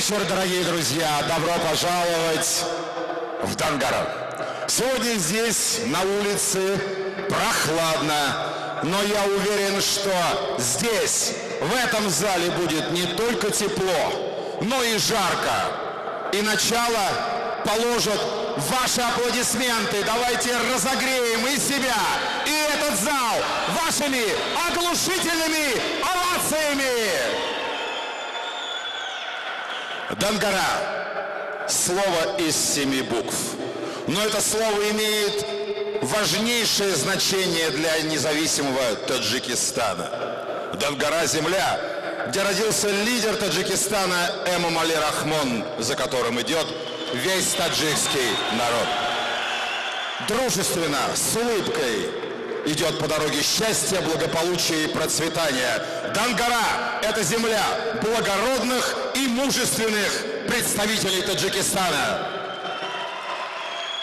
Вечер, дорогие друзья! Добро пожаловать в Дангару. Сегодня здесь, на улице, прохладно, но я уверен, что здесь, в этом зале будет не только тепло, но и жарко. И начало положат ваши аплодисменты. Давайте разогреем и себя, и этот зал вашими оглушительными овациями. Дангара – слово из 7 букв. Но это слово имеет важнейшее значение для независимого Таджикистана. Дангара – земля, где родился лидер Таджикистана Эмомали Рахмон, за которым идет весь таджикский народ. Дружественно, с улыбкой идет по дороге счастья, благополучия и процветания. Дангара – это земля благородных и мужественных представителей Таджикистана.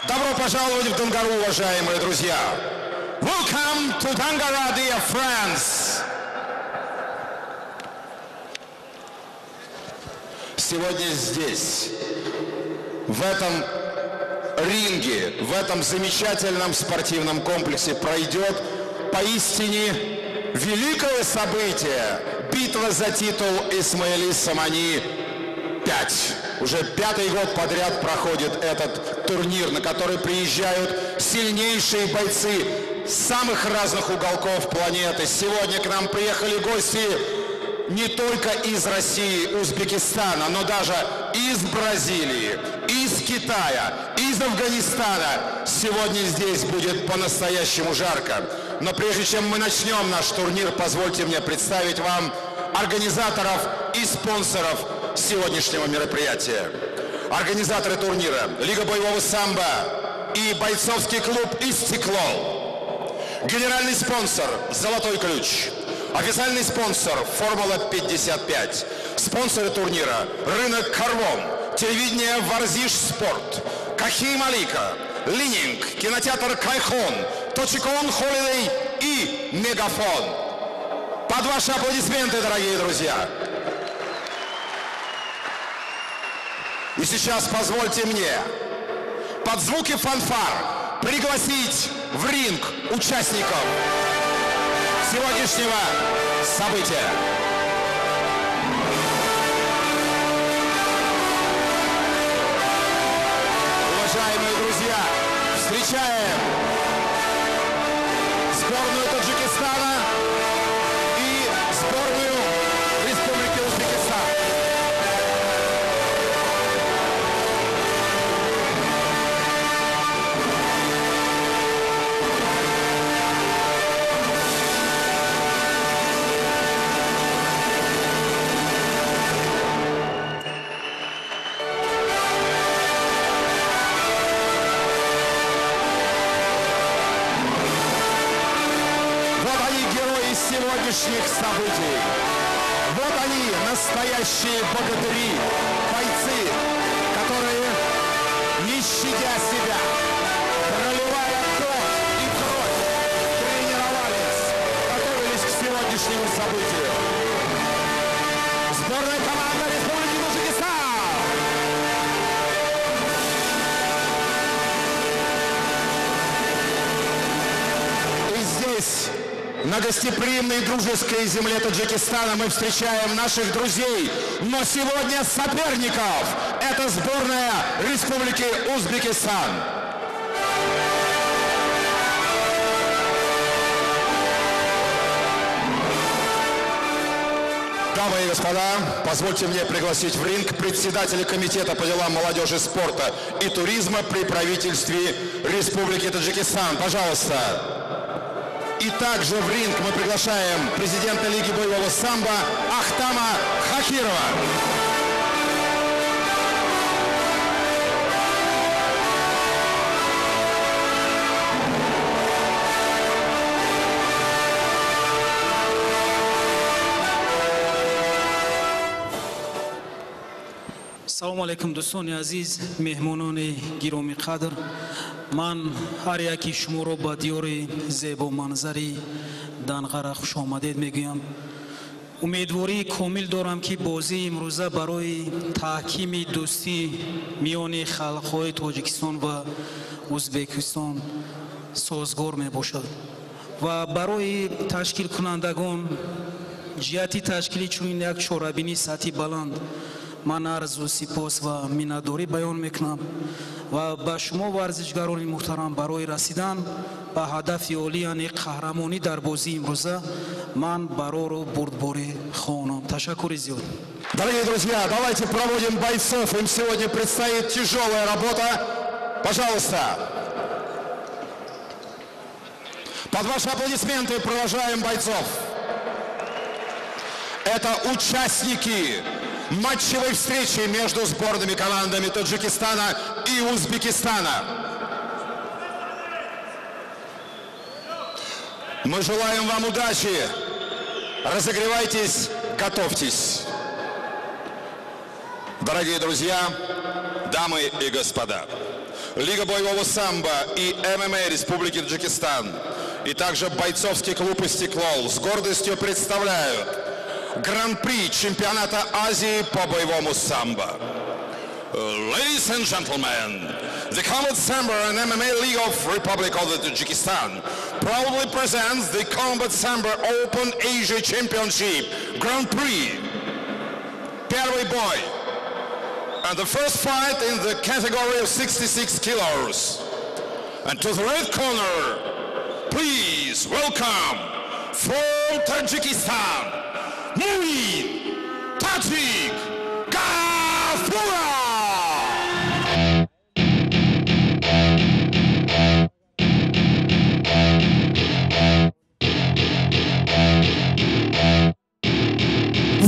Добро пожаловать в Дангару, уважаемые друзья! Welcome to Dangara, dear friends! Сегодня здесь, в этом ринге, в этом замечательном спортивном комплексе пройдет поистине великое событие – битва за титул Исмаили Сомони 5. Уже 5-й год подряд проходит этот турнир, на который приезжают сильнейшие бойцы самых разных уголков планеты. Сегодня к нам приехали гости не только из России, Узбекистана, но даже из Бразилии, из Китая, из Афганистана. Сегодня здесь будет по-настоящему жарко. Но прежде чем мы начнем наш турнир, позвольте мне представить вам организаторов и спонсоров сегодняшнего мероприятия. Организаторы турнира – Лига боевого самбо и бойцовский клуб «Истиклол». Генеральный спонсор – «Золотой ключ». Официальный спонсор – «Формула-55». Спонсоры турнира – рынок «Карвон», телевидение «Варзиш Спорт», Кахи Малика, Лининг, кинотеатр «Кайхон», Точикон Холидей и Мегафон. Под ваши аплодисменты, дорогие друзья! И сейчас позвольте мне под звуки фанфар пригласить в ринг участников сегодняшнего события. Уважаемые друзья, встречаем сборную Таджикистана и сборную Республики Узбекистан. Сегодняшних событий. Вот они, настоящие богатыри, бойцы, которые, не щадя себя, проливая пот и кровь, тренировались, готовились к сегодняшнему событию. Сборная команда Республики Таджикистан! И здесь, на гостеприимной дружеской земле Таджикистана, мы встречаем наших друзей, но сегодня соперников. Это сборная Республики Узбекистан. Дамы и господа, позвольте мне пригласить в ринг председателя комитета по делам молодежи, спорта и туризма при правительстве Республики Таджикистан. Пожалуйста. И также в ринг мы приглашаем президента Лиги боевого самбо Ахтама Хакирова. Салом алейкум, дӯстони азиз, меҳмонони гиромӣ қадр. Ман ҳар яки шуморо ба диёри зебоманзари Данғара хушомадед мегӯям. Умедвории комил дорам, ки бозии имрӯза барои таҳкими дӯстӣ миёни халқҳои Тоҷикистон ва Ӯзбекистон созгор мебошад ва барои ташкилкунандагон ҷиҳати ташкили чунин як чорабинии сатҳи баланд ман арзу сипос ва миннатдорӣ баён мекунам ва ба шумо, варзишгарони муҳтарам, барои расидан ба ҳадафи олӣ, яъне қаҳрамонӣ дар бозии имрӯза, ман барору бурдборӣ хоҳонам. Ташаккури зиёд. Дорогие друзья, давайте проводим бойцов. Им сегодня предстоит тяжелая работа. Пожалуйста. Под ваши аплодисменты провожаем бойцов. Это участники матчевой встречи между сборными командами Таджикистана и Узбекистана. Мы желаем вам удачи. Разогревайтесь, готовьтесь. Дорогие друзья, дамы и господа, Лига боевого самбо и ММА Республики Таджикистан и также бойцовский клуб «Истиклол» с гордостью представляют Гран-при чемпионата Азии по боевому самбо. Ladies and gentlemen, the Combat Sambo and MMA League of Republic of the Tajikistan proudly presents the Combat Sambo Open Asia Championship Grand Prix. Первый бой. And the first fight in the category of 66 kilos. And to the red corner, please welcome from Tajikistan, Muin Tajik Gafurov!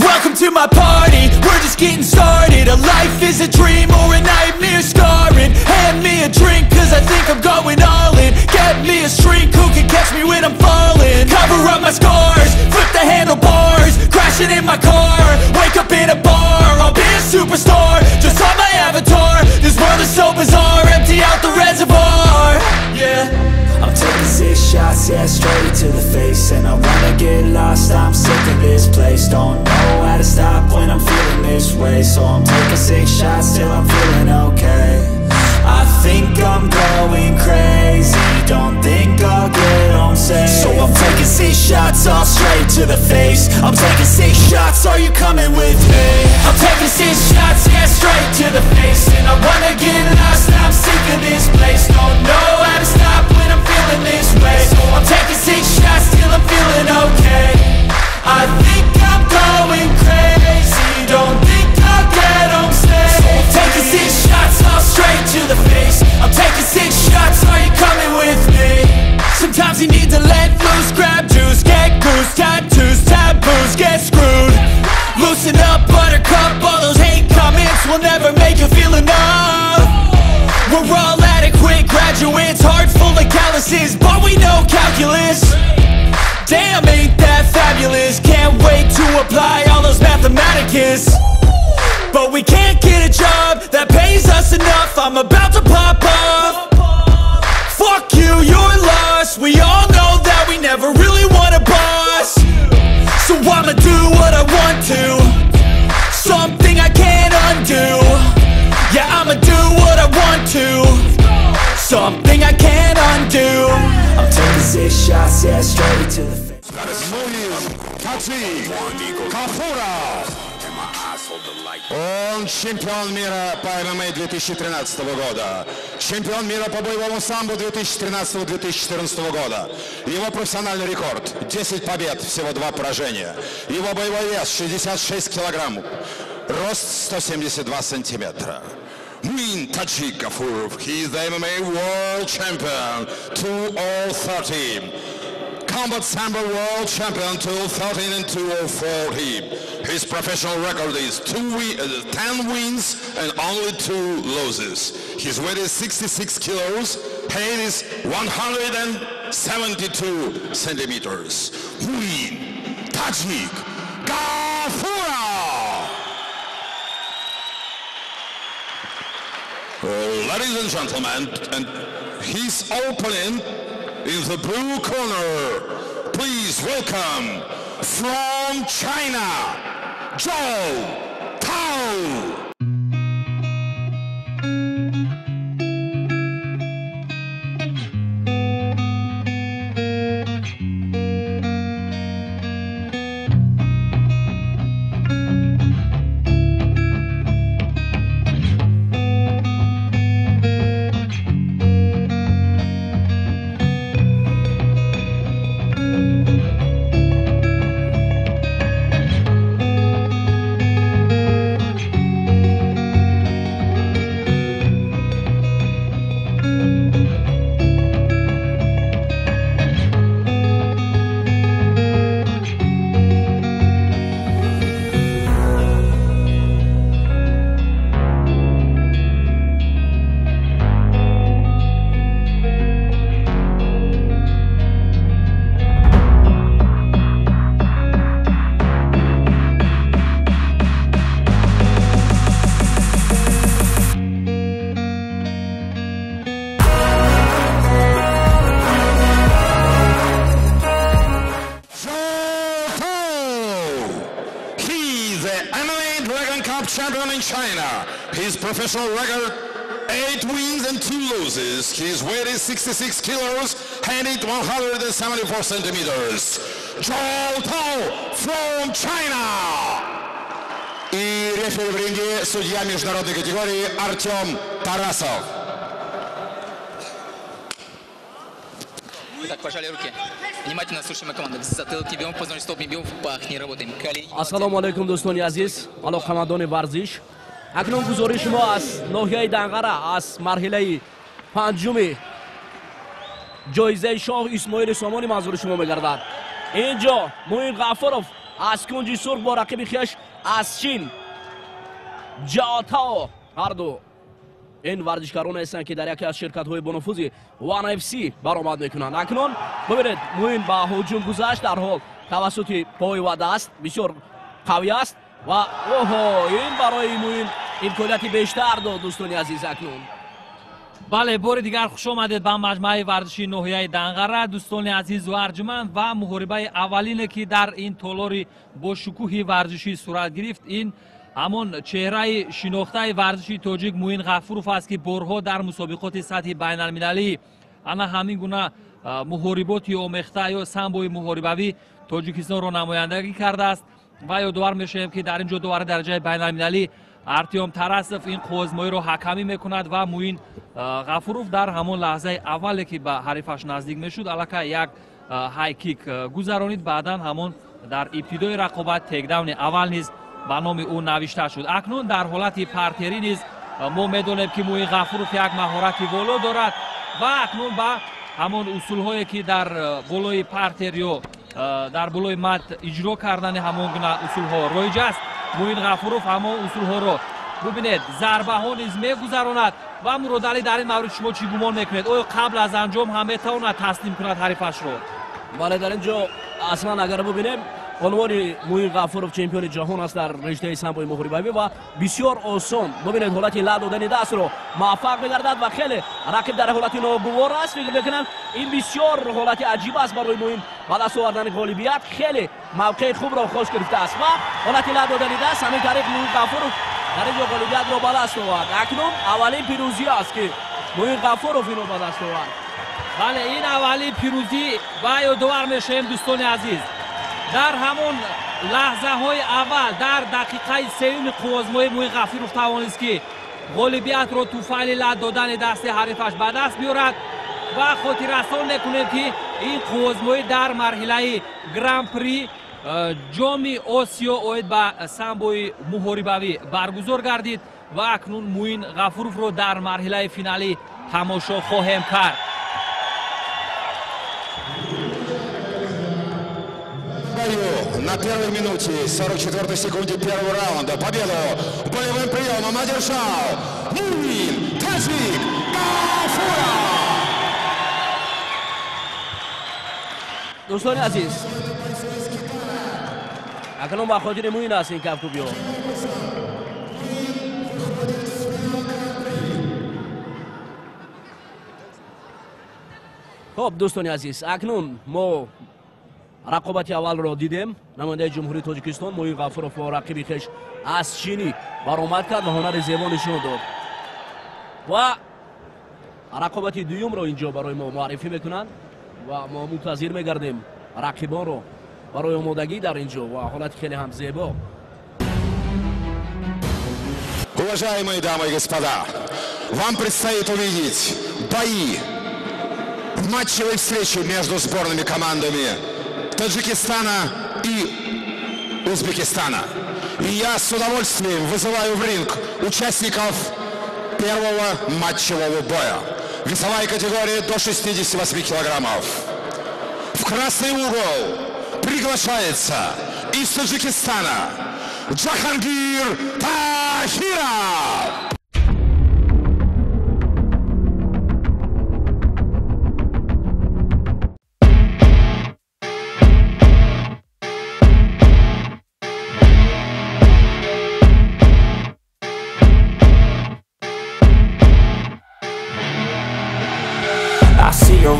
Welcome to my party, we're just getting started. A life is a dream or a nightmare scarring. Hand me a drink cause I think I'm going all in. Get me a shrink who can catch me when I'm falling. Cover up my scars, flip the handlebars. Crashing in my car, wake up in a bar. I'll be a superstar, just on my avatar. This world is so bizarre, empty out the reservoir. Yeah, I'm taking 6 shots, yeah, straight to the face. And I wanna get lost, I'm sick of this place. Don't know how to stop when I'm feeling this way. So I'm taking 6 shots till I'm feeling okay. I think I'm going crazy, don't think I'll get home safe. So I'm taking 6 shots, all straight to the face. I'm taking 6 shots, are you coming with me? I'm taking 6 shots, yeah, straight to the face. And I wanna get lost, I'm sick of this place. Don't know how to stop when I'm feeling this way. So I'm taking 6 shots till I'm feeling okay. I think I'm going crazy, don't think I'll get home safe. So I'm taking 6 shots, all straight to the face. I'm taking 6 shots, are you coming with me? Sometimes you need to let loose, grab juice, get goose, tattoos, taboos, get screwed. Loosen up, buttercup, all those hate comments will never make you feel enough. We're all adequate graduates, heart full of calluses, but we know calculus. Damn, ain't that fabulous, can't wait to apply all those mathematicus. But we can't get a job that pays us enough, I'm about to pop up. Fuck you, you're lost, we all know that we never really want a boss. So I'ma do what I want to, something I can't undo. Yeah, I'ma do what I want to, something I can't undo. I'm taking 6 shots, yeah, straight to the face. Muin Tajik Gafurov. Он чемпион мира по ММА 2013 года, чемпион мира по боевому самбо 2013-2014 года. Его профессиональный рекорд – 10 побед, всего 2 поражения. Его боевой вес 66 килограмм, рост 172 сантиметра. Muin Tajik Gafurov, he is the MMA World Champion 2013. Combat Sambo World Champion 2013 and 2014. His professional record is 10 wins and only 2 losses. His weight is 66 kilos, height is 172 centimeters. Muin Tajik Gafurov! Ladies and gentlemen, and his opponent in the blue corner, please welcome from From China, Zhou Tao. Champion in China. His professional record, 8 wins and 2 losses. His weight is 66 kilos, handed 174 centimeters. Zhou Tao from China. И рефери в ринге, судья международной категории Артем Тарасов. Так, пожали руки. Внимательно слушаем команду. В затылок не бьем, в позвоночник стоп не бьем, в пах не работаем. Колени. Ассалому алайкум, дӯстони азиз, алоқамандони варзиш. Акнун гузориши мо аз ноҳияи Данғара, аз марҳилаи панҷуми ҷоизаи шоҳ Исмоили Сомонӣ манзури шумо мегардад. Ин ҷо Муин Ғафуров аз кунҷи сурх бо рақиби хеш аз Чин Ҷао Тао. Ҳарду ин варзишгароне ҳастанд, ки дар яке аз ширкатҳои бонуфузи One FC баромад мекунанд. Акнун бибинед, Муин ба ҳуҷум гузашт, дарҳол тавассути пой ва даст бисёр қавӣ аст ва оҳо, ин барои Муин имконияти бештар дод, дӯстони азиз. Акнун бале, бори дигар хуш омадед ба маҷмӯаи варзишии ноҳияи Данғара, дӯстони азизу арҷуманд. Ва муҳорибаи аввалине, ки дар ин толори бошукӯҳи варзишӣ сурат гирифт, ин ҳамон чеҳраи шинохтаи варзиши тоҷик Муин Ғафуров аст, ки борҳо дар мусобиқоти сатҳи байналмилалӣ ана ҳамин гуна муҳориботи омехта ё самбои муҳорибавӣ Тоҷикистонро намояндагӣ кардааст. Ва ёдовар мешавем, ки дар ин ҷо довари дараҷаи байналмилалӣ Артём Тарасов ин қуввозмоиро ҳакамӣ мекунад ва Муин Ғафуров дар ҳамон лаҳзаи аввале, ки ба ҳарифаш наздик мешуд, аллакай як ҳайкик гузаронид. Баъдан ҳамон дар ибтидои рақобат текдауни аввал низ ба номи ӯ навишта шуд. Акнун дар ҳолати партерӣ низ мо медонем, ки Муин Ғафуров як маҳорати воло дорад ва акнун ба ҳамон усулҳое, ки дар болои партер ё дар болои мат иҷро кардани ҳамон гуна усулҳо роиҷ аст, Муин Ғафуров ҳамон усулҳоро бубинед, зарбаҳо низ мегузаронад. Ва Муродалӣ, дар ин маврид шумо чӣ гумон мекунед? Оё қабл аз анҷом ҳам метавонад таслим кунад ҳарифашро? Бале, дар ин ҷо аслан агар бубинем, унвони Муин Ғафуров чемпиони ҷаҳон аст дар риштаи самбои муҳорибавӣ ва бисёр осон бубинед ҳолати ла додани дастро муваффақ мегардад ва хеле рақиб дар ҳолати ногувор аст. Фикр мекунам, ин бисёр ҳолати аҷиб аст барои Муин ба даст овардани ғолибият. Хеле мавқеи хубро хош гирифтааст ва ҳолати ла додани даст, ҳамин тариқ Муин Ғафуров дар ин ҷо ғолибиятро ба даст овард. Акнун аввалин пирӯзӣ аст, ки Муин Ғафуров инро ба даст овард. Бале, ин аввалин пирӯзӣ ва ёдовар мешавем, дӯстони азиз, дар ҳамон лаҳзаҳои аввал, дар дақиқаи сеюми қуввозмоӣ Муин Ғафуров тавонист, ки ғолибиятро туфайли лат додани дасти ҳарифаш ба даст биёрад. Ва хотиррасон мекунем, ки ин қуввозмоӣ дар марҳилаи гран-при ҷоми Осиё оид ба самбои муҳорибавӣ баргузор гардид ва акнун Муин Ғафуровро дар марҳилаи финалӣ тамошо хоҳем кард. На первой минуте 44-й секунде первого раунда победу болевым приемом одержал Муин Таджик Гафуров. Дӯстони азиз, акнун ба хотири Муин аст ин кафкӯбиҳо. Хоб, дӯстони азиз, акнун мо Рақобати аввалро дидем. Намояндаи Ҷумҳурии Тоҷикистон Муин Ғафуров бо рақиби хеш аз Чинӣ баромад кард ва ҳунари зебо нишон дод. Ва рақобати дуюмро инҷо барои мо муаррифӣ мекунанд ва мо мунтазир мегардем рақибонро барои омодагӣ дар инҷо ва ҳолати хеле ҳам зебо. Уважаемые дамы и господа, вам предстоит увидеть бои в матчевой встрече между сборными командами Таджикистана и Узбекистана. И я с удовольствием вызываю в ринг участников первого матчевого боя. Весовая категория до 68 килограммов. В красный угол приглашается из Таджикистана Джахангир Тахиров.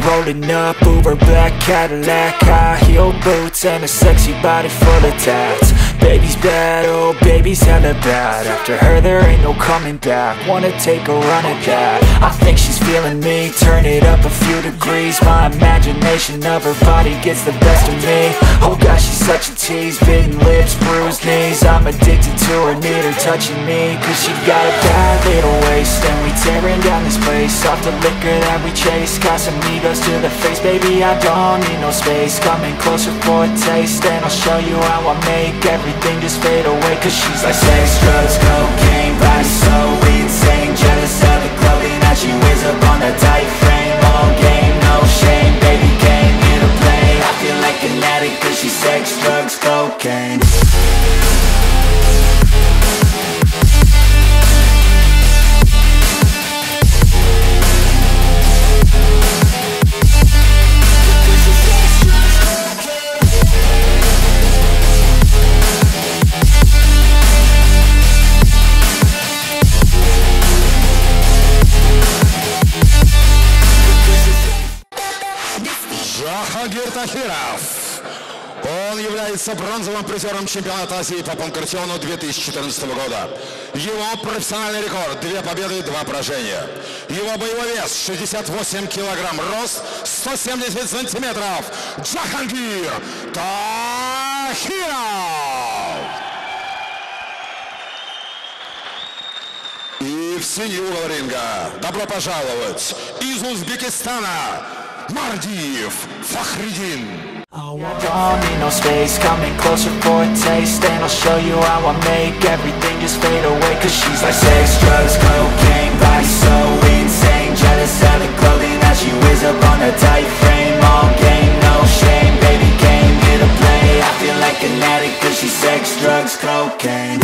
Rolling up, Uber black Cadillac, high heel boots and a sexy body full of tats. Baby's bad, oh baby's hella bad. After her there ain't no coming back. Wanna take a run at that. I think she's feeling me, turn it up a few degrees. My imagination of her body gets the best of me. Oh gosh, she's such a tease, bitten lips, bruised knees. I'm addicted to her, need her touching me. Cause she got a bad little waist, and we tearing down this place. Off the liquor that we chase, Casamigos to the face. Baby, I don't need no space, coming closer for a taste. And I'll show you how I make everything just fade away. Cause she's like sex, drugs, cocaine, body so insane. Jealous of the clothing that she wears up on that tight frame. All game, no shame, baby came here to play. I feel like an addict cause she's sex, drugs, cocaine. Джахангир Тахиров. Он является бронзовым призером чемпионата Азии по панкратиону 2014 года. Его профессиональный рекорд – 2 победы, 2 поражения. Его боевой вес – 68 килограмм, рост 170 сантиметров. Джахангир Тахиров! И в синий угол ринга добро пожаловать из Узбекистана Мардиев Фахриддин. I don't need no space, coming closer for a taste. And I'll show you how I make everything just fade away. Cause she's like sex, drugs, cocaine, body so insane. Jealous of the clothing that she wears up on a tight frame. All game, no shame, baby came here to play. I feel like an addict cause she's sex, drugs, cocaine.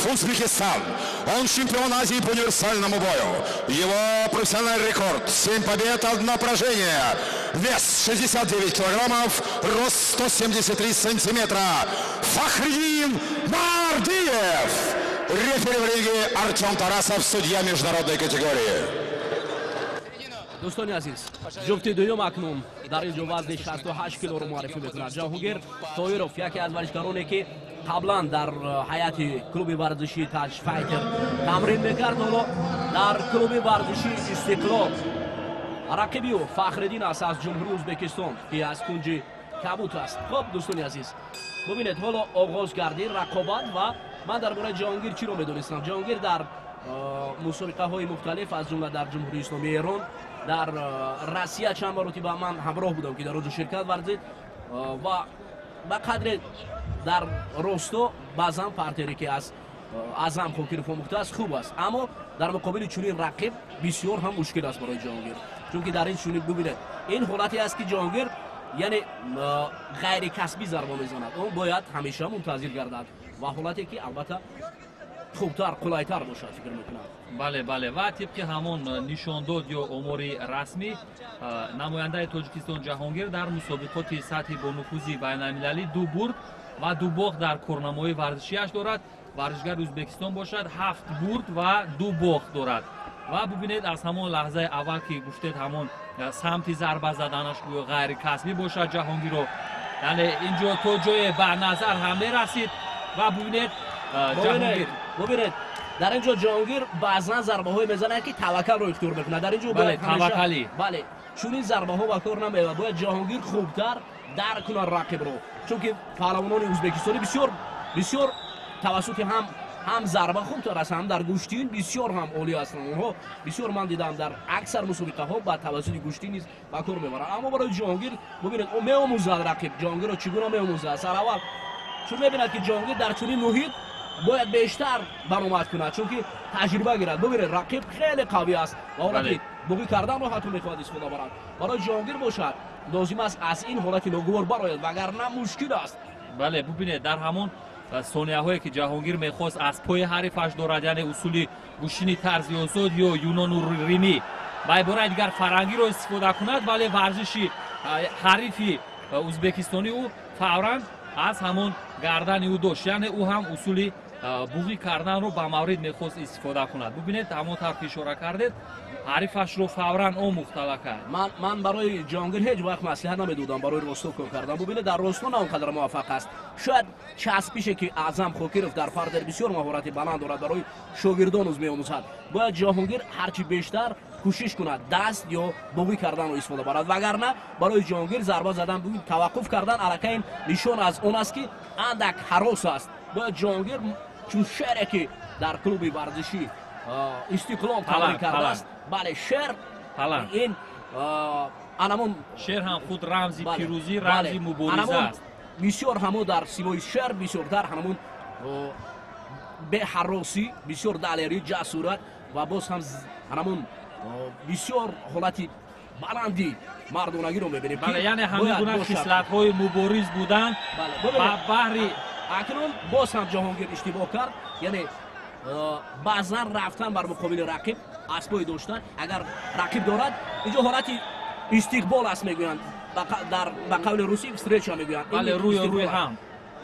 Узбекистан. Он чемпион Азии по универсальному бою. Его профессиональный рекорд – 7 побед, 1 поражение. Вес 69 килограммов, рост 173 сантиметра. Фахриддин Мардиев. Рефери в ринге Артем Тарасов, судья международной категории. Дӯстони азиз, ҷуфти дуюм акнун дар ин ҷо вазни 68 килоро муаррифӣ мекунад. Ҷаҳонгир Тоиров, яке аз варзишгароне ки қаблан дар ҳайати клуби варзишии Таҷ Файтер тамрин мекард, ҳоло дар клуби варзишии Истиқлол. Рақиби ӯ Фахриддин аст аз Ҷумҳурии Ӯзбекистон, ки аз кунҷи кабут аст. Хуб, дӯстони азиз, бубинед, ҳоло оғоз гардид рақобат ва Ман дар бораи Ҷаҳонгир чиро медонистам? Ҷаҳонгир дар мусобиқаҳои мухталиф, аз ҷумла дар Ҷумҳурии Исломии Эрон, дар Россия чанд маротиба ман ҳамроҳ будам, ки дар он ҷо ширкат варзид ва ба қадре дар росто баъзан партере ки аз Аъзам Хокиров омӯхтааст хуб аст, аммо дар муқобили чунин рақиб бисёр ҳам мушкил аст барои Ҷаҳонгир, чунки дар ин чунин бубинед, ин ҳолате аст ки Ҷаҳонгир яъне ғайрикасбӣ зарба мезанад, он бояд ҳамеша мунтазир гардад ва ҳолате ки албатта хубтар, қулайтар бошад, фикр мекунам. Бале, бале, ва тибқи ҳамон нишондод ё омори расмӣ, намояндаи Тоҷикистон Ҷаҳонгир дар мусобиқоти сатҳи бонуфузи байналмилалӣ 2 бурд ва 2 бохт дар корнамои варзишиаш дорад. Варзишгари Ӯзбекистон бошад 7 бурд ва 2 бохт дорад. Ва бубинед, аз ҳамон лаҳзаи аввал ки гуфтед, ҳамон самти зарба заданаш гӯё ғайрикасбӣ бошад Ҷаҳонгирро, яъне инҷо то ҷое ба назар ҳам мерасид. Ва бубинед Ҷаҳонгир, бубинед дар инҷо Ҷаҳонгир баъзан зарбаҳое мезанад ки таваккалро ихтиёр мекунад. Дар инҷо бале, таваккалӣ, бале, чунин зарбаҳо ба кор намеояд. Бояд Ҷаҳонгир хубтар дарк кунад рақибро, чунки паҳлавонони ӯзбекистонӣ бисёр бисёр тавассути ҳам зарба хубтар аст, ҳам дар гӯштин бисёр ҳам олӣ ҳастанд. Онҳо бисёр ман дидам дар аксар мусобиқаҳо ба тавассути гӯштин низ ба кор мебаранд. Аммо барои Ҷаҳонгир бубинед, ӯ меомӯзад рақиб Ҷаҳонгирро чӣ гуна меомӯзад. Сараввал чун мебинад ки Ҷаҳонгир дар чунин муҳит бояд бештар баромад кунад, чунки таҷриба гирад. Бубинед, рақиб хеле қавӣ аст ва ҳолати буғӣ карданро ҳатто мехоҳад истифода барад. Барои Ҷаҳонгир бошад лозим аст аз ин ҳолати ногувор барояд, вагарна мушкил аст. Бале, бубинед, дар ҳамон сонияҳое ки Ҷаҳонгир мехост аз пои ҳарифаш дорад, яъне усули гӯштини тарзи озод ё юнону римӣ, ба ибораи дигар фарангиро истифода кунад, вале варзиши ҳарифи ӯзбекистонӣ ӯ фавран аз ҳамон гардани ӯ дошт, яъне ӯ ҳам усули буғӣ карданро ба маврид мехост истифода кунад. Бубинед, ҳамон тавр ки ишора кардед, ҳарифашро фавран омӯхт аллакай. Ман барои Ҷаҳонгир ҳеҷ вақт маслиҳат намедодам барои росто кор кардан. Бубинед, дар росто на он қадар муваффақ аст. Шояд часпише ки Аъзам Хокиров дар партер бисёр маҳорати баланд дорад, барои шогирдон уз меомӯзад. Бояд Ҷаҳонгир ҳарчи бештар кӯшиш кунад даст ё буғӣ карданро истифода барад, вагарна барои Ҷаҳонгир зарба задан, таваққуф кардан аллакай ин нишон аз он аст ки андак ҳарос аст. Бояд Ҷаҳонгир чун шере ки дар клуби варзишӣ Истиқлол тамрин кардааст, бале, шер ин анамон шер ҳам худ рамзи пирӯзӣ, рамзи мубориза аст. Бисёр ҳамо дар симои шер бисёртар ҳамон беҳаросӣ, бисёр далерӣ, ҷасурат ва боз ҳам ҳамон бисёр ҳолати баланди мардонагиро мебинем. Бале, яъне ҳамин гуна хислатҳои мубориз будан ба баҳри акнун боз ҳам Ҷаҳонгир иштибоҳ кард, яъне баъзан рафтан бар муқобили рақиб, аз пой доштан, агар рақиб дорад, инҷо ҳолати истиқбол аст мегӯянд, ба қавли русӣ встреча мегӯянд. Бале, рӯи рӯи ҳам.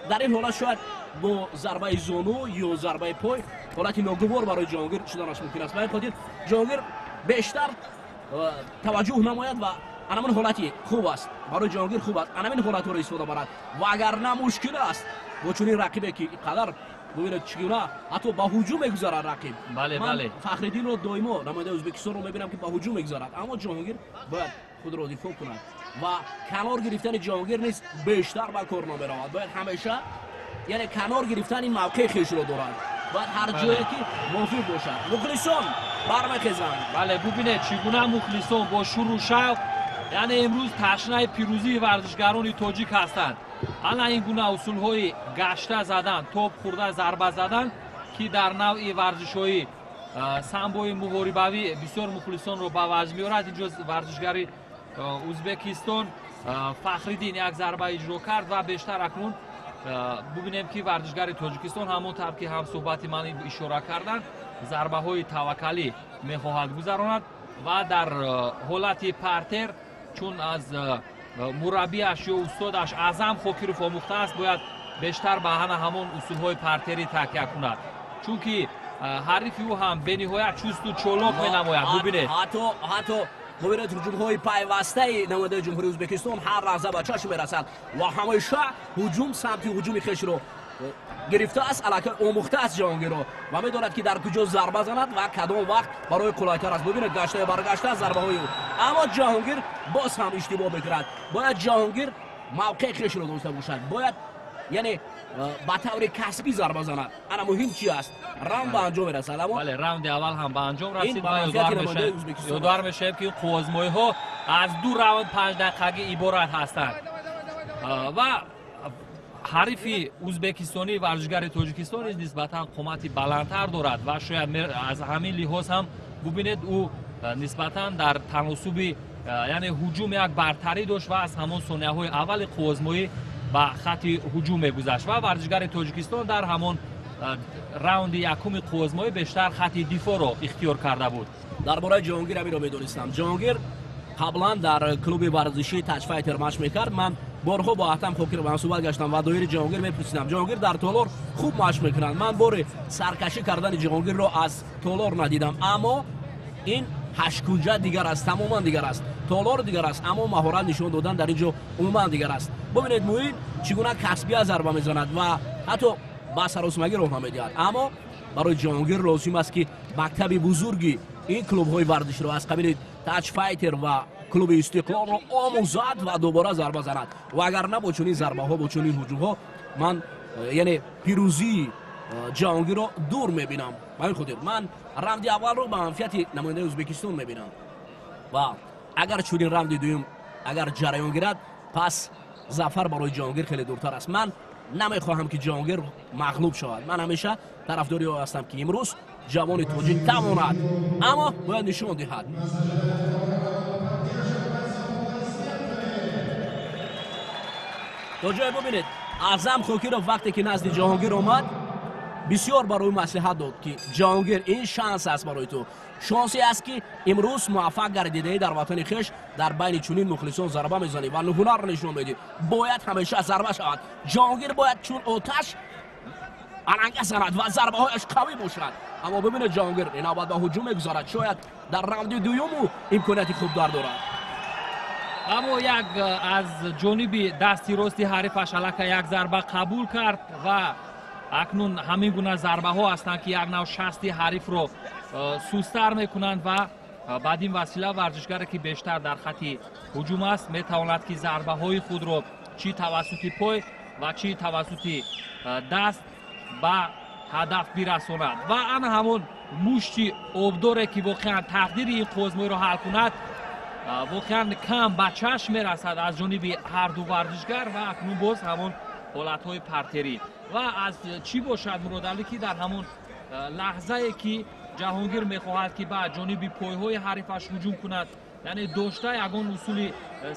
Дар ин ҳолат шояд бо зарбаи зону ё зарбаи пой ҳолати ногувор барои Ҷаҳонгир шуданаш мумкин аст. Ба ин хотир Ҷаҳонгир бештар таваҷҷӯҳ намояд ва анамин ҳолати хуб аст барои Ҷаҳонгир, хуб аст анамин ҳолатҳоро истифода барад, вагарна мушкил аст бо чунин рақибе ки қадар бубинед чӣ гуна ҳатто ба ҳуҷум мегузарад рақиб. Бале, бале, Фахриддинро доимо намояндаи Ӯзбекистонро мебинам ки ба ҳуҷум мегузарад, аммо Ҷаҳонгир бояд худро дифоъ кунад ва канор гирифтани Ҷаҳонгир низ бештар ба кор намеравад. Бояд ҳамеша, яъне канор гирифтани мавқеи хешро дорад, бояд ҳар ҷое ки мувофиқ бошад. Мухлисон бармехезанд. Бале, бубинед чӣ гуна мухлисон бо шуру шавқ, яъне имрӯз ташнаи пирӯзии варзишгарони тоҷик ҳастанд. Ана ин гуна усулҳои гашта задан, топ хӯрда зарба задан, ки дар навъи варзишҳои самбои муҳорибавӣ бисёр мухлисонро ба ваҷд меорад. Инҷо варзишгари Ӯзбекистон Фахриддин як зарба иҷро кард ва бештар акнун бубинем ки варзишгари Тоҷикистон ҳамон тавр ки ҳамсӯҳбати ман ишора карданд, зарбаҳои таваккалӣ мехоҳад гузаронад ва дар ҳолати партер, чун аз мураббиаш ё устодаш Аъзам Хокиров омӯхтааст, бояд бештар ба ҳана ҳамон усулҳои партерӣ такя кунад, чунки ҳарифи ӯ ҳам бениҳоят чусту чолок менамояд. Бубинед, ҳатто бубинед ҳуҷумҳои пайвастаи намояндаи Ҷумҳурии Ӯзбекистон ҳар лаҳза ба чашм мерасад ва ҳамеша ҳуҷум самти ҳуҷуми хешро гирифтааст, аллакай омӯхтааст Ҷаҳонгирро ва медонад ки дар куҷо зарба занад ва кадом вақт барои қулайтар аст. Бубинед, гаштаю баргашта зарбаҳои ӯ, аммо Ҷаҳонгир боз ҳам иштибоҳ мекунад. Бояд Ҷаҳонгир мавқеи хешро дошта бошад, бояд Яъне ба таври касбӣ зарба занад. Ана муҳим чи аст? Раунд ба анҷом мерасад. Аммо бале, раунди аввал ҳам ба анҷом расид ва ёдовар мешавем, ки қувваозмоиҳо аз 2 раунд 5 дақиқагӣ иборат ҳастанд ва ҳарифи ӯзбекистонӣ варзишгари Тоҷикистон низ нисбатан қомати баландтар дорад ва шояд аз ҳамин лиҳоз ҳам бубинед, ӯ нисбатан дар таносуби, яъне ҳуҷум як бартарӣ дошт ва аз ҳамон сонияҳои аввали қувваозмоӣ ба хати ҳуҷум мегузашт ва варзишгари Тоҷикистон дар ҳамон раунди якуми қувваозмоӣ бештар хати дифоъро ихтиёр карда буд. Дар бораи Ҷаҳонгир ҳаминро медонистам. Ҷаҳонгир қаблан дар клуби варзишии Таҷфайтер машқ мекард. Ман борҳо бо Аҳтам Хокиров ҳамсуҳбат гаштам ва доири Ҷаҳонгир мепурсидам. Ҷаҳонгир дар толор хуб машқ мекунад. Ман бори саркашӣ кардани Ҷаҳонгирро аз толор надидам, аммо ин ҳашткунҷа дигар аст, тамоман дигар аст. Толор дигар аст, аммо маҳорат нишон додан дар ин ҷо умуман дигар аст. Бубинед, Муин чӣ гуна касбия зарба мезанад ва ҳатто ба саросимагӣ роҳ намедиҳад. Аммо барои Ҷаҳонгир лозим аст, ки мактаби бузурги ин клубҳои варзиширо аз қабили Таҷфайтер ва клуби Истиқлолро омӯзад ва дубора зарба занад. Вагарна бо чунин зарбаҳо, бо чунин ҳуҷумҳо ман яъне пирӯзии Ҷаҳонгирро дур мебинам. Ба ин хотир ман раунди аввалро ба манфиати намояндаи Ӯзбекистон мебинам ва агар чунин раунди дуюм агар ҷараён гирад, пас зафар барои Ҷаҳонгир хеле дуртар аст. Ман намехоҳам, ки Ҷаҳонгир мағлуб шавад. Ман ҳамеша тарафдори ӯ ҳастам, ки имрӯз ҷавони тоҷик тавонад, аммо бояд нишон диҳад. То ҷое бубинед, Аъзам Хокиров вақте ки назди Ҷаҳонгир омад, бисёр барои маслиҳат дод, ки Ҷаҳонгир, ин шанс аст барои ту, шонсе аст, ки имрӯз муваффақ гардидаӣ дар ватани хеш, дар байни чунин мухлисон зарба мезанӣ ва ҳунар нишон медиҳӣ. Бояд ҳамеша зарба шавад. Ҷаҳонгир бояд чун оташ аланга занад ва зарбаҳояш қавӣ бошад. Аммо бибинед, Ҷаҳонгир ин навбат ба ҳуҷум мегузарад. Шояд дар раунди дуюм ӯ имконияти хуб дар дорад. Аммо як аз ҷониби дасти рости ҳарифаш аллакай як зарба қабул кард ва акнун ҳамин гуна зарбаҳо ҳастанд, ки як нав шасти ҳарифро сустар мекунанд ва баъд ин васила варзишгаре, ки бештар дар хати ҳуҷум аст, метавонад, ки зарбаҳои худро чӣ тавассути пой ва чӣ тавассути даст ба ҳадаф бирасонад. Ва ана ҳамон мушти обдоре, ки воқеан тақдири ин қувваозмоиро ҳал кунад, воқеан кам ба чашм мерасад аз ҷониби ҳарду варзишгар ва акнун боз ҳамон ҳолатҳои партерӣ. Ва аз чӣ бошад, Муродалӣ, ки дар ҳамон лаҳзае, ки Ҷаҳонгир мехоҳад, ки ба ҷониби пойҳои ҳарифаш ҳуҷум кунад, яъне дошта ягон усули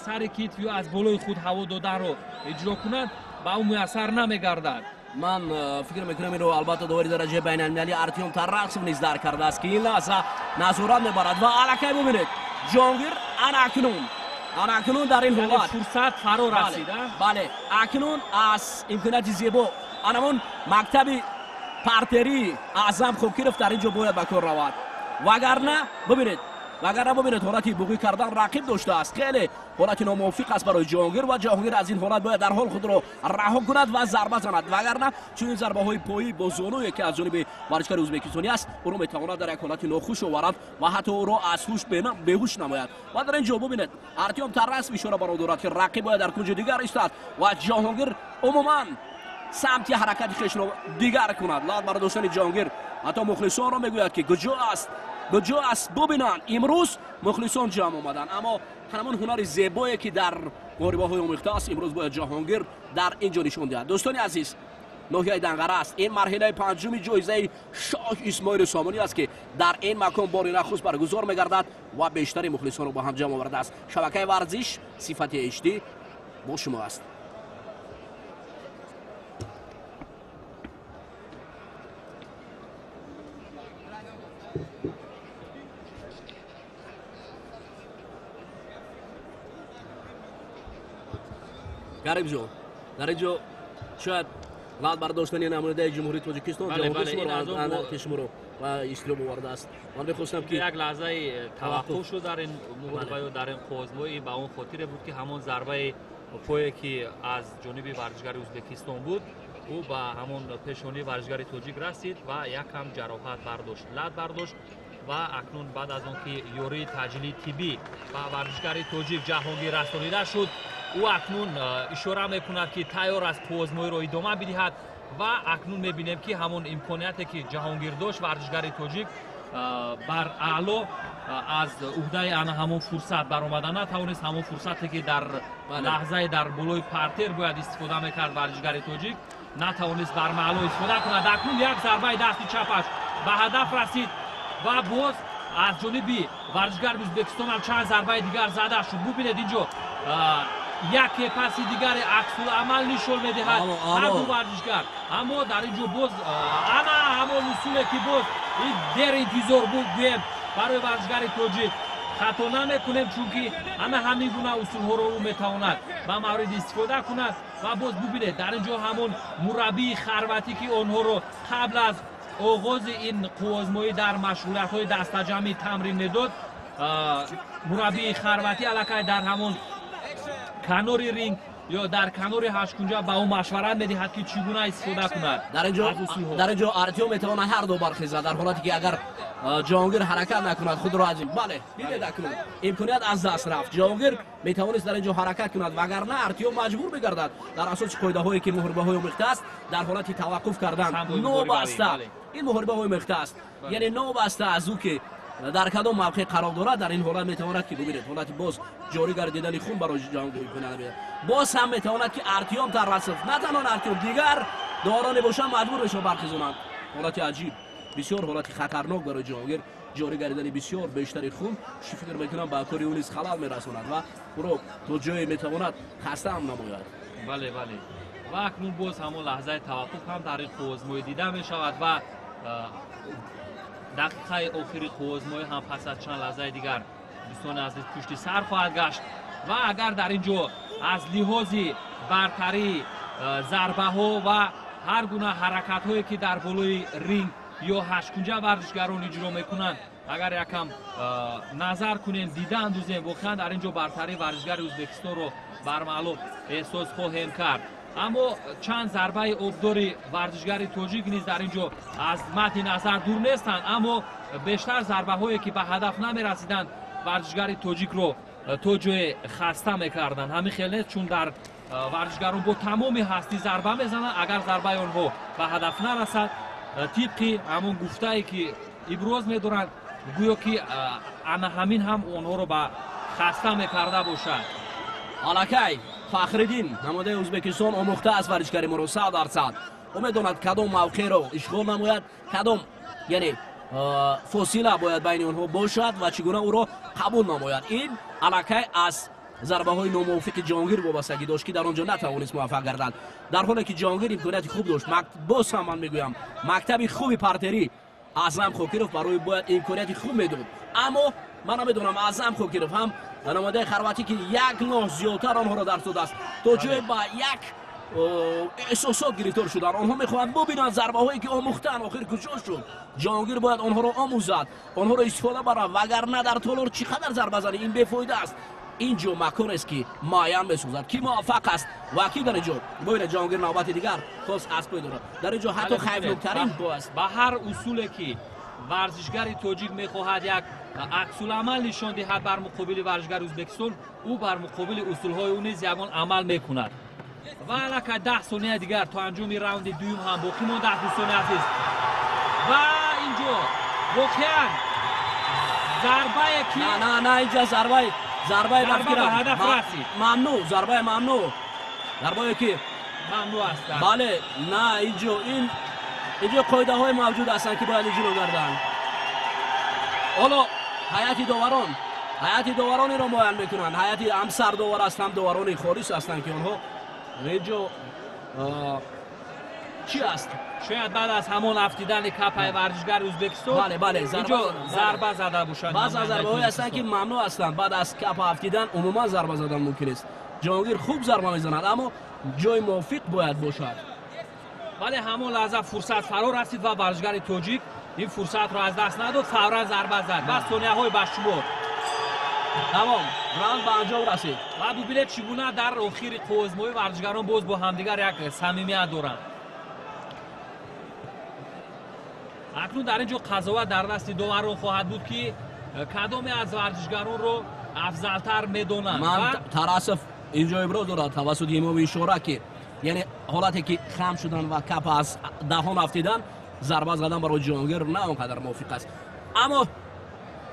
сари китф ё аз болои худ ҳаво додаро иҷро кунад, ба ӯ муяссар намегардад. Ман фикр мекунам, инро албатта довари дараҷаи байналмилалӣ Артём Тарасов низ дарк кардааст, ки ин лаҳза назорат мебарад ва аллакай бубинед, Ҷаҳонгир ана акнун дар ин ҳолат фурсат фаро расид. Бале, акнун аз имконияти зебо анамон мактаби партерии Аъзам Хокиров дар ин ҷо бояд ба кор равад. Вагарна бубинед, ҳолати буғӣ кардан рақиб доштааст. Хеле ҳолати номувофиқ аст барои Ҷаҳонгир ва Ҷаҳонгир аз ин ҳолат бояд дар ҳол худро раҳо кунад ва зарба занад. Вагарна чунин зарбаҳои поӣ бо зонуе, ки аз ҷониби варзишгари ӯзбекистонӣ аст, ӯро метавонад дар як ҳолати нохуш оварад ва ҳатто ӯро аз ҳуш беҳуш намояд. Ва дар ин ҷо бубинед, Артём Тарасов ишора бар он дорад, ки рақиб бояд дар кунҷи дигар истад ва Ҷаҳонгир умуман самти ҳаракати хешро дигар кунад. Лат бардоштани Ҷаҳонгир ҳатто мухлисонро мегӯяд, ки куҷо аст, куҷо аст, бубинанд. Имрӯз мухлисон ҷамъ омаданд, аммо ҳамон ҳунари зебое, ки дар муҳорибаҳои омехта аст, имрӯз бояд Ҷаҳонгир дар ин ҷо нишон диҳад. Дӯстони азиз, ноҳияи Данғара аст. Ин марҳилаи панҷуми ҷоизаи Шоҳ Исмоили Сомонӣ аст, ки дар ин макон бори нахуст баргузор мегардад ва бештари мухлисонро ба ҳам ҷамъ овардааст. Шабакаи варзиш сифати HD бо шумо аст. Каримҷон, дар ин ҷо шояд лат бардоштани намояндаи Ҷумҳурии Тоҷикистон шуморо ба истилом овардааст. Ман мехостам, ки як лаҳзаи таваққуф шуд дар ин муҳориба ё дар ин қувваозмоӣ, ба он хотире буд, ки ҳамон зарбаи пое, ки аз ҷониби варзишгари Ӯзбекистон буд, ӯ ба ҳамон пешонии варзишгари тоҷик расид ва якам ҷароҳат бардошт, лат бардошт. Ва акнун баъд аз он ки ёрии таъҷилии тиббӣ ба варзишгари тоҷик Ҷаҳонгир расонида шуд, Ӯ акнун ишора мекунад, ки тайёр аст қувваозмоиро идома бидиҳад ва акнун мебинем, ки ҳамон имконияте, ки Ҷаҳонгир дошт, варзишгари тоҷик бар аъло аз уҳдаи ана ҳамон фурсат баромада натавонист. Ҳамон фурсате, ки дар лаҳзаи дар болои партер бояд истифода мекард, варзишгари тоҷик натавонист бар маъло истифода кунад. Акнун як зарбаи дасти чапаш ба ҳадаф расид ва боз аз ҷониби варзишгари Ӯзбекистон ҳам чанд зарбаи дигар зада шуд. Бубинед, инҷо яке паси дигаре аксуламал нишон медиҳад ҳар ду варзишгар. Аммо дар ин ҷо боз ана ҳамон усуле, ки боз ин дер интизор буд, гӯем, барои варзишгари тоҷик хато намекунем, чунки ана ҳамин гуна усулҳоро ӯ метавонад ба мавриди истифода кунад. Ва боз бубинед, дар ин ҷо ҳамон мураббии хорватӣ, ки онҳоро қабл аз оғози ин қувваозмоӣ дар машғулиятҳои дастаҷамъӣ тамрин медод, мураббии хорватӣ аллакай дар ҳамон канори ринг ё дар канори ҳашткунҷа ба ӯ машварат медиҳад, ки чӣ гуна истифода кунад. Дар ин ҷо Артём метавонад ҳар ду бархезад, дар ҳолате ки агар Ҷаҳонгир ҳаракат накунад худро аз бале, бинед, акнун имконият аз даст рафт. Ҷаҳонгир метавонист дар ин ҷо ҳаракат кунад, вагарна Артём маҷбур мегардад дар асоси қоидаҳое, ки муҳорибаҳои омехта аст, дар ҳолати таваққуф кардан. Нобаста ин муҳорибаҳои омехта аст, яъне нобаста аз ӯ ки дар кадом мавқеъ қарор дорад, дар ин ҳолат метавонад ки, бубинед, ҳолати боз ҷорӣ гардидани хун барои Ҷаҳонгир имконият медиҳад. Боз ҳам метавонад ки Артём Тарасов, на танҳо Артём, дигар довароне бошанд, маҷбур мешаванд бархезонанд. Ҳолати аҷиб, бисёр ҳолати хатарнок барои Ҷаҳонгир, ҷорӣ гардидани бисёр бештари хун, фикр мекунам, ба кори ӯ низ халал мерасонад ва ӯро то ҷое метавонад хаста ҳам намояд. Бале, бале, ва акнун боз ҳамон лаҳзаи таваққуф ҳам дар ин қувваозмоӣ дида мешавад ва дақиқаи охири қувваозмоӣ ҳам пас аз чанд лаҳзаи дигар, дӯстони азиз, пушти сар хоҳад гашт. Ва агар дар ин ҷо аз лиҳози бартарии зарбаҳо ва ҳар гуна ҳаракатҳое, ки дар болои ринг ё ҳашткунҷа варзишгарон иҷро мекунанд, агар якам назар кунем, дида андӯзем, воқеан дар ин ҷо бартарии варзишгари Ӯзбекистонро бармаълум эҳсос хоҳем кард. Аммо чанд зарбаи обдори варзишгари тоҷик низ дар ин ҷо аз мадди назар дур нестанд, аммо бештар зарбаҳое, ки ба ҳадаф намерасиданд, варзишгари тоҷикро то ҷое хаста мекарданд. Ҳамин хел нест, чун дар варзишгарон бо тамоми ҳастӣ зарба мезананд, агар зарбаи онҳо ба ҳадаф нарасад, тибқи ҳамон гуфтае, ки иброз медоранд, гӯё ки ана ҳамин ҳам онҳоро ба хаста мекарда бошад. Аллакай Фахриддин, намояндаи Ӯзбекистон, омӯхта аст варзишгари моро 100%. Ӯ медонад, кадом мавқеъро ишғол намояд, кадом, яъне, фосила бояд байни онҳо бошад ва чӣ гуна ӯро қабул намояд. Ин аллакай аз зарбаҳои номувофиқи Ҷаҳонгир вобастагӣ дошт, ки дар он ҷо натавонист муваффақ гардад, дар ҳоле ки Ҷаҳонгир имконияти хуб дошт. Боз ҳам ман мегӯям, мактаби хуби партерӣ Аъзам Хокиров барои бояд имконияти хуб медод, аммо ман намедонам, Аъзам Хокиров ҳам намояндаи хорватӣ, ки як ноҳ зиёдтар онҳоро дарс додааст, то ҷое ба як эҳсосот гирифтор шуданд. Онҳо мехоҳанд бубинанд, зарбаҳое ки омӯхтанд охир куҷо шуд. Ҷаҳонгир бояд онҳоро омӯзад, онҳоро истифода барад, вагарна дар толор чӣ қадар зарба занӣ, ин бефоида аст. Ин ҷо маконест, ки муайян месозад, ки муваффақ аст ва ки дар ин ҷо. Бубинед, Ҷаҳонгир навбати дигар хост аз пой дорад. Дар ин ҷо ҳатто хайфноктарин боз ба ҳар усуле ки варзишгари тоҷик мехоҳад як аксуламал нишон диҳад бар муқобили варзишгари Ӯзбекистон, ӯ бар муқобили усулҳои ӯ низ ягон амал мекунад. Ва аллакай 10 сония дигар то анҷоми раунди дуюм ҳам боқӣ мондааст, дӯстони азиз. Ва ин ҷо воқеан зарбае ки На, на, на, инҷа зарбаи зарба ба ҳадаф расид. Мамнӯъ, зарбаи мамнӯъ, зарбае ки мамнӯъ аст. Бале, на, инҷо ин инҷо қоидаҳои мавҷуд ҳастанд, ки бояд иҷро гарданд. Ҳоло ҳайати доварон инро муайян мекунанд. Ҳайати ҳам сардовар аст, ҳам доварони холис ҳастанд, ки онҳо инҷо чӣ аст? Шояд баъд аз ҳамон афтидани капаи варзишгари Ӯзбекистон бале бале инҷо зарба зада бошад. Баъзе зарбаҳое ҳастанд, ки мамнӯъ ҳастанд. Баъд аз капа афтидан умуман зарба задан мумкин нест. Ҷаҳонгир хуб зарба мезанад, аммо ҷои мувофиқ бояд бошад. Вале ҳамон лаҳза фурсат фаро расид ва варзишгари тоҷик ин фурсатро аз даст надод, фавран зарба зад ва сонияҳои ба шумор. Тамом, раунд ба анҷом расид. Ва бубинед, чӣ гуна дар охири қувваозмоӣ варзишгарон боз бо ҳамдигар як самимият доранд. Акнун дар ин ҷо қазоват дар дасти доварон хоҳад буд, ки кадоме аз варзишгаронро афзалтар медонанд. Ман Тарасов Инҷо иброз дорад тавассути имоми ишора, ки яъне ҳолате ки хам шудан ва кап аз даҳон афтидан, зарба задан барои Ҷаҳонгир на он қадар мувофиқ аст. Аммо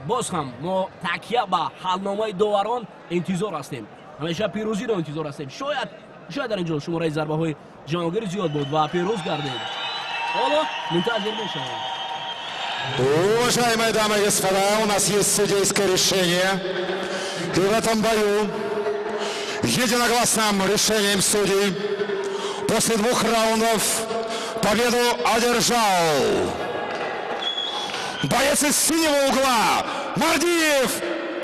боз ҳам мо такя ба ҳалномаи доварон интизор ҳастем, ҳамеша пирӯзиро интизор ҳастем. Шояд дар ин ҷо шумораи зарбаҳои Ҷаҳонгир зиёд буд ва пирӯз гардид. Ҳоло мунтазир мешавем. Уважаемые дамы и господа, у нас есть судейское решение. И в этом бою единогласным решением судей после двух раундов победу одержал боец из синего угла Мардиев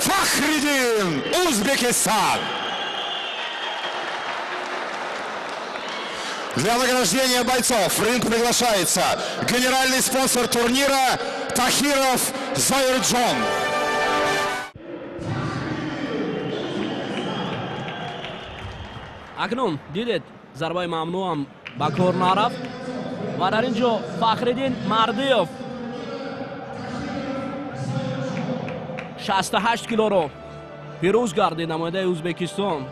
Фахриддин, Узбекистан. Для награждения бойцов в ринг приглашается генеральный спонсор турнира Тахиров Заирджон. Акнун дидед, зарбаи мамнӯъам ба кор нарафт ва дар ин ҷо Фахриддин Мардиев 68 килоро пирӯз гардид, намояндаи Ӯзбекистон.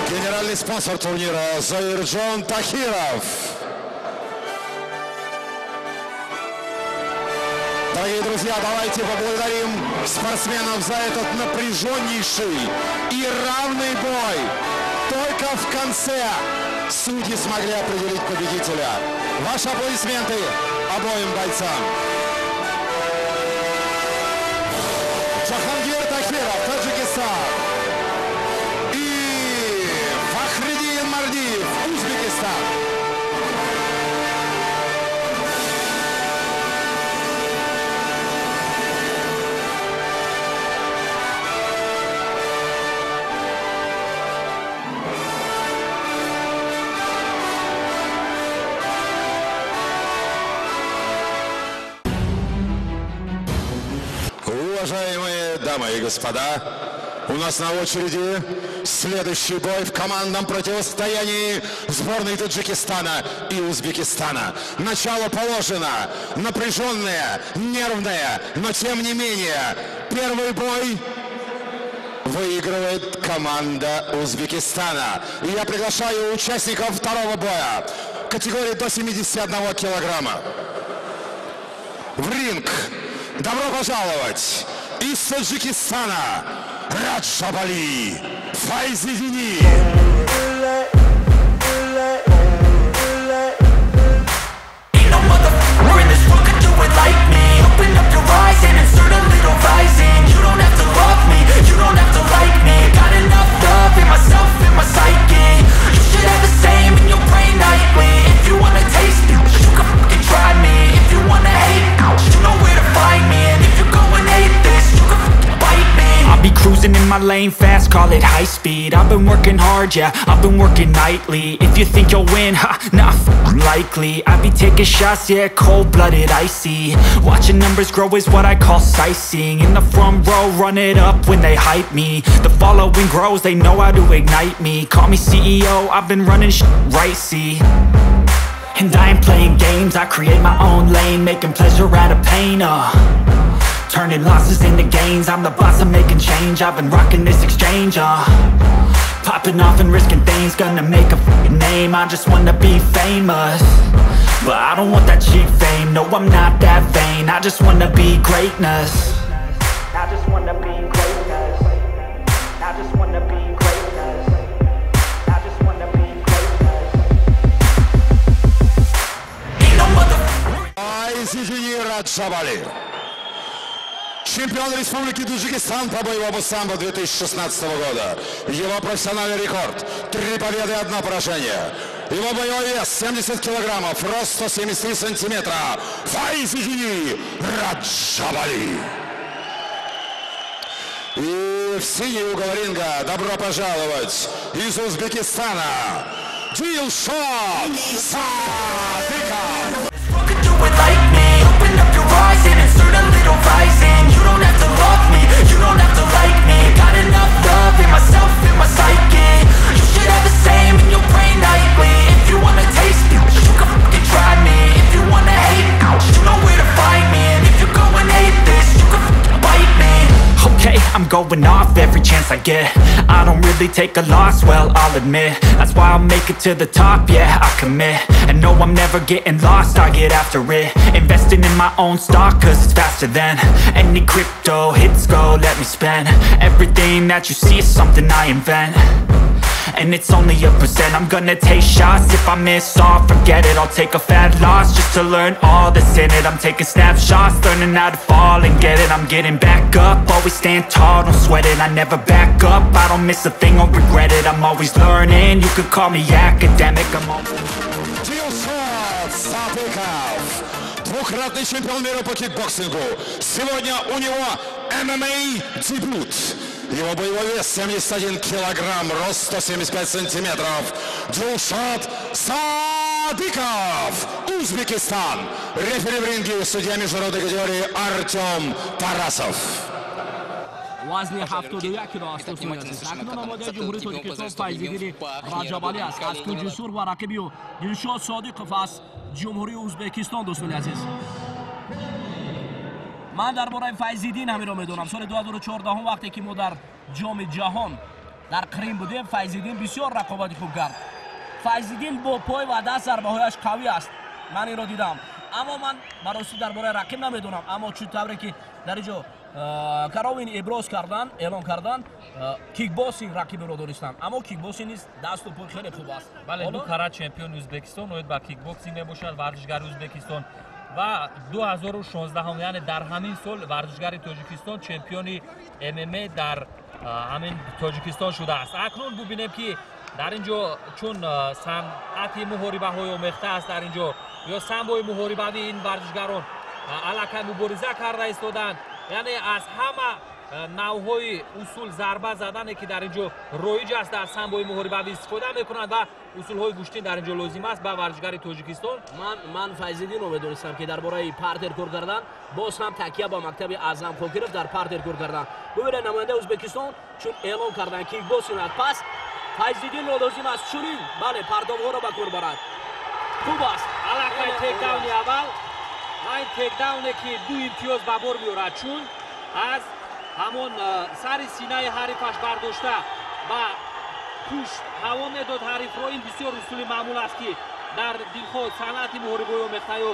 Генеральный спонсор турнира Заирджон Тахиров. Дорогие друзья, давайте поблагодарим спортсменов за этот напряженнейший и равный бой. Только в конце судьи смогли определить победителя. Ваши аплодисменты обоим бойцам. Джахангир Тахиров, Таджикистан. И Фахриддин Мардиев, Узбекистан. Уважаемые дамы и господа, у нас на очереди следующий бой в командном противостоянии сборной Таджикистана и Узбекистана. Начало положено, напряженное, нервное, но тем не менее, первый бой выигрывает команда Узбекистана. И я приглашаю участников второго боя категории до 71 килограмма в ринг. Добро пожаловать из Таджикистана Раджабали Файзидини. Cruising in my lane fast, call it high speed. I've been working hard, yeah, I've been working nightly. If you think you'll win, ha, not f***ing likely. I be taking shots, yeah, cold-blooded, icy. Watching numbers grow is what I call sightseeing. In the front row, run it up when they hype me. The following grows, they know how to ignite me. Call me CEO, I've been running right, see. And I ain't playing games, I create my own lane, making pleasure out of pain, Turning losses into gains, I'm the boss, I'm making change. I've been rocking this exchange, Popping off and risking things, gonna make a f***ing name. I just wanna be famous, but I don't want that cheap fame. No, I'm not that vain, I just wanna be greatness. I just wanna be greatness. I just wanna be greatness. I just wanna be greatness. Ain't no mother... Файзидини Раджабали, чемпион Республики Таджикистан по боевому самбо 2016 года. Его профессиональный рекорд – 3 победы и 1 поражение. Его боевой вес 70 килограммов, рост 173 сантиметра. Файзидини Раджабали. И в синий угол ринга добро пожаловать из Узбекистана Дилшод Садыков. You don't have to love me, you don't have to like me. Got enough love in myself, in my psyche. You should have the same in your brain nightly. If you wanna taste, you can fucking try me. If you wanna hate, you know where to find me. And if you go and hate this, you can fucking bite me. Okay, I'm going off every chance I get. I don't really take a loss, well, I'll admit. That's why I'll make it to the top, yeah, I commit. And no, I'm never getting lost, I get after it. Investing in my own stock, cause it's faster than any crypto hits go, let me spend. Everything that you see is something I invent. And it's only a percent. I'm gonna take shots. If I miss all, forget it. I'll take a fat loss just to learn all that's in it. I'm taking snapshots, learning how to fall and get it. I'm getting back up, always stand tall, don't sweat it. I never back up, I don't miss a thing or regret it. I'm always learning, you could call me academic. I'm always... Дилшод Садыков, двукратный чемпион мира по кикбоксингу. Сегодня у него ММА-дебют. Его боевой вес 71 килограмм, рост 175 сантиметров. Дилшод Садыков, Узбекистан. Рефери в ринге, судья международной категории Артем Тарасов. Вазни 71 кило аст, дӯстони азиз. Акнун намояндаи Ҷумҳурии Тоҷикистон Файзиддини Раҷабалӣ аст аз Кунҷисур ва рақиби ӯ Дилшод Содиқов аз Ҷумҳурии Ӯзбекистон, дӯстони азиз. Ман дар бораи Файзиддин ҳаминро медонам. Соли 2014 вақте ки мо дар Ҷоми ҷаҳон дар Қрим будем, Файзиддин бисёр рақобати хуб кард. Файзиддин бо пой ва даст зарбаҳояш қавӣ аст. Ман инро дидам. Аммо ман ба ростӣ дар бораи рақиб намедонам. Аммо чун тавре ки дар ин ҷо Каровин иброз кардан, эълон кардан, кикбоксинг рақибро донистанд. Аммо кикбоксинг низ дасту пой хеле хуб аст. Бале, ду карат чемпиони Ӯзбекистон оид ба кикбоксинг мебошад, варзишгари Ӯзбекистон. Ва 2016, яъне дар ҳамин сол варзишгари Тоҷикистон чемпиони ММА дар ҳамин Тоҷикистон шудааст. Акнун бубинем ки дар ин ҷо чун санъати муҳорибаҳои омехта аст, дар ин ҷо ё самбои муҳорибавӣ ин варзишгарон аллакай мубориза карда истоданд. Яъне аз ҳама навъҳои усул зарба задане ки дар ин ҷо роиҷ аст дар самбои муҳорибавӣ истифода мекунанд ва усулҳои гӯштин дар ин ҷо лозим аст ба варзишгари Тоҷикистон. Ман Файзиддинро медонистам ки дар бораи партер кор кардан боз ҳам такя ба мактаби Аъзам Қокиров дар партер кор кардан. Бубинед, намояндаи Ӯзбекистон чун эълон кардан кикбоксинг аст, пас Файзиддинро лозим аст чунин, бале, партовҳоро ба кор барад. Хуб аст. Аллакай тейкдауни аввал ва ин тейкдауне ки ду имтиёз ба бор меорад, чун аз ҳамон сари синаи ҳарифаш бардошта ба пушт ҳаво медод ҳарифро. Ин бисёр усули маъмул аст ки дар дилхоҳ санъати муҳорибаи омехта ё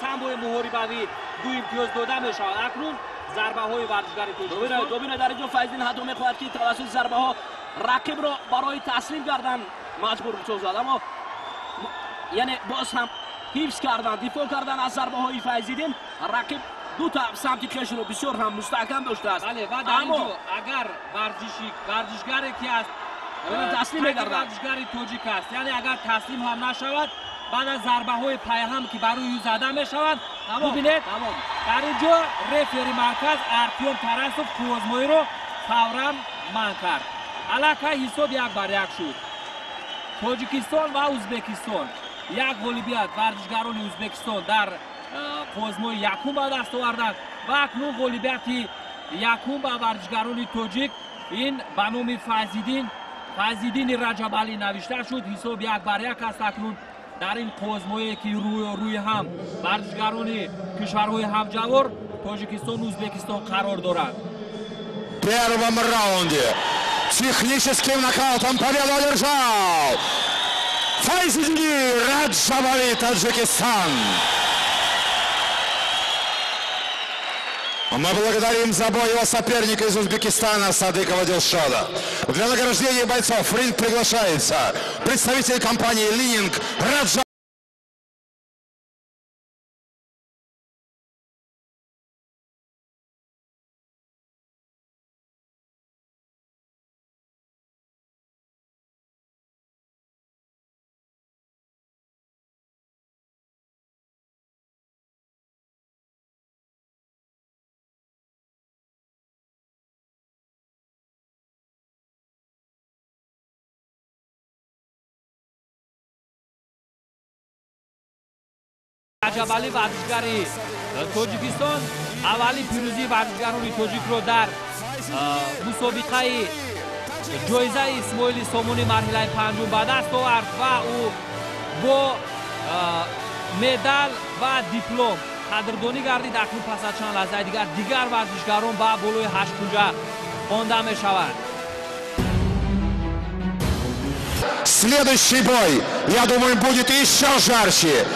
самбои муҳорибавӣ ду имтиёз дода мешавад. Акнун зарбаҳои варзишгари Тоҷикистон. Бубинед, дар ин ҷо Файзиддин ҳатто мехоҳад ки тавассути зарбаҳо рақибро барои таслим кардан маҷбур созад, аммо яъне боз ҳам ҳифз кардан, дифоъ кардан аз зарбаҳои Файзиддин. Рақиб ду та самти хешро бисёр ҳам мустаҳкам доштааст. Бале, ва дар ин ҷо агар варзишгаре ки аст таслим мегардад, варзишгари тоҷик аст, яъне агар таслим ҳам нашавад, баъд аз зарбаҳои пайҳам ки бар рӯи ӯ зада мешаванд, бубинед, дар ин ҷо рефери марказ Артём Тарасов қуввозмоиро фавран манъ кард. Аллакай ҳисоб 1-1 шуд. Тоҷикистон ва Ӯзбекистон як ғолибият варзишгарони Ӯзбекистон дар қуввозмои якум ба даст оварданд ва акнун ғолибияти якум ба варзишгарони тоҷик ин ба номи Файзиддини Раҷабалӣ навишта шуд. Ҳисоб 1-1 аст акнун дар ин қуввозмое ки рӯи ҳам варзишгарони кишварҳои ҳамҷавор Тоҷикистону Ӯзбекистон қарор доранд. В первом раунде техническим нокаутом победу одержал Файзиддин Раджабали, Таджикистан. Мы благодарим за бой его соперника из Узбекистана Садыкова Дилшода. Для награждения бойцов в ринг приглашается представитель компании «Лининг» Раджаб. Раҷабалӣ варзишгари Тоҷикистон аввалин пирӯзии варзишгарони тоҷикро дар мусобиқаи ҷоизаи Исмоили Сомонӣ марҳилаи панҷум ба даст овард ва ӯ бо медал ва диплом қадрдонӣ гардид. Акнун пас аз чанд лаҳзаи дигар дигар варзишгарон ба болои ҳашткунҷа хонда мешаванд. Следующий бой, я думаю, будет еще жарче,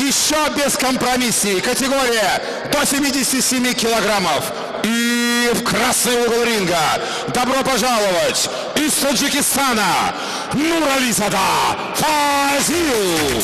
еще бескомпромисснее. Категория до 77 килограммов. И в красный угол ринга добро пожаловать из Таджикистана Нурализода Фазил.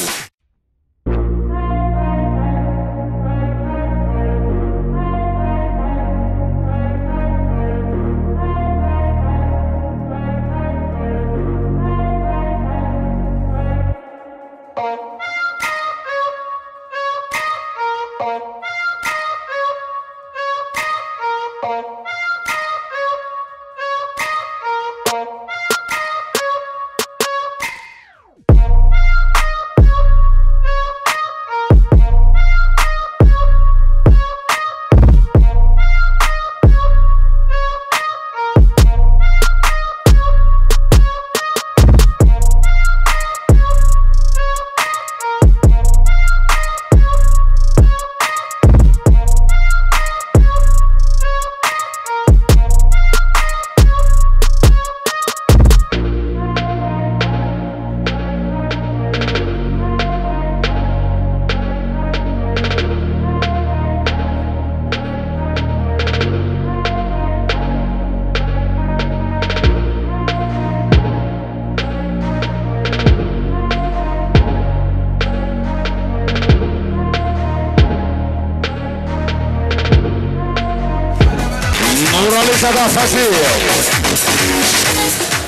Фазил,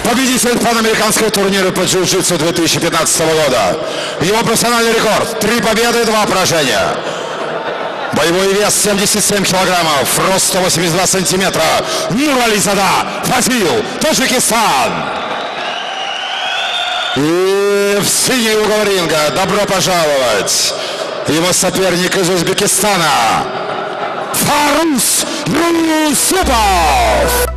победитель панамериканского турнира по джиу-джитсу 2015 года. Его профессиональный рекорд – 3 победы, 2 поражения. Боевой вес 77 килограммов, рост 182 сантиметра. Нурализода Фазил, Таджикистан. И в синий угол ринга добро пожаловать его соперник из Узбекистана Фаруз Юсупов.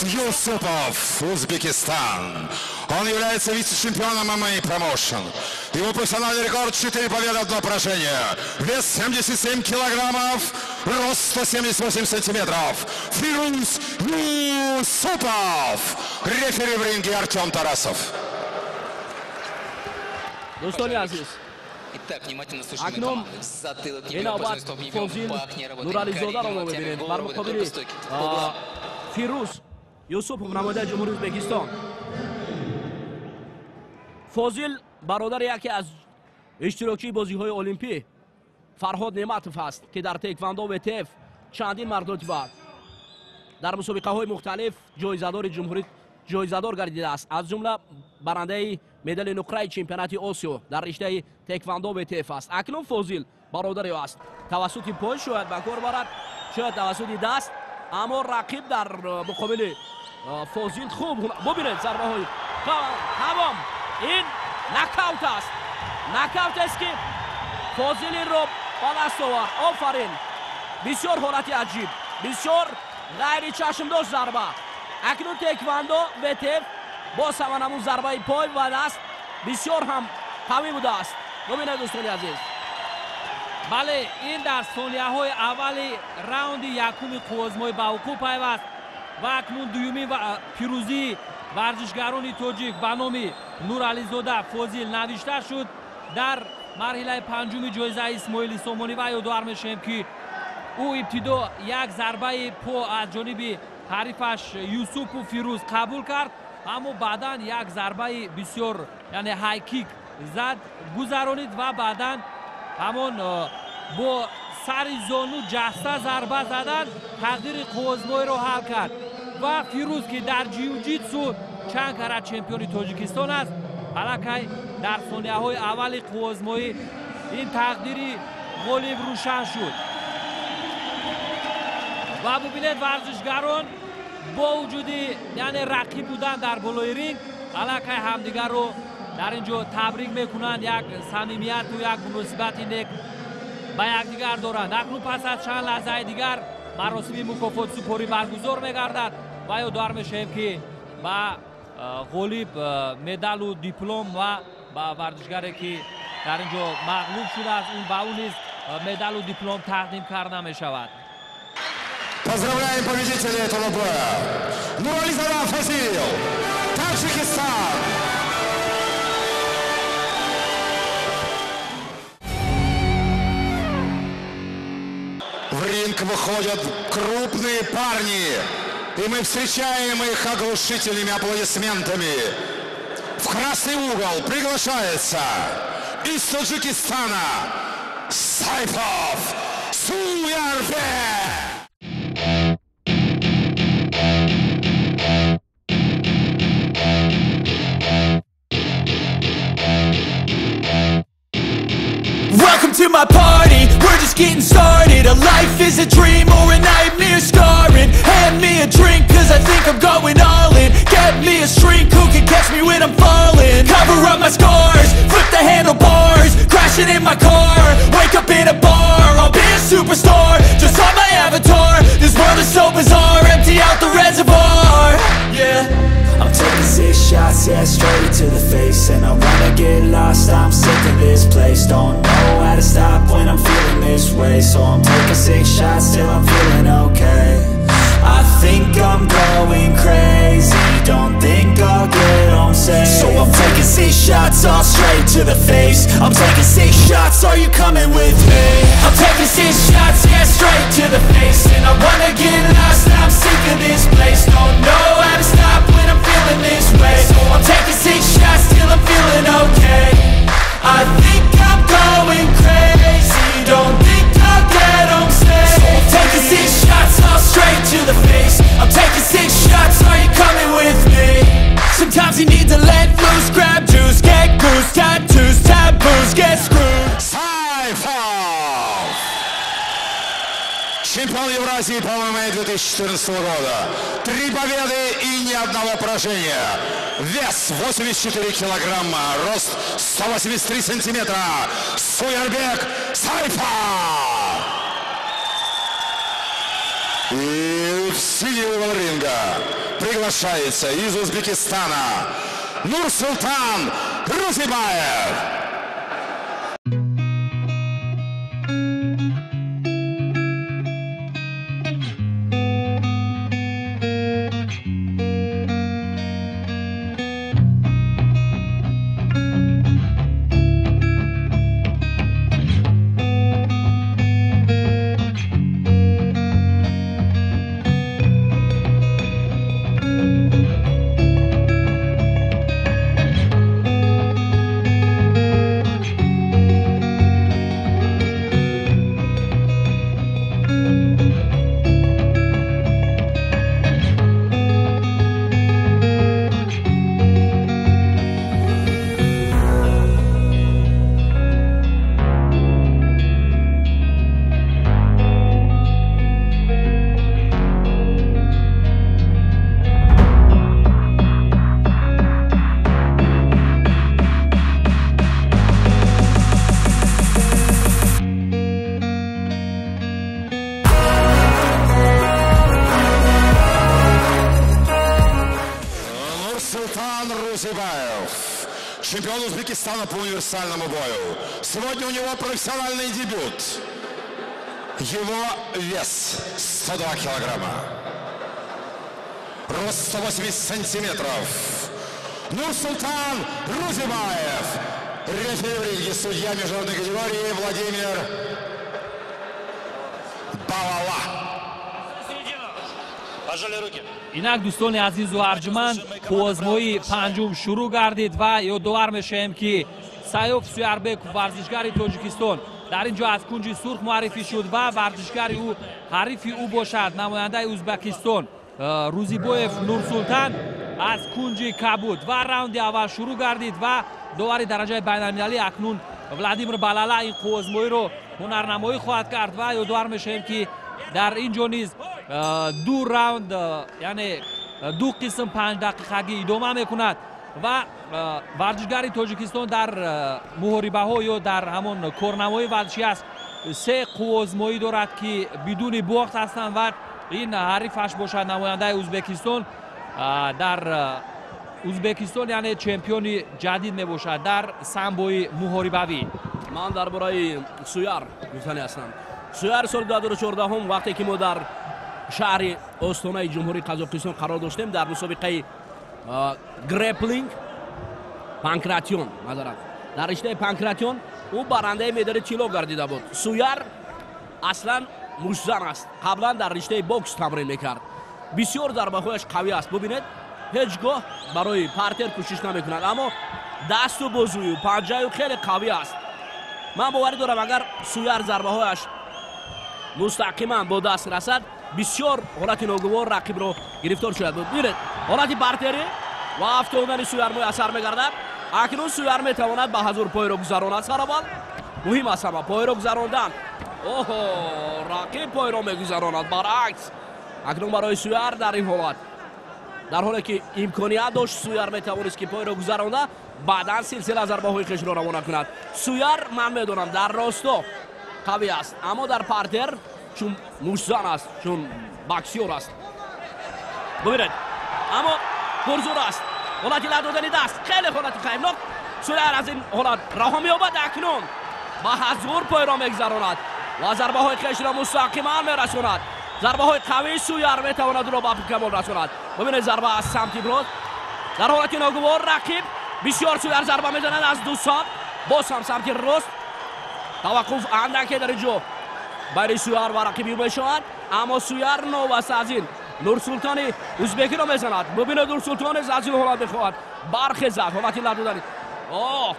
Юсупов, Узбекистан. Он является вице-чемпионом MMA Promotion. Его профессиональный рекорд 4 победы, 1 поражение. Вес 77 килограммов, рост 178 сантиметров. Фируз Юсупов. Рефери в ринге Артем Тарасов. Дӯстони азиз, Итак, внимательно слушаем команду. Затылок не бьем, позвоночник стоп не бьем, пах не работает. Нурализодаро мебинем бар муқобили Фируз Юсупов, намояндаи Ҷумҳурии Ӯзбекистон. Фозил бародари яке аз иштирокчии бозиҳои Олимпӣ Фарҳод Неъматов аст, ки дар тэквондо ВТФ чандин мартаба дар мусобиқаҳои мухталиф ҷоизадори ҷумҳурӣ ҷоизадор гардидааст, аз ҷумла барандаи медали нуқраи чемпионати Осиё дар риштаи тэквондо ВТФ аст. Акнун Фозил бародари ӯ аст. Тавассути пой шояд ба кор барад, шояд тавассути даст, аммо рақиб дар муқобили Фозил хуб бубинед зарбаҳои тамом. Ин нокаут аст, нокаут аст, ки Фозил инро ба даст овард. Офарин, бисёр ҳолати аҷиб, бисёр ғайричашмдошт зарба. Акнун тэквондо ВТФ Боз ҳам ҳамун зарбаи пой ва даст бисёр ҳам қавӣ будааст. Бубинед, дӯстони азиз. Бале, ин дар сонияҳои аввали раунди якуми қуввозмоӣ ба вуқӯъ пайваст ва акнун дуюмин пирӯзии варзишгарони тоҷик ба номи Нурализода Фозил навишта шуд дар марҳилаи панҷуми ҷоизаи Исмоили Сомонӣ. Ва ёдовар мешавем, ки ӯ ибтидо як зарбаи по аз ҷониби ҳарифаш Юсупу Фирӯз қабул кард, аммо баъдан як зарбаи бисёр, яъне хайкик зад, гузаронид ва баъдан ҳамон бо сари зону ҷаста зарба задан тақдири қуввозмоиро ҳал кард. Ва Фирӯз, ки дар ҷиу-ҷитсу чанд карат чемпиони Тоҷикистон аст, аллакай дар сонияҳои аввали қуввозмоӣ ин тақдири ғолиб рӯшан шуд. Ва бубинед, варзишгарон бо вуҷуди, яъне рақиб будан дар болои ринг, аллакай ҳамдигарро дар ин ҷо табрик мекунанд, як самимияту як муносибати нек ба якдигар доранд. Акнун пас аз чанд лаҳзаи дигар маросими мукофотсупорӣ баргузор мегардад ва ёдовар мешавем, ки ба ғолиб медалу диплом ва ба варзишгаре, ки дар ин ҷо мағлуб шудааст, ба ӯ низ медалу диплом тақдим карда мешавад. Поздравляем победителя этого боя! Нурализода Фазил, Таджикистан! В ринг выходят крупные парни, и мы встречаем их оглушительными аплодисментами. В красный угол приглашается из Таджикистана Сайфов Суярбек! Welcome to my party, we're just getting started. A life is a dream or a nightmare scarring. Hand me a drink, cause I think I'm going all in. Get me a shrink who can catch me when I'm falling. Cover up my scars, flip the handlebars. Crashing in my car, wake up in a bar. I'll be a superstar, just on my avatar. This world is so bizarre, empty out the reservoir. Yeah, I'm taking 6 shots, yeah, straight to the face. And I wanna get lost, I'm sick of this place. Don't know how to stop when I'm feeling this way. So I'm taking 6 shots till I'm feeling okay. I think I'm going crazy, don't think I'll get home safe. So I'm taking 6 shots, all straight to the face. I'm taking 6 shots, are you coming with me? I'm taking 6 shots, yeah, straight to the face. And I wanna get lost, I'm sick of this place. Don't know how to stop when I'm feeling this way. So I'm taking 6 shots till I'm feeling okay. I think I'm going crazy, don't think I'll get home safe. So I'm taking 6 shots, all straight to the face. I'm taking 6 shots, are you coming with me? Sometimes you need to let loose, grab juice, get goose, tattoos, taboos, get screwed. Сайфов! Чемпион Евразии по ММА 2014 года. 3 победы и ни одного поражения. Вес 84 килограмма, рост 183 сантиметра. Суярбек Сайфов! И в синий угол ринга приглашается из Узбекистана Нурсултан Рузибаев. Узбекистана по универсальному бою. Сегодня у него профессиональный дебют. Его вес 102 килограмма. Рост 180 сантиметров. Нурсултан Рузибаев. Рефери в ринге, судья международной категории Владимир Балала. Пожали руки. Инак, дӯстони азизу арҷманд, қуввозмоии панҷум шурӯъ гардид ва ёдовар мешавем, ки Саёф Суярбеков, варзишгари Тоҷикистон, дар ин ҷо аз кунҷи сурх муаррифӣ шуд ва варзишгари ӯ, ҳарифи ӯ бошад, намояндаи Узбекистон Рӯзибоев Нурсултан аз кунҷи кабуд. Ва раунди аввал шурӯъ гардид ва довари дараҷаи байналмилалӣ акнун Владимир Балала ин қуввозмоиро ҳунарнамоӣ хоҳад кард. Ва ёдовар мешавем, ки дар ин ҷо низ ду раунд, яъне ду қисм 5 дақиқагӣ идома мекунад. Ва варзишгари Тоҷикистон дар муҳорибаҳо ё дар ҳамон корнамои варзишӣ аст, се қуввозмоӣ дорад, ки бидуни бохт ҳастанд. Ва ин ҳарифаш бошад, намояндаи Узбекистон, дар Узбекистон, яъне чемпиони ҷадид мебошад дар самбои муҳорибавӣ. Ман дар бораи Суяр гуфтани ҳастам. Суяр соли 2014, вақте ки мо дар шаҳри Остонаи Ҷумҳурии Қазоқистон қарор доштем, дар мусобиқаи греплинг, панкратион, назарат, дар риштаи панкратион ӯ барандаи медали тилло гардида буд. Суяр аслан муштзан аст, қаблан дар риштаи бокс тамрин мекард. Бисёр зарбаҳояш қавӣ аст. Бубинед, ҳеҷ гоҳ барои партер кӯшиш намекунад, аммо дасту бозую панҷаю хеле қавӣ аст. Ман боварӣ дорам, агар Суяр зарбаҳояш мустақиман бо даст расад, бисёр ҳолати ногувор рақибро гирифтор шояд буд. Бибинед, ҳолати партерӣ ва афтодани Суяр муяссар мегардад. Акнун Суяр метавонад ба ҳазур пойро гузаронад. Сараввал муҳим аст ҳама пойро гузарондан. Оҳо, рақиб пойро мегузаронад. Баръакс, акнун барои Суяр дар ин ҳолат, дар ҳоле ки имконият дошт, Суяр метавонист, ки пойро гузаронда, баъдан силсила зарбаҳои хешро равона кунад. Суяр, ман медонам, дар росто қавӣ аст, аммо дар партер, чун муштзан аст, чун боксёр аст, бубинед, аммо пурзур аст. Ҳолати ла додани даст хеле ҳолати хаймнок. Суяр аз ин ҳолат раҳо меёбад. Акнун ба ҳазур пойро мегузаронад ва зарбаҳои хешро мустақиман мерасонад. Зарбаҳои қавии Суяр метавонад ӯро ба камол расонад. Бубинед, зарба аз самти рост. Дар ҳолати ногувор рақиб бисёр Суяр зарба мезанад аз ду самт. Боз ҳам самти рост. Таваққуф андаке дар ин ҷо байни Суяр ва рақиби ӯ мешавад, аммо Суяр новаста аз ин Нурсултони узбекиро мезанад. Бубинед, Нурсултон низ аз ин ҳолат мехоҳад бархезад. Ҳолати ла додани, оҳ,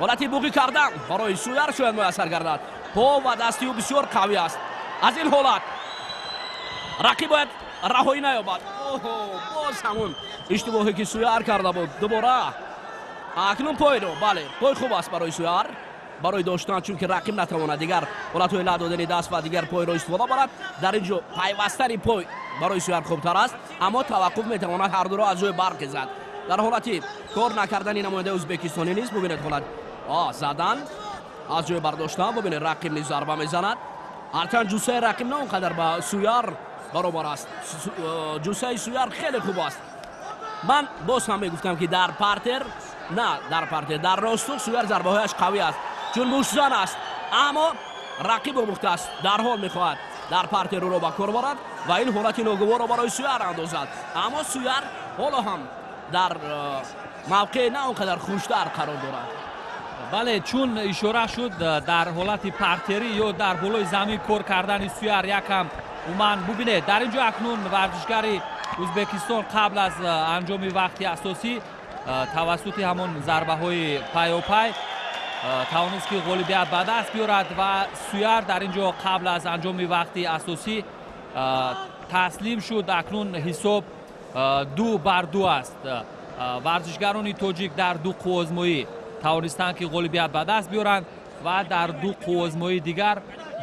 ҳолати буғӣ кардан барои Суяр шояд муяссар гардад. По ва дасти ӯ бисёр қавӣ аст. Аз ин ҳолат рақиб бояд раҳоӣ наёбад. Оҳо, боз ҳамун иштибоҳе, ки Суяр карда буд, дубора. Акнун пойро, бале, пой хуб аст барои Суяр барои доштан, чунки рақиб натавонад дигар ҳолатҳои ла додани даст ва дигар пойро истифода барад. Дар ин ҷо пайвастани пой барои Суяр хубтар аст, аммо таваққуф метавонад ҳардуро аз ҷои бархезад. Дар ҳолати кор накардани намояндаи узбекистонӣ низ, бубинед, ҳолат задан, аз ҷои бардоштан. Бубинед, рақиб низ зарба мезанад, ҳарчанд ҷуссаи рақиб на он қадар ба Суяр баробар аст. Ҷуссаи Суяр хеле хуб аст. Ман боз ҳам мегуфтам, ки дар партер, на дар партер, дар ростух Суяр зарбаҳояш қавӣ аст, чун муштзан аст, аммо рақиб омӯхтааст, дарҳол мехоҳад дар партер ӯро ба кор барад ва ин ҳолати ногуворро барои Суяр андозад. Аммо Суяр ҳоло ҳам дар мавқеи на он қадар хуштар қарор дорад. Бале, чун ишора шуд, дар ҳолати партерӣ ё дар болои замин кор кардани Суяр якам умуман, бубинед, дар ин ҷо акнун варзишгари Узбекистон қабл аз анҷоми вақти асосӣ тавассути ҳамон зарбаҳои пайопай тавонист, ки ғолибият ба даст биёрад. Ва Суяр дар ин ҷо қабл аз анҷоми вақти асосӣ таслим шуд. Акнун ҳисоб 2-2 аст. Варзишгарони тоҷик дар ду қуввозмоӣ тавонистанд, ки ғолибият ба даст биёранд ва дар ду қуввозмоии дигар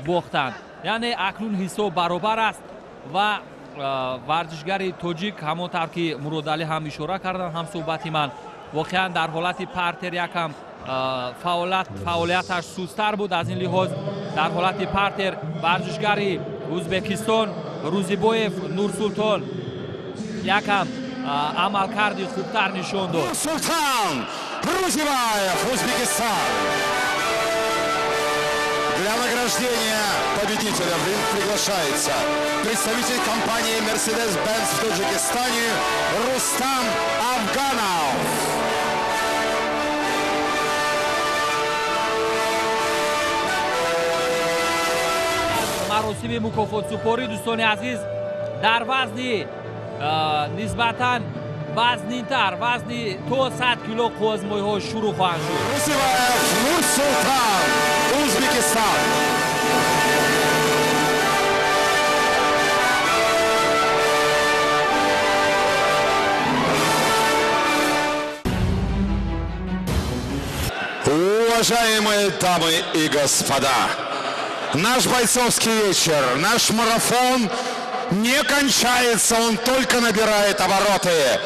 бохтанд, яъне акнун ҳисоб баробар аст. Ва варзишгари тоҷик, ҳамон тавр ки Муродалӣ ҳам ишора карданд, ҳам суҳбати ман, воқеан дар ҳолати партер якам фаъолияташ сусттар буд. Аз ин лиҳоз дар ҳолати партер варзишгари Ӯзбекистон Рӯзибоев Нурсултон якам амалкарди хубтар нишон дод. Султан Рузибаев, Узбекистан. Для награждения победителя в ринг приглашается представитель компании Mercedes-Benz в Таджикистане Рустам Афганов. Маросими мукофотсупорӣ, дӯстони азиз, дар вазни нисбатан вазнинтар, вазни то 100 кило қуввазмоиҳо шурӯъ хоҳанд шуд. Рузибаев Нурсултан, Узбекистан. Уважаемые дамы и господа, наш бойцовский вечер, наш марафон не кончается, он только набирает обороты.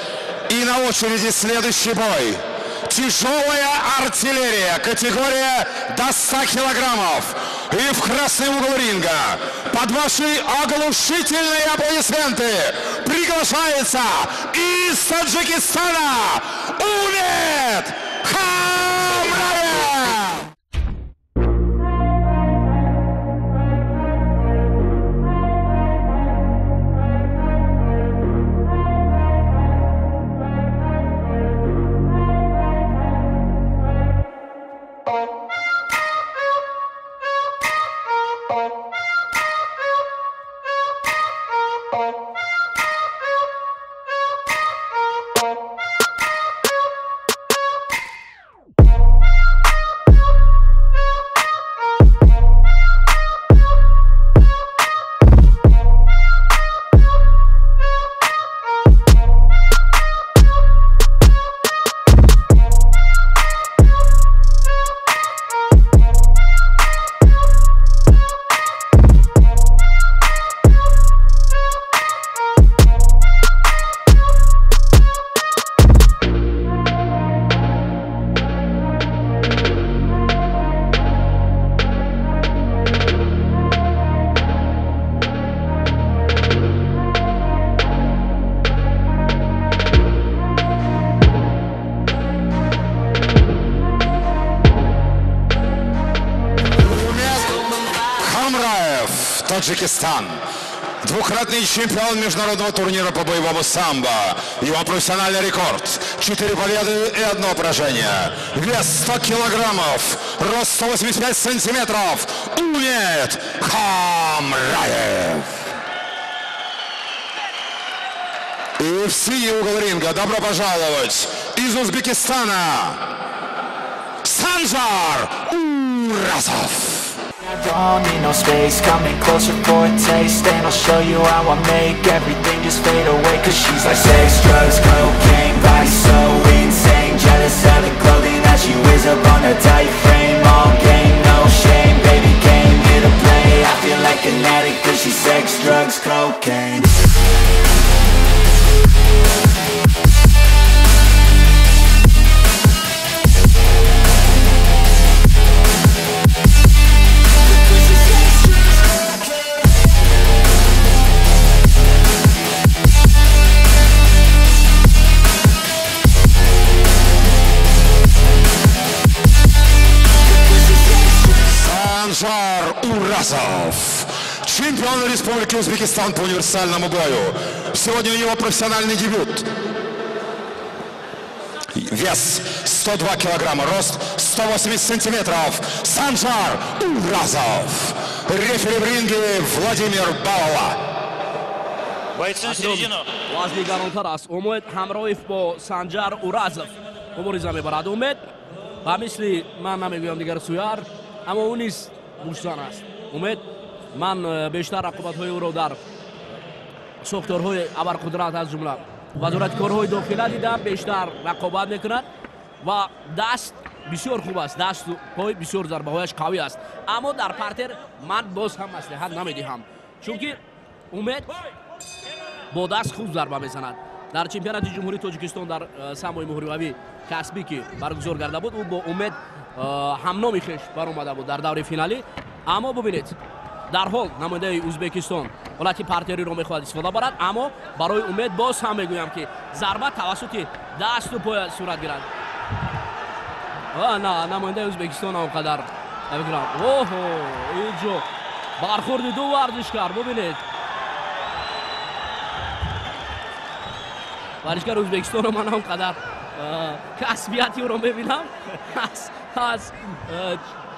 И на очереди следующий бой. Тяжелая артиллерия, категория до 100 килограммов. И в красный угол ринга под ваши оглушительные аплодисменты приглашается из Таджикистана Умед Хамраев! Таджикистан. Двукратный чемпион международного турнира по боевому самбо. Его профессиональный рекорд. 4 победы и 1 поражение. Вес 100 килограммов. Рост 185 сантиметров. Умед Хамраев. И в синий угол ринга добро пожаловать из Узбекистана Санжар Уразов. I don't need no space, coming closer for a taste. And I'll show you how I make everything just fade away. Cause she's like sex, drugs, cocaine, body so insane. Jealous of the clothing that she wears up on a tight frame. All game, no shame, baby came here to play. I feel like an addict cause she's sex, drugs, cocaine. Санжар Уразов, чемпион Республики Узбекистан по универсальному бою. Сегодня у него профессиональный дебют. Вес 102 килограмма, рост 180 сантиметров. Санжар Уразов. Рефери в ринге Владимир Балала. Бойцы на середину. Вазни гаронтар аст. Умед Хамроев бо Санжар Уразов мубориза мебарад. Умед ба мисли ман намегӯям дигар суяр, аммо ӯ низ муштзан аст. Умед, ман бештар рақобатҳои ӯро дар сохторҳои абарқудрат, аз ҷумла вазорати корҳои дохила дидам, бештар рақобат мекунад ва даст бисёр хуб аст, дасту пой бисёр зарбаҳояш қавӣ аст. Аммо дар партер ман боз ҳам маслиҳат намедиҳам, чунки Умед бо даст хуб зарба мезанад. Дар чемпионати ҷумҳурии Тоҷикистон дар самбои муҳорибавӣ касбӣ ки баргузор карда буд, ӯ бо Умед ҳамноми хеш баромада буд дар даври финалӣ. Аммо бубинед, дар ҳол намояндаи Узбекистон Ҳолати партериро мехоҳад истифода барад, аммо барои Умед боз ҳам мегӯям, ки зарба тавассути дасту пой сурат гирад. На, намояндаи Ӯзбекистон он қадар намекунам. Оҳо, инҷо бархӯрди ду варзишкар, бубинед. Варзишгари Ӯзбекистонро ман он қадар касбияти ӯро мебинам, аз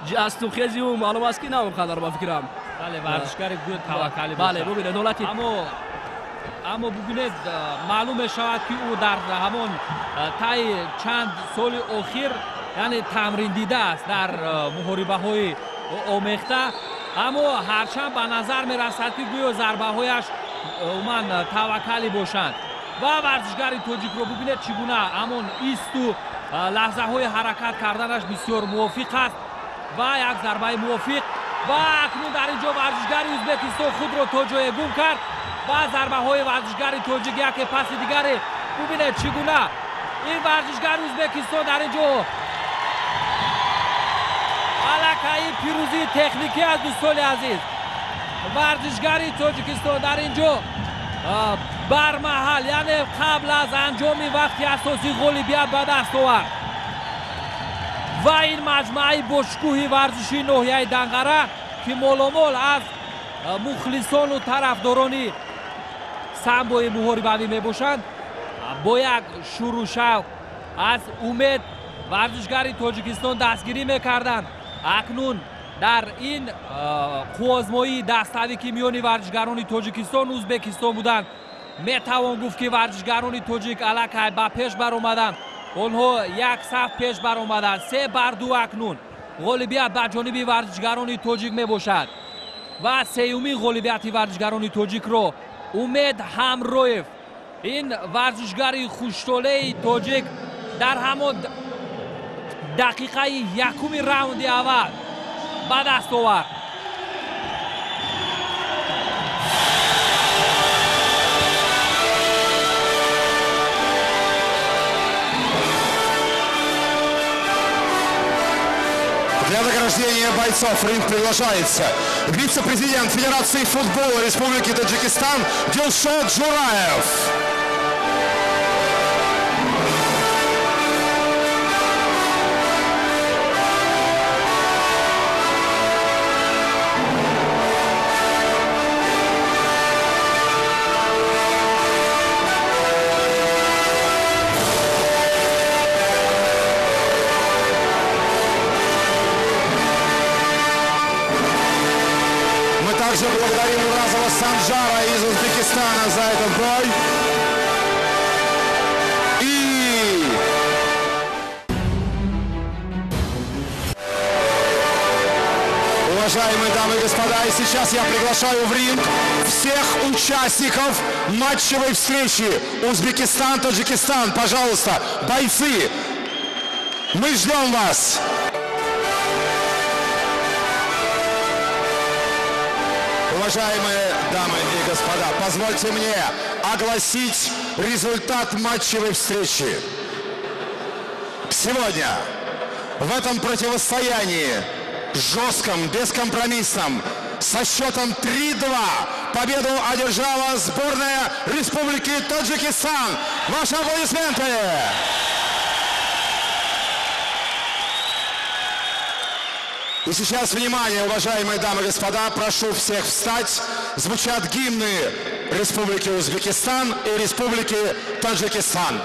ҷасту хези ӯ маълум аст, ки на он қадар, ба фикрам. Бале, варзишгари гӯё таваккалӣ. Бале, бубинед ҳолати. Аммо бубинед, маълум мешавад, ки ӯ дар ҳамон таи чанд соли охир, яъне тамрин дидааст дар муҳорибаҳои омехта, аммо ҳарчанд ба назар мерасад, ки гӯё зарбаҳояш умуман таваккалӣ бошанд. Ва варзишгари тоҷикро бубинед, чӣ гуна ҳамон исту лаҳзаҳои ҳаракат карданаш бисёр мувофиқ аст ва як зарбаи мувофиқ. Ва акнун дар ин ҷо варзишгари Ӯзбекистон худро то ҷое гум кард ва зарбаҳои варзишгари тоҷик яке паси дигаре. Бубинед, чӣ гуна ин варзишгари Ӯзбекистон дар ин ҷо аллакай пирӯзии техникӣ аст. Дӯстони азиз, варзишгари Тоҷикистон дар ин ҷо бармаҳал, яъне қабл аз анҷоми вақти асосӣ ғолибият ба даст овард. Ва ин маҷмӯаи бошукӯҳи варзишии ноҳияи Данғара, ки моломол аз мухлисону тарафдорони самбои муҳорибавӣ мебошанд, бо як шуру шавқ аз Умед, варзишгари Тоҷикистон, дастгирӣ мекарданд. Акнун дар ин қуввозмоии даставӣ, ки миёни варзишгарони Тоҷикистон Ӯзбекистон буданд, метавон гуфт, ки варзишгарони тоҷик аллакай ба пеш баромаданд. Онҳо як саф пеш баромаданд, 3-2. Акнун ғолибият ба ҷониби варзишгарони тоҷик мебошад ва сеюмин ғолибияти варзишгарони тоҷикро Умед Ҳамроев, ин варзишгари хуштолеи тоҷик, дар ҳамон дақиқаи якуми раунди аввал ба даст овард. Для награждения бойцов в ринг приглашается вице-президент Федерации футбола Республики Таджикистан Дилшод Джураев. Также благодарим Уразова Санжара из Узбекистана за этот бой. И уважаемые дамы и господа, и сейчас я приглашаю в ринг всех участников матчевой встречи Узбекистан-Таджикистан. Пожалуйста, бойцы, мы ждем вас. Уважаемые дамы и господа, позвольте мне огласить результат матчевой встречи. Сегодня в этом противостоянии, жестком, бескомпромиссном, со счетом 3-2 победу одержала сборная Республики Таджикистан. Ваши аплодисменты! И сейчас, внимание, уважаемые дамы и господа, прошу всех встать. Звучат гимны Республики Узбекистан и Республики Таджикистан.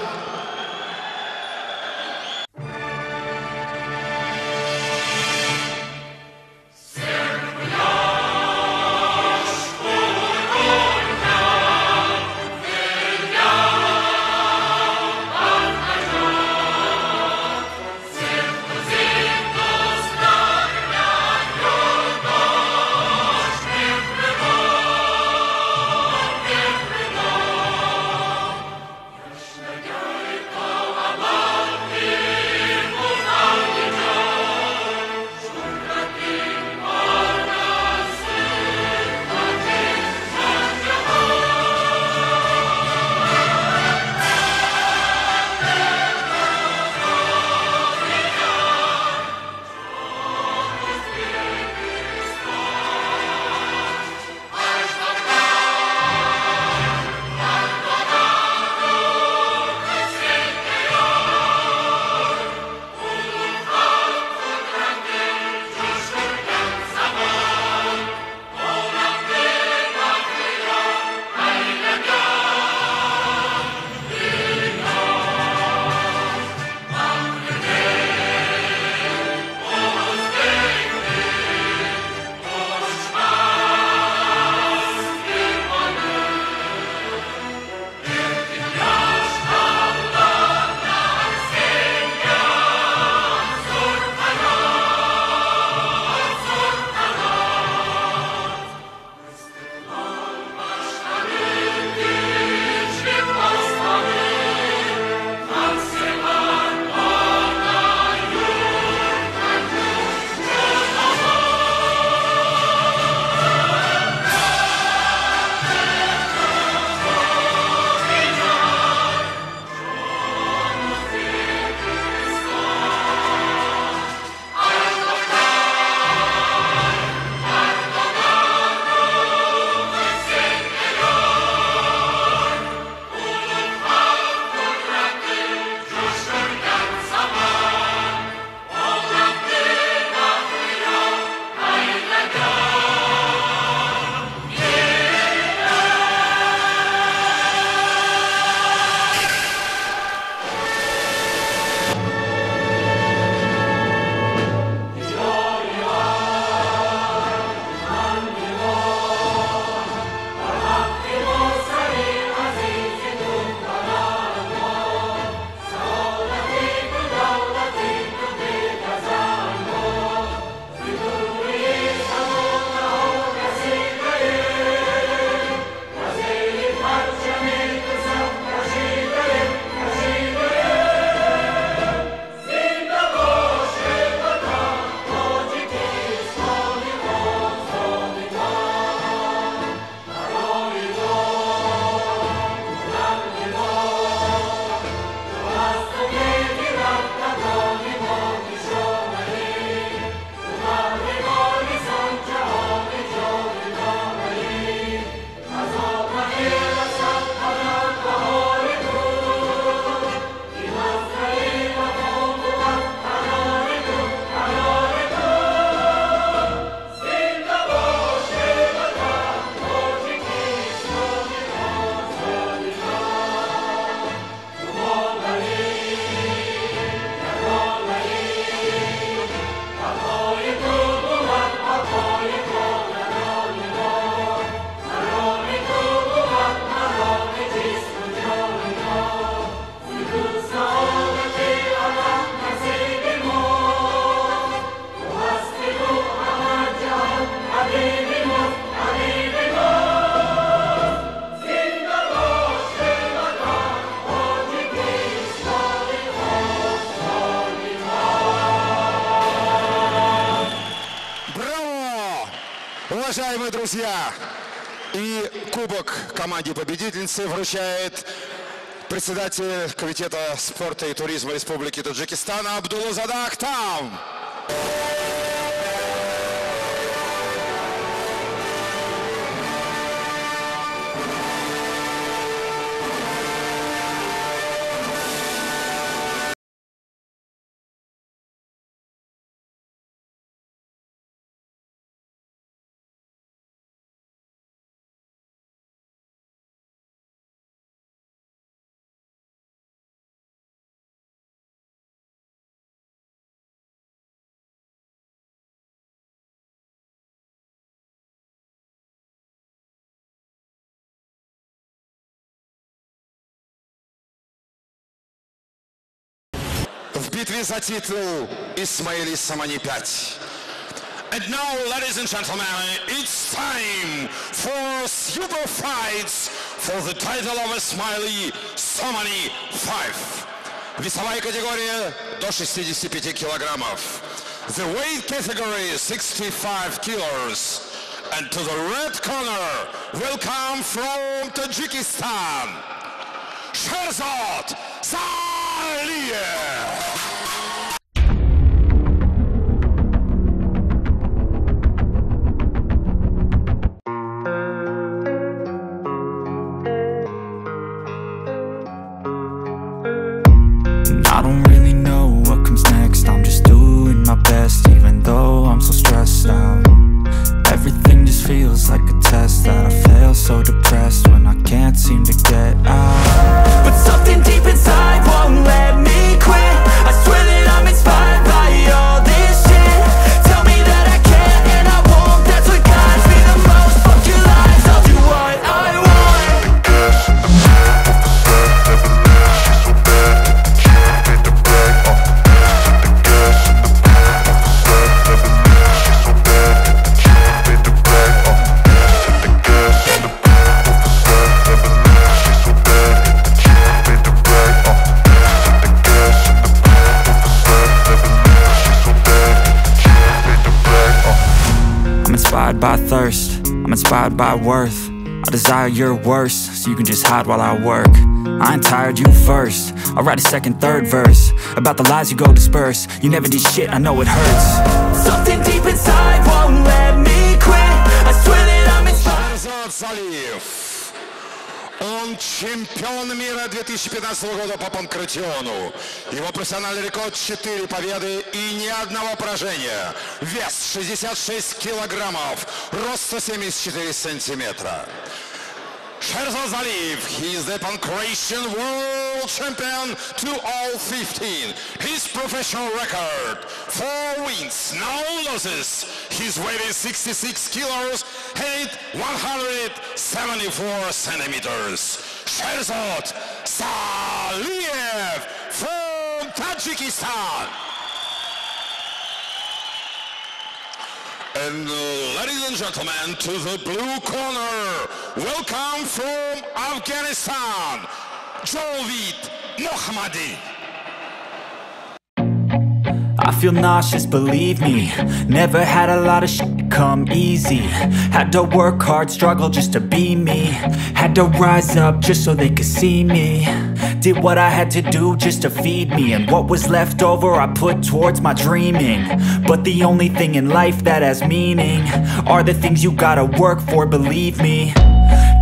Yeah. Уважаемые друзья, и кубок команде победительницы вручает председатель Комитета спорта и туризма Республики Таджикистан Абдуллозода Ахтам. В битве за титул Исмаили Сомони 5. And now, ladies and gentlemen, it's time for super fights for the title of Ismaili Somoni 5. Весовая категория до 65 килограммов. The weight category 65 kilos. And to the red corner will come from Tajikistan, Sherzod Saliev. I don't really know what comes next. I'm just doing my best, even though I'm so stressed out. Everything just feels like a test that I fail, so depressed when I can't seem to get out. But something deep inside won't let me quit. I swear that I'm inspired by all this shit. Tell me that I can and I won't. That's what guides me the most. Fuck your lies, I'll do what I want. I'm inspired by thirst, I'm inspired by worth. I desire your worst, so you can just hide while I work. I ain't tired, you first. I'll write a second, third verse about the lies you go disperse. You never did shit, I know it hurts. Something deep inside won't let me quit. I swear that I'm inspired. Шерзод Салиев. Он чемпион мира 2015 года по панкратиону. Его профессиональный рекорд 4 победы и ни одного поражения. Вес 66 килограммов, рост 174 сантиметра. Sherzod Saliev, he is the pankration world champion 2015. His professional record, 4 wins, no losses. His weight is 66 kilos, height 174 centimeters. Sherzod Saliev from Tajikistan. And ladies and gentlemen, to the blue corner, welcome from Afghanistan, Jovid Mohammadi. I feel nauseous, believe me. Never had a lot of shit come easy. Had to work hard, struggle just to be me. Had to rise up just so they could see me. Did what I had to do just to feed me, and what was left over I put towards my dreaming. But the only thing in life that has meaning are the things you gotta work for, believe me.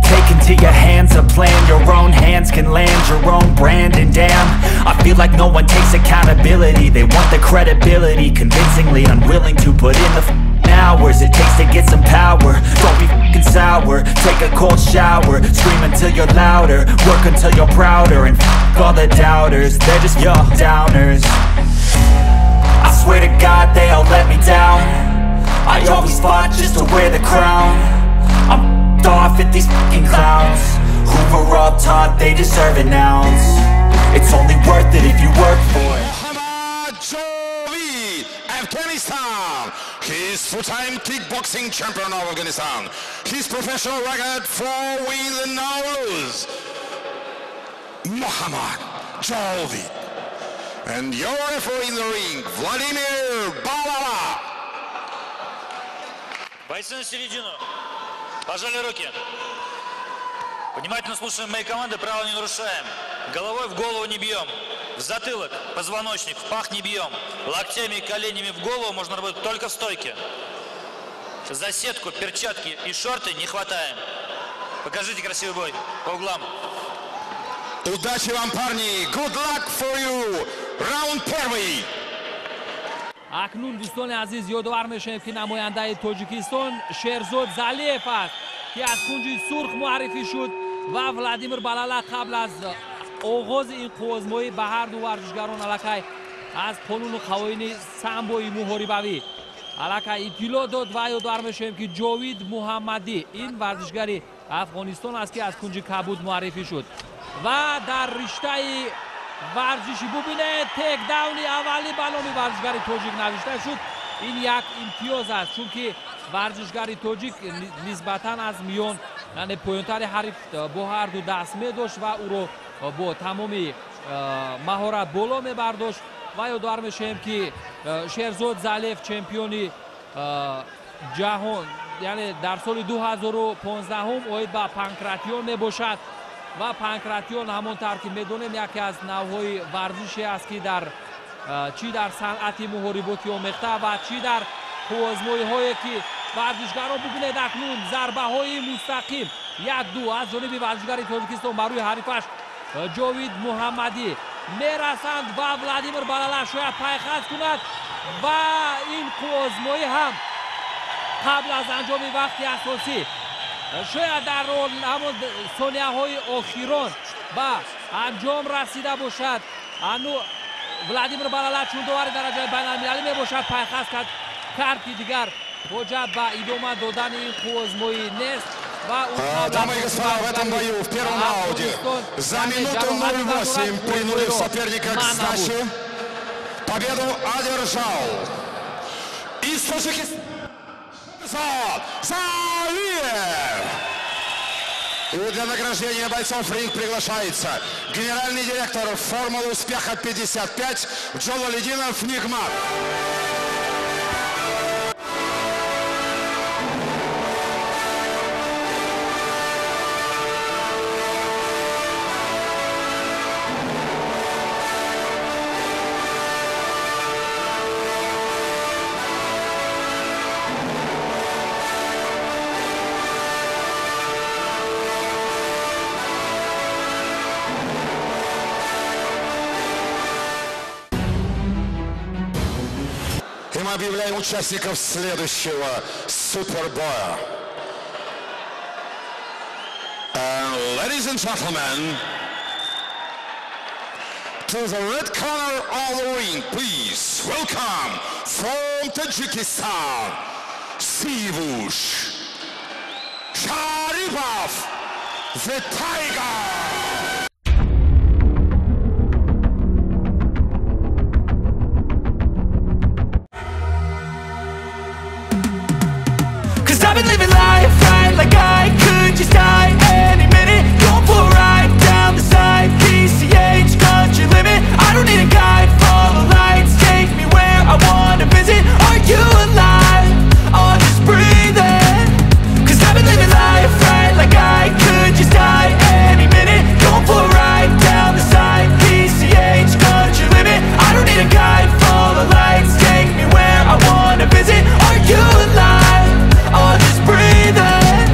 Take into your hands a plan. Your own hands can land your own brand. And damn, I feel like no one takes accountability. They want the credibility, convincingly unwilling to put in the hours it takes to get some power. Don't be f***ing sour, take a cold shower. Scream until you're louder, work until you're prouder. And f*** all the doubters, they're just your downers. I swear to God they all let me down. I always fought just to wear the crown. I'm f***ed off at these f***ing clowns who were all taught they deserve an ounce. It's only worth it if you work for it. Mohammad Jovid, Afghanistan. He is two-time kickboxing champion of Afghanistan. His professional record, 4 wins and no lose. Mohammad Jovid. And your referee in the ring, Vladimir Balala. Бойцы на середину. Пожали руки. Внимательно слушаем мои команды, правила не нарушаем. Головой в голову не бьем. В затылок, позвоночник, в пах не бьем. Локтями и коленями в голову можно работать только в стойке. За сетку, перчатки и шорты не хватаем. Покажите красивый бой по углам. Удачи вам, парни! Good luck for you! Раунд первый! Акнун, дӯстони азиз, ёдовар мешавем, ки намояндаи Тоҷикистон Шерзод Залиев аст, ки аз кунҷи сурх муаррифӣ шуд ва Владимир Балала қабл аз оғози ин қувваозмоӣ ба ҳар ду варзишгарон аллакай аз қонуну қавоини самбои муҳорибавӣ аллакай иттилоъ дод. Ва ёдовар мешавем, ки Ҷовид Муҳаммадӣ ин варзишгари Афғонистон аст, ки аз кунҷи кабуд муаррифӣ шуд ва дар риштаи варзиши, бубинед, тейкдауни аввалӣ ба номи варзишгари тоҷик навишта шуд. Ин як имтиёз аст, чунки варзишгари тоҷик нисбатан аз миён, яъне поёнтари ҳариф бо ҳар ду даст медошт ва ӯро бо тамоми маҳорат боло мебардошт. Ва ёдовар мешавем, ки Шерзод Залиев чемпиони ҷаҳон, яъне дар соли 2015 оид ба панкратион мебошад. Ва панкратион, ҳамон тавр ки медонем, яке аз навъҳои варзише аст, ки дар чӣ дар санъати муҳориботи омехта ва чӣ дар қувваозмоиҳое ки варзишгарон, бубинед, акнун зарбаҳои мустақим як ду аз ҷониби варзишгари Тоҷикистон ба рӯи ҳарифаш Ҷовид Муҳаммадӣ мерасанд ва Владимир Балала шояд пайхаз кунад ва ин қувваозмоӣ ҳам қабл аз анҷоми вақти асосӣ, шояд дар ҳамон сонияҳои охирон ба анҷом расида бошад. Ану Владимир Балала, чун довари дараҷаи байналмилалӣ мебошад, пайхаз кард, ки дигар ҳоҷат ба идома додани ин қувваозмоӣ нест. Дамы и господа, в этом бою в первом раунде за минуту 08, принудив соперника к сдаче, победу одержал из Таджикистана Залиев. И для награждения бойцов в ринг приглашается генеральный директор «Формулы успеха 55» Джалалидинов Нигмат. Мы объявляем участников следующего супербоя. And ladies and gentlemen, to the red corner of the ring, please welcome from Tajikistan, Sivush Sharipov, the Tiger. I've been living life right, like I could just die any minute. Going for a ride down the side, PCH, country limit. I don't need a guide, follow lights, take me where I wanna visit. Are you alive, or just breathing? 'Cause I've been living life right, like I could just die any minute. Going for a ride down the side, PCH, country limit. I don't need a guide, follow lights, take me where I wanna visit. Are you alive, or just breathing?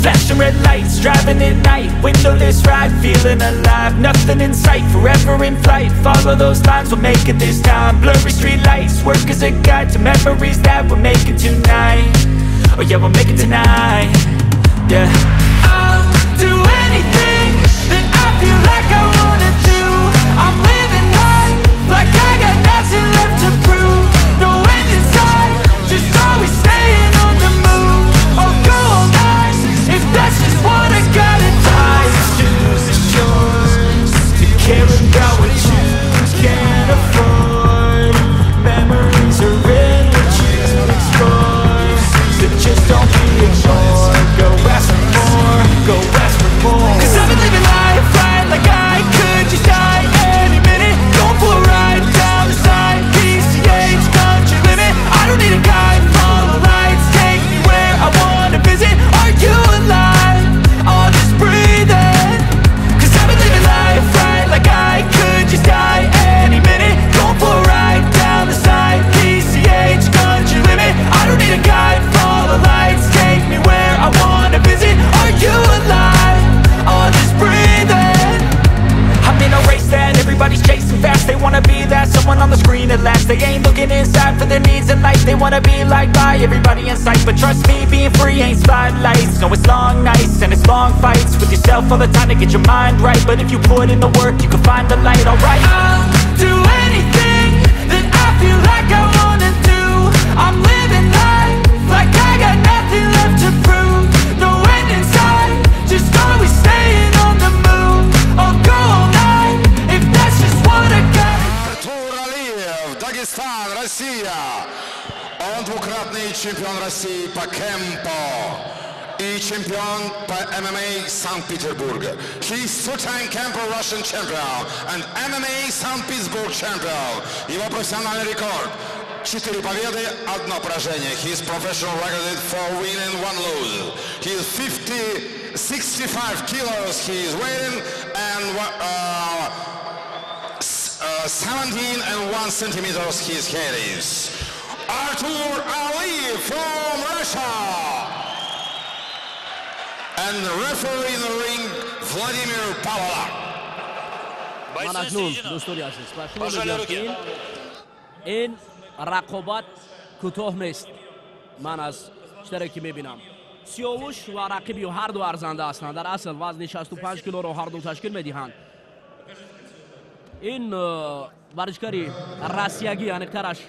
Flashing red lights, driving at night, windowless ride, feeling alive. Nothing in sight, forever in flight. Follow those lines, we'll make it this time. Blurry street lights, work as a guide to memories that we're making tonight. Oh yeah, we'll make it tonight, yeah. I'll do anything that I feel like I wanna do. I'm living life like I got nothing left to prove. No end in sight, just always staying on the move. I'll go all night, if that's just what I gotta do. Life's too short to care about what you can't afford. Memories are in what you explore, so just don't be ignored. Go ask for more, go ask for more. 'Cause I've been living life right, like I could just die any minute. Going for a ride down the side, PCH. wanna be like by everybody in sight. But trust me, being free ain't spotlights. No, it's long nights and it's long fights with yourself all the time to get your mind right. But if you put in the work, you can find the light, alright. I'll do anything that I feel like I wanna do. I'm living life like I got nothing left to prove. No end in sight, just always staying on the move. I'll go all night, if that's just what I got. Артур Алиев, Дагестан, Россия. Он двукратный чемпион России по кемпо и чемпион по ММА Санкт-Петербурга. He's two-time Kempo Russian champion and MMA Санкт-Петербург champion. Его профессиональный рекорд: 4 победы, 1 поражение. His professional record is 4 win and 1 lose. He is 65 kilos he is weighing and 17 and 1 centimeters his head is. Artur Aliev from Russia. And the referee in the ring, Vladimir Pavlov. Ман акнун, дӯстони азиз, ба шумо мегӯям, ки ин рақобат кӯтоҳ нест. Ман аз чидаре ки мебинам, Сиёвуш ва рақиби ҳарду арзанда ҳастанд. Дар асл вазни 65 килоро ҳарду ташкил медиҳанд. Ин варзишгари россиягӣ, аниқтараш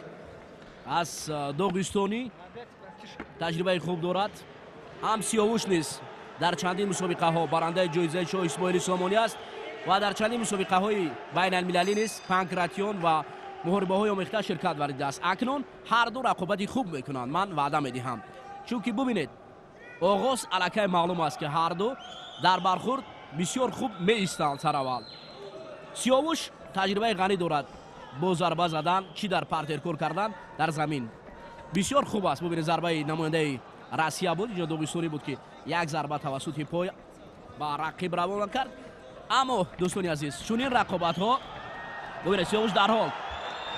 аз доғистонӣ, таҷрибаи хуб дорад. Ҳам Сиёвуш низ дар чандин мусобиқаҳо барандаи ҷоизаи Шоҳ Исмоили Сомонӣ аст ва дар чандин мусобиқаҳои байналмилалӣ низ панкратион ва муҳорибаҳои омехта ширкат варзидааст. Акнун ҳарду рақобати хуб мекунанд, ман ваъда медиҳам, чунки бубинед, оғоз аллакай маълум аст, ки ҳарду дар бархурд бисёр хуб меистанд. Сараввал Сиёвуш таҷрибаи ғанӣ дорад бо зарба задан, чӣ дар партер кор кардан дар замин бисёр хуб аст. Бубинед, зарбаи намояндаи Россия буд, инҷо доғистонӣ буд, ки як зарба тавассути пой ба рақиб равона кард. Аммо, дӯстони азиз, чунин рақобатҳо, бубинед, Сиёвуш дарҳол,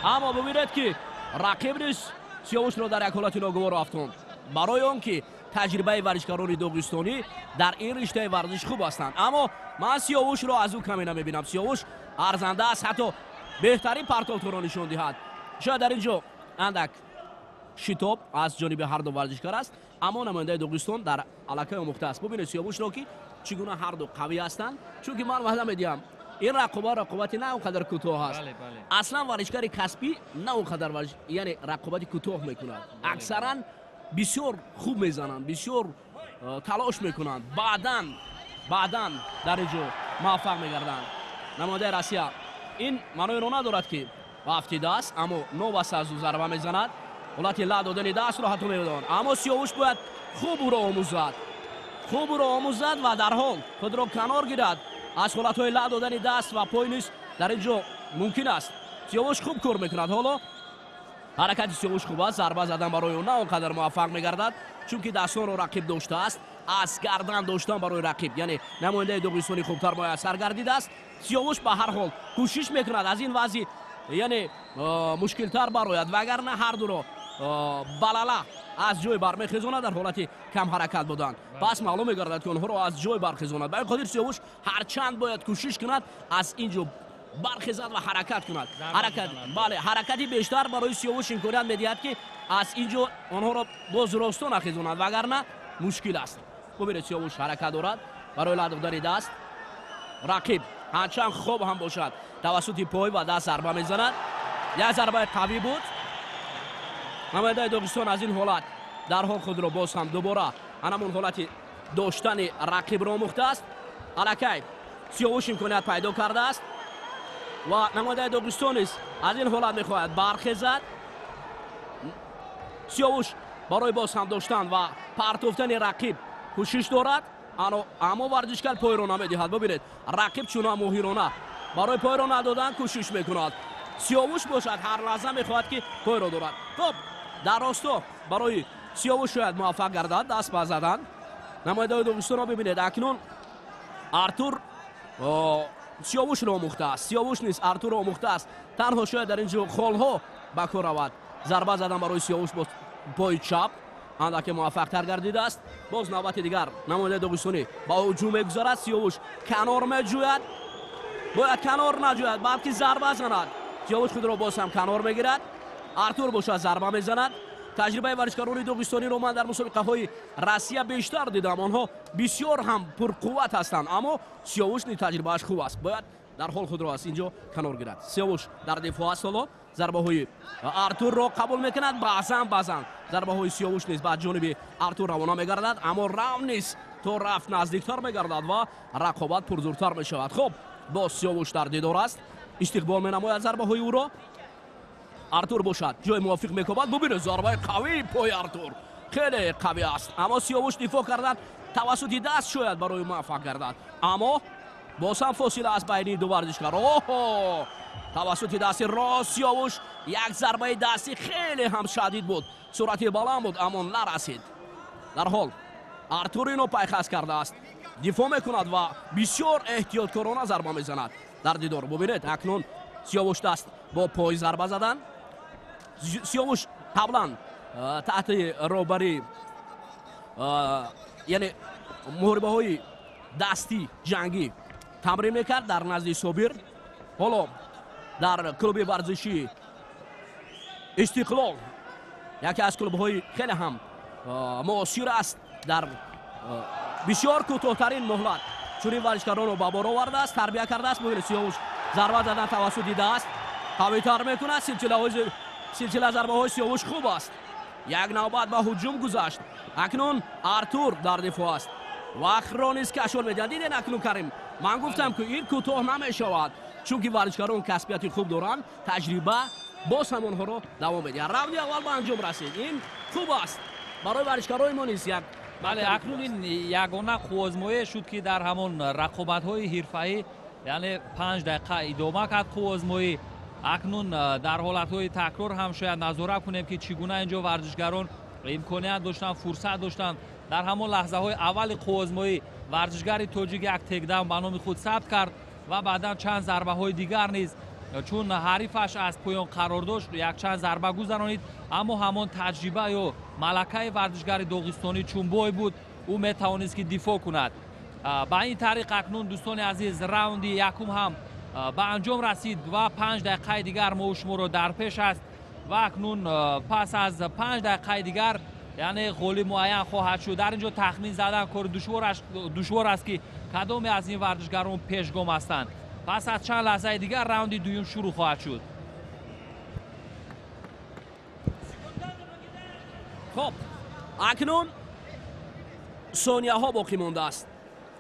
аммо бубинед, ки рақиб низ Сиёвушро дар як ҳолати ногуворо афтонд, барои он ки таҷрибаи варзишгарони доғистонӣ дар ин риштаи варзиш хуб ҳастанд. Аммо ман Сиёвушро аз ӯ каме намебинам. Сиёвуш арзанда аст, ҳатто беҳтарин партовторо нишон диҳад. Шояд дар ин ҷо андак шитоб аз ҷониби ҳарду варзишгар аст, аммо намояндаи Доғистон дар аллакай омӯхта аст. Бубинед Сиёвушро, ки чӣ гуна ҳарду қавӣ ҳастанд, чунки ман ваъда медиҳам, ин рақобат рақобати на он қадар кӯтоҳ аст. Аслан варзишгари касбӣ на он қадар, яъне рақобати кӯтоҳ мекунад. Аксаран бисёр хуб мезананд, бисёр талош мекунанд, баъдан дар ин ҷо муваффақ мегарданд. Намояндаи Россия ин маъноеро надорад, ки афтидааст, аммо новаста аз ӯ зарба мезанад. Ҳолати ла додани дастро ҳатто медонад, аммо Сиёвуш бояд хуб ӯро омӯзад, хуб ӯро омӯзад ва дарҳол худро канор гирад аз ҳолатҳои ла додани даст ва пой низ дар ин ҷо мумкин аст. Сиёвуш хуб кор мекунад. Ҳоло ҳаракати Сиёвуш хуб аст, зарба задан барои ӯ на он қадар муваффақ мегардад, чунки дастонро рақиб доштааст. Аз гардан доштан барои рақиб, яъне намояндаи доғистони хубтар муяссар гардидааст. Сиёвуш ба ҳар ҳол кӯшиш мекунад аз ин вазъи, яъне мушкилтар барояд, вагарна ҳардуро балала аз ҷой бармехезонад дар ҳолати камҳаракат будан. Пас маълум мегардад, ки онҳоро аз ҷой бархезонад. Ба ин хотир Сиёвуш ҳарчанд бояд кӯшиш кунад аз ин ҷо бархезад ва ҳаракат кунад. Ҳаракат, бале, ҳаракати бештар барои Сиёвуш имконият медиҳад, ки аз ин ҷо онҳоро боз росто нахезонад, вагарна мушкил аст. Бубинед, Сиёвуш ҳаракат дорад барои ла додани даст. Рақиб ҳарчанд хоб ҳам бошад, тавассути пой ва даст зарба мезанад. Як зарбаи қавӣ буд. Намояндаи Доғистон аз ин ҳолат дарҳол худро боз ҳам дубора анамон ҳолати доштани рақибро омӯхтааст. Аллакай Сиёвуш имконият пайдо кардааст ва намояндаи Доғистон низ аз ин ҳолат мехоҳад бархезад. Сиёвуш барои боз ҳам доштан ва партофтани рақиб кӯшиш дорад, аммо варзишгар пойро намедиҳад. Бубинед, рақиб чунон моҳирона барои пойро надодан кӯшиш мекунад. Сиёвуш бошад ҳар лаҳза мехоҳад, ки пойро дорад. Хуб, дар росто барои Сиёвуш шояд муваффақ гардад даст ба задан. Намояндаи Доғистонро бибинед, акнун Артур Сиёвушро омӯхтааст, Сиёвуш низ Артурро омӯхтааст. Танҳо шояд дар ин ҷо холҳо ба кор равад. Зарба задан барои Сиёвуш бо пои чап андаке муваффақтар гардидааст. Боз навбати дигар намояндаи доғистонӣ ба ҳуҷум мегузарад. Сиёвуш канор меҷӯяд, бояд канор наҷӯяд, балки зарба занад. Сиёвуш худро боз ҳам канор мегирад. Артур бошад зарба мезанад. Таҷрибаи варзишгарони доғистониро ман дар мусобиқаҳои Россия бештар дидам. Онҳо бисёр ҳам пурқувват ҳастанд, аммо Сиёвуш ни таҷрибааш хуб аст. Бояд дар ҳол худро аз инҷо канор гирад. Сиёвуш дар дифоъ аст. Ҳоло зарбаҳои Артурро қабул мекунад. Баъзан зарбаҳои Сиёвуш низ ба ҷониби Артур равона мегардад, аммо раунд низ то рафт наздиктар мегардад ва рақобат пурзуртар мешавад. Хуб, боз Сиёвуш дар дидор аст, истиқбол менамояд зарбаҳои ӯро. Артур бошад ҷои мувофиқ мекобад. Бубинед, зарбаи қавии пои Артур хеле қавӣ аст, аммо Сиёвуш дифоъ кардан тавассути даст шояд барои муваффақ гардад, аммо боз ҳам фосила аз байни ду варзишгар. Оҳо, тавассути дасти рост Сиёвуш як зарбаи дасти хеле ҳам шадид буд, суръати баланд буд, аммо нарасид. Дар ҳол Артур ино пайхас кардааст, дифоъ мекунад ва бисёр эҳтиёткорона зарба мезанад дар дидор. Бубинед, акнун Сиёвуш даст бо пой зарба задан. Сиёвуш қаблан таҳти роҳбарӣ, яъне муҳорибаҳои дастӣ ҷангӣ тамрин мекард дар назди Собир. Ҳоло дар клуби варзишии Истиқлол, яке аз клубҳои хеле ҳам муосир аст, дар бисёр кӯтоҳтарин муҳлат чунин варзишгаронро ба бор овардааст, тарбия кардааст. Бубинед, Сиёвуш зарба задан тавассути даст қавитар мекунад. Силсила зарбаҳои Сиёвуш хуб аст. Як навбат ба ҳуҷум гузашт. Акнун Артур дар дифоъ аст, вақтро низ кашол медиҳад. Дидед акнун, Карим, ман гуфтам, ки ин кӯтоҳ намешавад, чунки варзишгарон касбияти хуб доранд, таҷриба боз ҳам онҳоро давом медиҳад. Раунди аввал ба анҷом расид. Ин хуб аст барои варзишгарои мо низ як. Бале, акнун ин ягона қуввозмоӣ шуд, ки дар ҳамон рақобатҳои ҳирфаӣ, яъне 5 дақиқа идома кард қуввозмоӣ. Акнун дар ҳолатҳои такрор ҳам шояд назора кунем, ки чӣ гуна инҷо варзишгарон имконият доштанд, фурсат доштанд. Дар ҳамон лаҳзаҳои аввали қуввозмоӣ варзишгари тоҷик як тейкдаун ба номи худ сабт кард ва баъдан чанд зарбаҳои дигар низ, чун ҳарифаш аз поён қарор дошт, якчанд зарба гузаронид, аммо ҳамон таҷриба ё малакаи варзишгари доғистонӣ чун бой буд, ӯ метавонист, ки дифоъ кунад. Ба ин тариқ акнун, дӯстони азиз, раунди якум ҳам ба анҷом расид ва 5 дақиқаи дигар мо шуморо дар пеш аст ва акнун пас аз 5 дақиқаи дигар, яъне ғолиб муайян хоҳад шуд. Дар ин ҷо тахмин задан кори душвор аст, ки кадоме аз ин варзишгарон пешгом ҳастанд. Пас аз чанд лаҳзаи дигар раунди дуюм шурӯъ хоҳад шуд. Хоб, акнун сонияҳо боқӣ мондааст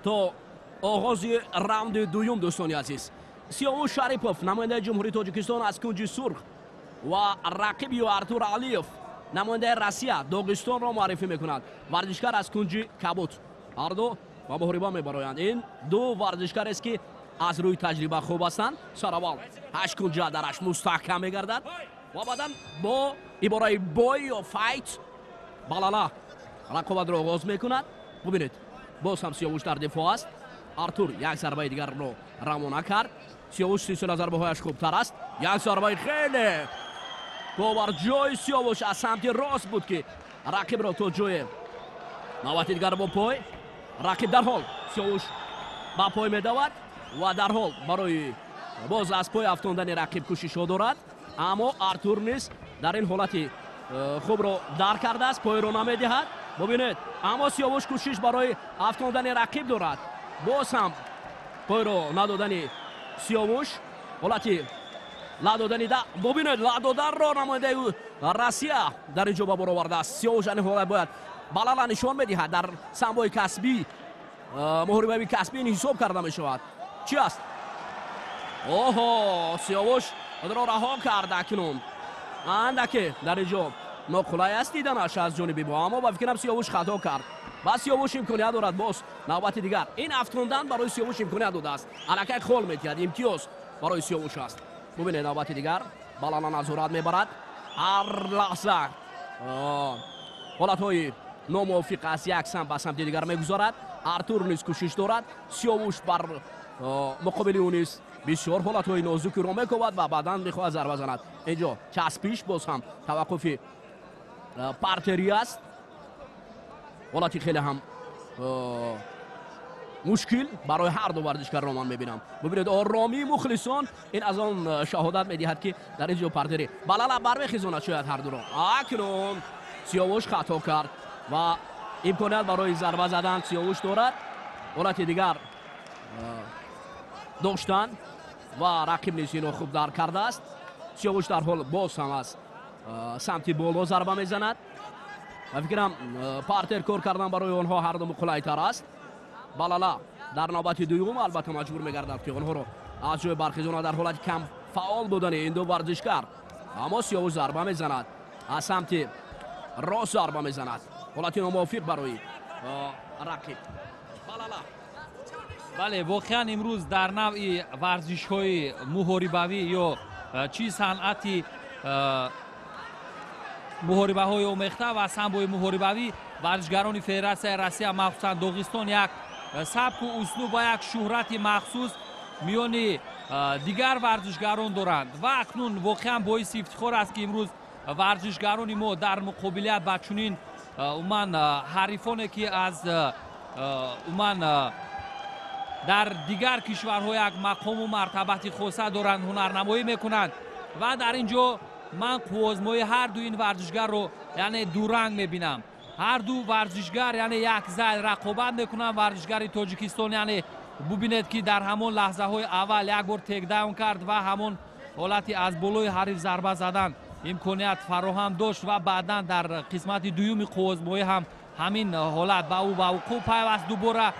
то оғози раунди дуюм. Дӯстони азиз, Сиёвуш Шарипов, намояндаи Ҷумҳурии Тоҷикистон, аз кунҷи сурх ва рақиби Артур Алиев, намояндаи Россия, Доғистонро муаррифӣ мекунад, варзишгар аз кунҷи кабуд. Ҳарду ба муҳориба мебароянд. Ин ду варзишгарест, ки аз рӯи таҷриба хуб ҳастанд. Сараввал ҳашт кунҷа дараш мустаҳкам мегардад ва баъдан бо ибораи бой ё fight балала рақобатро оғоз мекунад. Бубинед, боз ҳам Сиёвуш дар дифоъ аст. Артур як зарбаи дигарро равона кард. Сиёвуш силсила зарбаҳояш хубтар аст. Як зарбаи хеле боварҷои Сиёвуш аз самти рост буд, ки рақибро то ҷое. Навбати дигар бо пой рақиб. Дарҳол Сиёвуш ба пой медавад ва дарҳол барои боз аз пой афтондани рақиб кӯшишҳо дорад, аммо Артур низ дар ин ҳолати хубро дарк кардааст, пойро намедиҳад. Бубинед, аммо Сиёвуш кӯшиш барои афтондани рақиб дорад. Боз ҳам пойро надодани Сиёвуш, ҳолати ла додани да. Бубинед, ла додарро намояндаи Россия дар ин ҷо ба бор овардааст. Сиёвуш ани ҳолат бояд балала нишон медиҳад. Дар самбои касбӣ, муҳорибаи касбӣ ин ҳисоб карда мешавад. Чӣ аст? Оҳо, Сиёвуш худро раҳо кард. Акнун андаке дар ин ҷо ноқулай аст диданаш аз ҷониби мо, аммо ба фикрам, Сиёвуш хато кард ва Сиёвуш имконият дорад боз навбати дигар. Ин афтондан барои Сиёвуш имконият додааст, аллакай хол медиҳад, имтиёз барои Сиёвуш аст. Бубинед, навбати дигар балана назорат мебарад. Ҳар лаҳза ҳолатҳои номувофиқ аз як самт ба самти дигар мегузарад. Артур низ кӯшиш дорад. Сиёвуш бар муқобили ӯ низ бисёр ҳолатҳои нозукиро мекобад ва баъдан мехоҳад зарба занад. Инҷо часпиш, боз ҳам таваққуфи партерӣ аст. Ҳолати хеле ҳам мушкил барои ҳар ду варзишгарро ман мебинам. Бубинед, оромии мухлисон ин аз он шаҳодат медиҳад, ки дар ин ҷо партерӣ балала бармехезонад шояд ҳар дуро. Акнун Сиёвуш хато кард ва имконият барои зарба задан Сиёвуш дорад. Ҳолати дигар доштан ва рақиб низ инро хуб дарк кардааст. Сиёвуш дар ҳол боз ҳам аз самти боло зарба мезанад. Ба фикрам, партер кор кардан барои онҳо ҳарду қулайтар аст. Балала дар навбати дуюм албатта маҷбур мегардад, ки онҳоро аз ҷои бархезона дар ҳолати кам фаъол будани ин ду варзишкар. Аммо Сиёвуш зарба мезанад, аз самти рост зарба мезанад. Ҳолати номувофиқ барои рақиб. Балала. Бале, воқеан имрӯз дар навъи варзишҳои муҳорибавӣ ё чӣ санъати муҳорибаҳои омехта ва самбои муҳорибавӣ, варзишгарони Федератсияи Россия, махсусан Доғистон, як сабку услуб ва як шӯҳрати махсус миёни дигар варзишгарон доранд. Ва акнун воқеан боиси ифтихор аст, ки имрӯз варзишгарони мо дар муқобилият ба чунин умуман ҳарифоне, ки аз умуман дар дигар кишварҳо як мақому мартабати хоса доранд, ҳунарнамоӣ мекунанд. Ва дар ин ҷо ман қуввозмоии ҳарду ин варзишгарро, яъне, дуранг мебинам. Ҳарду варзишгар, яъне, як зайл рақобат мекунанд. Варзишгари Тоҷикистон, яъне, бубинед, ки дар ҳамон лаҳзаҳои аввал як бор тейкдаун кард ва ҳамон ҳолати аз болои ҳариф зарба задан имконият фароҳам дошт ва баъдан дар қисмати дуюми қуввозмоӣ ҳам ҳамин ҳолат ба ӯ ба вуқӯъ пайваст дубора.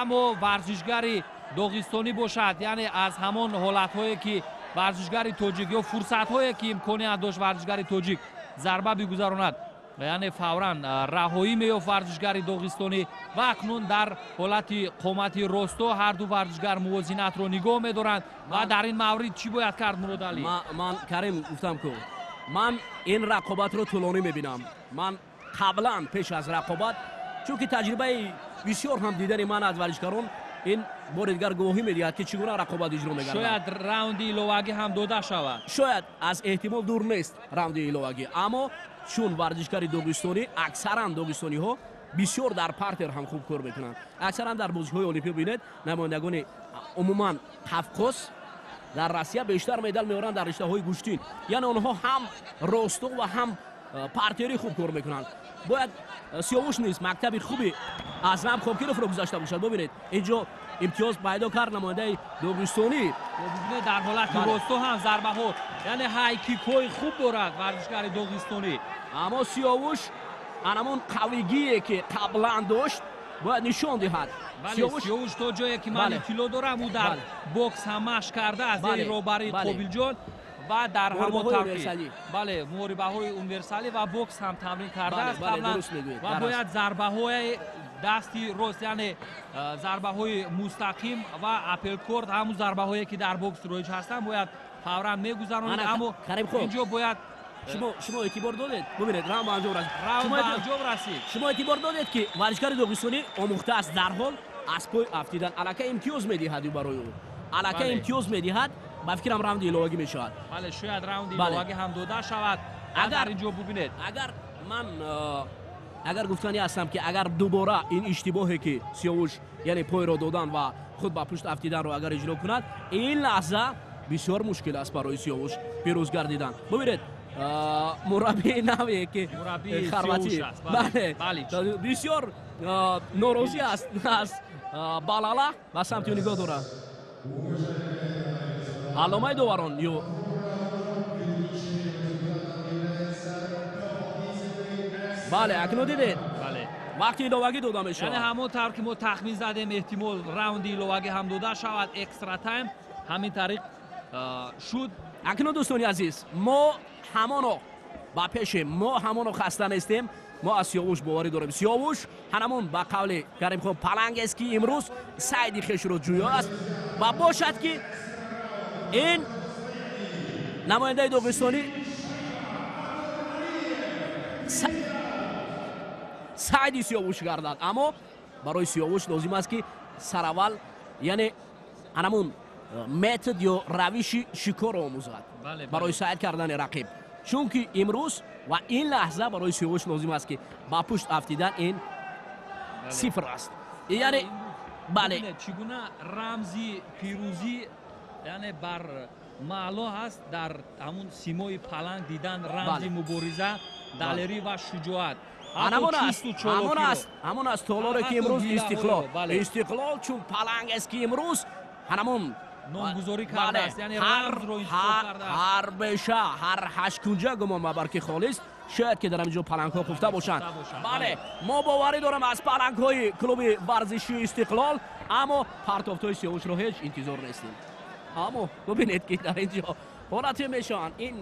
Аммо варзишгари доғистонӣ бошад, яъне, аз ҳамон ҳолатҳое, ки варзишгари тоҷик ё фурсатҳое, ки имконият дошт варзишгари тоҷик зарба бигузаронад, яъне, фавран раҳоӣ меёфт варзишгари доғистонӣ. Ва акнун дар ҳолати қомати росто ҳарду варзишгар мувозинатро нигоҳ медоранд. Ва дар ин маврид чӣ бояд кард, Муродалӣ? Ман, Карим, гуфтам ку, ман ин рақобатро тӯлонӣ мебинам. Ман қаблан, пеш аз рақобат, чунки таҷрибаи бисёр ҳам дидани ман аз варзишгарон ин бори дигар гувоҳӣ медиҳад, ки чӣ гуна рақобат иҷро мегардад. Шояд раунди иловагӣ ҳам дода шавад. Шояд, аз эҳтимол дур нест раунди иловагӣ. Аммо чун варзишгари доғистонӣ, аксаран доғистониҳо бисёр дар партер ҳам хуб кор мекунанд. Аксаран дар бозиҳои олимпӣ бинед, намояндагони умуман Қавқоз дар Россия бештар медал меоранд дар риштаҳои гӯштин. Яъне, онҳо ҳам росто ва ҳам партерӣ хуб кор мекунанд. Бояд Сиёвуш низ мактаби хуби Азам Хокировро гузашта бошад. Бубинед, инҷо имтиёз пайдо кард намояндаи доғистонӣ. Бубинед, дар ҳолати росто ҳам зарбаҳо, яъне, ҳайкикҳои хуб дорад варзишгари доғистонӣ. Аммо Сиёвуш анамон қавигие, ки қаблан дошт, бояд нишон диҳад. Сиёвуш, то ҷое ки ман иттилоъ дорам, ӯ дар бокс ҳам машқ карда аз зери роҳбарии Қобилҷон ва дар ҳамон тавқиф, бале, муҳорибаҳои универсалӣ ва бокс ҳам тамрин кардааст қаблан. Ва бояд зарбаҳои дасти рост, яъне, зарбаҳои мустақим ва апперкот, ҳамун зарбаҳое, ки дар бокс роиҷ ҳастанд, бояд фавран мегузаронад. Аммо инҷо бояд Шумо эътибор додед? Бубинед, раунд ба анҷом расид. Раунд ба анҷом расид. Шумо эътибор додед, ки варзишгари доғистонӣ омӯхтааст дарҳол аз пой афтидан. Аллакай имтиёз медиҳад ӯ барои ӯ, аллакай имтиёз медиҳад. Ба фикрам, раунди иловагӣ мешавад. Бале, шояд раунди иловагӣ ҳам дода шавад. Агар инҷо бубинед, агар ман агар гуфтанӣ ҳастам, ки агар дубора ин иштибоҳе, ки Сиёвуш, яъне, пойро додан ва худ ба пушт афтиданро агар иҷро кунад, ин лаҳза бисёр мушкил аст барои Сиёвуш пирӯз гардидан. Бубинед, мураббии наве, ки хорватӣ, бале, бисёр норозӣ аст аз Балала, ба самти ӯ нигоҳ дорад. Аломаи доварон ё бале, акнун дидед, вақти иловагӣ дода мешавад. Яъне, ҳамон тавр ки мо тахмин задем, эҳтимол раунди иловагӣ ҳам дода шавад, экстра тайм, ҳамин тариқ шуд. Акнун, дӯстони азиз, мо ҳамоно ба пешем, мо ҳамоно хаста нестем. Мо аз Сиёвуш боварӣ дорем. Сиёвуш ҳанамон, ба қавли Каримхон, палангест, ки имрӯз сайди хешро ҷӯё аст. Ва бошад, ки ин намояндаи доғистонӣ сайди Сиёвуш гардад. Аммо барои Сиёвуш лозим аст, ки сараввал, яъне, ҳанамун метод ё равиши шикорро омӯзад барои сайд кардани рақиб, чунки имрӯз ва ин лаҳза барои Сиёвуш лозим аст, ки ба пушт афтидан ин сифр аст, яъне, бале. Чӣ гуна рамзи пирӯзӣ, яъне, бар маъло аст дар ҳамун симои паланг дидан рамзи мубориза, далерӣ ва шуҷоат. Ҳамон аст толоре ки имрӯз Истиқлол, Истиқлол чун паланг аст, ки имрӯз ҳамон номгузорӣ кардааст, яъне рамзро интихоб кардааст. Ҳар беша, ҳар ҳашткунҷа гумон мабар ки холист, шояд ки дар ҳамин ҷо палангҳо хуфта бошанд. Бале, мо боварӣ дорам аз палангҳои клуби варзишии Истиқлол, аммо партофтҳои Сиёвушро ҳеҷ интизор нестем. Аммо бубинед ки дар ин ҷо ҳолате мешаванд. Ин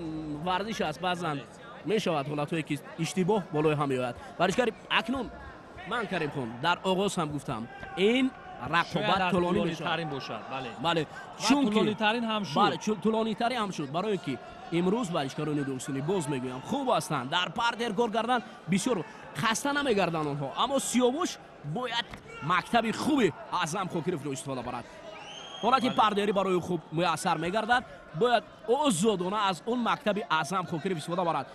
варзиш аст, баъзан мешавад ҳолатҳое ки иштибоҳ болои ҳам меояд. Варзишгари акнун ман Каримхон дар оғоз ҳам гуфтам, ин рақобат тӯлонӣ мешавад. Бале, чунки ҳам шуд. Бале, тӯлонитарин ҳам шуд, барое ки имрӯз варзишгарони дӯстони боз мегӯям хуб ҳастанд, дар партер кор кардан бисёр хаста намегарданд онҳо. Аммо Сиёвуш бояд мактаби хуби Аъзам Хокировро истифода барад. Ҳолати пардерӣ барои хуб муяссар мегардад, бояд озодона аз он мактаби Аъзам Хокиров истифода барад.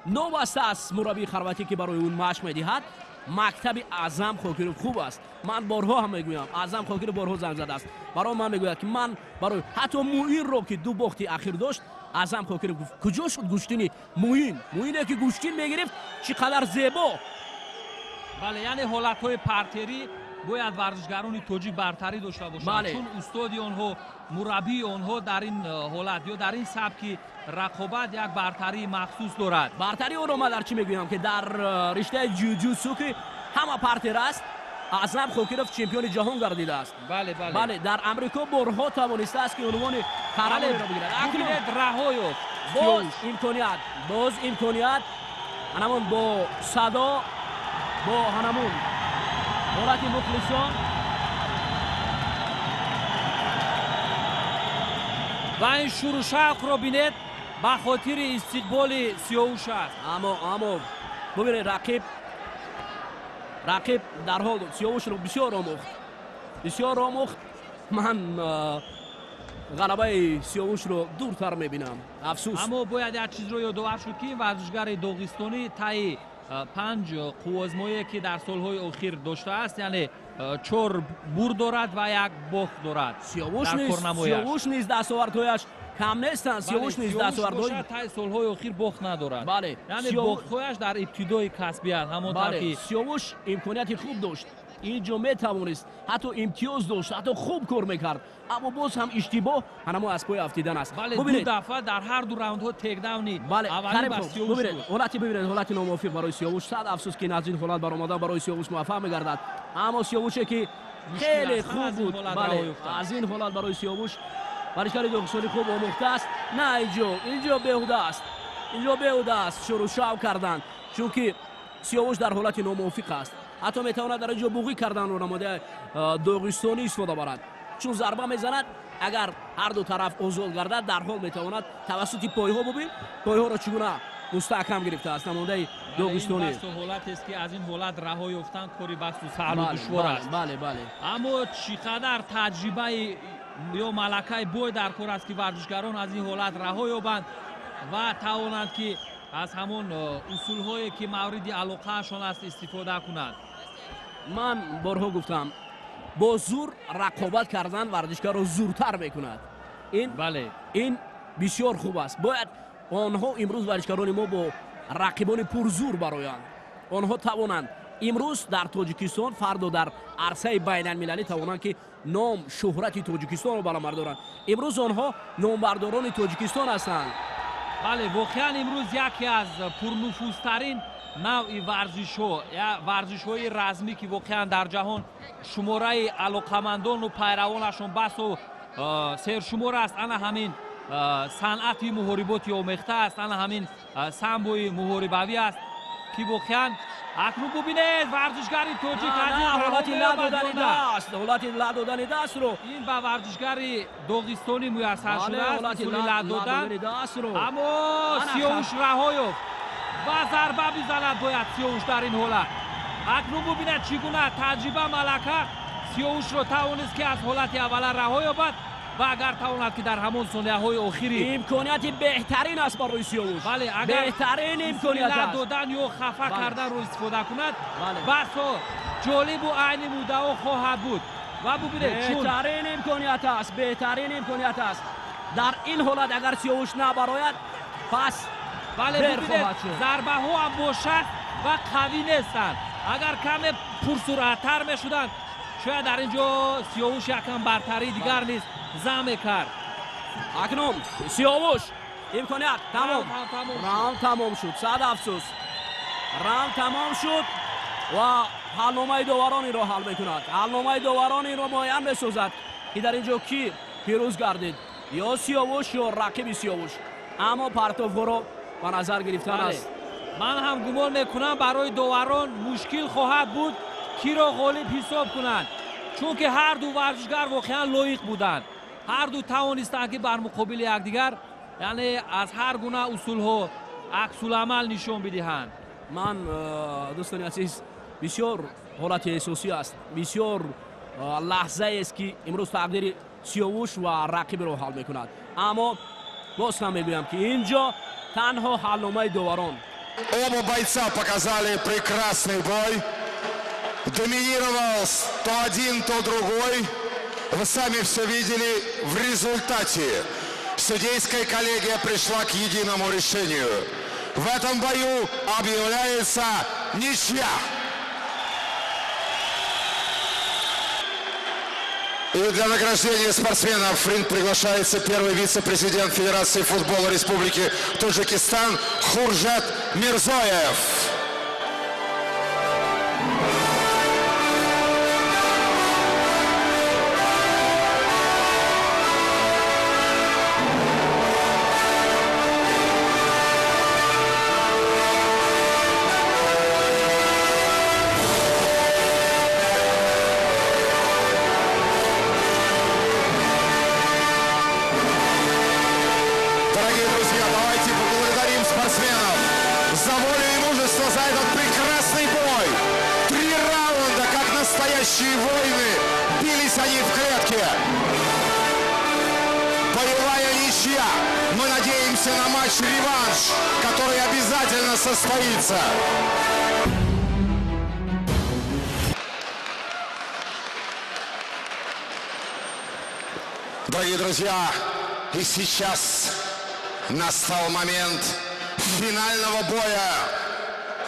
Новаста аз мураббии хорватӣ ки барои он машқ медиҳад, мактаби Аъзам Хокиров хуб аст. Ман борҳо ҳам мегӯям, Аъзам Хокиров борҳо занг задааст барои ман, мегӯяд ки ман барои ҳатто Муинро ки ду бохти ахир дошт, Аъзам Хокиров гуфт куҷо шуд гӯштини Муин? Муине ки гӯштин мегирифт чӣ қадар зебо. Бале, яъне ҳолатҳои партерӣ бояд варзишгарони тоҷик бартарӣ дошта бошанд, чун устоди онҳо, мураббии онҳо дар ин ҳолат ё дар ин сабки рақобат як бартарии махсус дорад. Бартарии онро ман дар чӣ мегӯям ки дар риштаи ҷуҷутсу ки ҳама партер аст, Аъзам Хокиров чемпиони ҷаҳон гардидааст. Бале, бале. Бале, дар Амрико борҳо тавонистааст ки унвони қаҳрамониро бигирад. Акнун раҳо ёфт. Боз имконият, боз имконият. Ҳанамон бо садо, бо ҳанамон ҳолати мухлисон. Ва ин шуру шавқро бинед, ба хотири истиқболи Сиёвуш аст. Аммо бубинед, рақиб дарҳол Сиёвушро бисёр омӯхт, бисёр омӯхт. Ман ғалабаи Сиёвушро дуртар мебинам, афсӯс. Аммо бояд як чизро ёдовар шуд ки варзишгари доғистонӣ таи 5 қуввозмое ки дар солҳои охир доштааст, яъне 4 бурд дорад ва 1 бохт дорад. Сиёвуш низ дастовардҳояш кам нестанд. Сиёвуш низ дастовардҳои таи солҳои охир бохт надорад. Бале, яъне бохтҳояш дар ибтидои касбият, ҳамон тавр ки Сиёвуш имконияти хуб дошт, ин ҷо метавонист, ҳатто имтиёз дошт, ҳатто хуб кор мекард, аммо боз ҳам иштибоҳ ҳанамо аз пои афтидан аст. Бале, ду дафъа дар ҳар ду раундҳо текдауни аввалин ба Сиёвуш буд. Ҳолати бибинед, ҳолати номувофиқ барои Сиёвуш. Сад афсӯс ки аз ин ҳолат баромадан барои Сиёвуш муваффақ мегардад. Аммо Сиёвуше ки хеле хуб буд, бале, аз ин ҳолат барои Сиёвуш варзишгари доғистонӣ хуб омӯхтааст. На, инҷо беҳуда аст, инҷо беҳуда аст шурӯ шавқ кардан, чунки Сиёвуш дар ҳолати номувофиқ аст. Ҳатто метавонад дар инҷо буғӣ карданро намояндаи доғистонӣ истифода барад, чун зарба мезанад. Агар ҳар ду тараф озод гардад, дарҳол метавонад тавассути пойҳо, бубин пойҳоро чӣ гуна мустаҳкам гирифтааст намояндаи доғистонӣ. Ин ҳолатест ки аз ин ҳолат раҳо ёфтан кори басу саҳлу душвор аст. Бале, бале. Аммо чӣ қадар таҷрибаи ё малакаи бой дар кор аст ки варзишгарон аз ин ҳолат раҳо ёбанд ва тавонанд ки аз ҳамон усулҳое ки мавриди алоқаашон аст истифода кунанд. Ман борҳо гуфтам, бо зур рақобат кардан варзишгарро зуртар мекунад. Ин бале, ин бисёр хуб аст. Бояд онҳо имрӯз варзишгарони мо бо рақибони пурзур бароянд, онҳо тавонанд имрӯз дар Тоҷикистон, фардо дар арсаи байналмилалӣ тавонанд ки ном шӯҳрати Тоҷикистонро баландбардоранд. Имрӯз онҳо номбардорони Тоҷикистон ҳастанд. Бале, воқеан имрӯз яке аз пурнуфузтарин навъи варзишҳо, варзишҳои размӣ ки воқеан дар ҷаҳон шумораи алоқамандону пайравонашон басу сершумор аст, ана ҳамин санъати муҳориботи омехта аст, ана ҳамин самбои муҳорибавӣ аст ки воқеан акнун бубинед варзишгари тоҷик аз ин ҳолати ла додани даст, ҳолати ла додани дастро ин ба варзишгари доғистонӣ муяссар шудааст, усули ла додан. Аммо Сиёвуш раҳо ёфт ва зарба бизанад бояд Сиёвуш дар ин ҳолат. Акнун бубинед чӣ гуна таҷриба, малака Сиёвушро тавонист ки аз ҳолати аввала раҳо ёбад ва агар тавонад ки дар ҳамон сонияҳои охири имконияти беҳтарин аст барои Сиёвуш. Бале, агар беҳтарин имконият аст додан ё хафа карданро истифода кунад, басо ҷолибу айни муддао хоҳад буд. Ва бубинед, беҳтарин имконият аст, беҳтарин имконият аст. Дар ин ҳолат агар Сиёвуш набарояд, пас бале, бибинед, зарбаҳо ҳам бошад ва қавӣ нестанд. Агар каме пурсуръаттар мешуданд, шояд дар ин ҷо Сиёвуш якам бартарии дигар низ зам мекард. Акнун Сиёвуш имконият тамом, раунд тамом шуд. Сад афсӯс, раунд тамом шуд ва ҳалномаи доварон инро ҳал мекунад. Ҳалномаи доварон инро муайян месозад, ки дар ин ҷо кӣ пирӯз гардид, ё Сиёвуш ё рақиби Сиёвуш. Аммо партовҳоро ба назар гирифтан аст. Ман ҳам гумон мекунам, барои доварон мушкил хоҳад буд киро ғолиб ҳисоб кунанд, чунки ҳар ду варзишгар воқеан лоиқ буданд. Ҳар ду тавонистанд, ки бар муқобили якдигар, яъне аз ҳар гуна усулҳо аксуламал нишон бидиҳанд. Ман, дӯстони азиз, бисёр ҳолати эҳсосӣ аст, бисёр лаҳзаест, ки имрӯз тақдири Сиёвуш ва рақибро ҳал мекунад. Аммо боз ҳам мегӯям, ки ин ҷо танҳо ҳалномаи доварон. Оба бойца показали прекрасный бой. Доминировал то один, то другой. Вы сами все видели. В результате судейская коллегия пришла к единому решению. В этом бою объявляется ничья. И для награждения спортсменов в ринг приглашается первый вице-президент Федерации футбола Республики Таджикистан Хуржет Мирзоев. Войны, бились они в клетке. Боевая ничья. Мы надеемся на матч-реванш, который обязательно состоится. Дорогие друзья, и сейчас настал момент финального боя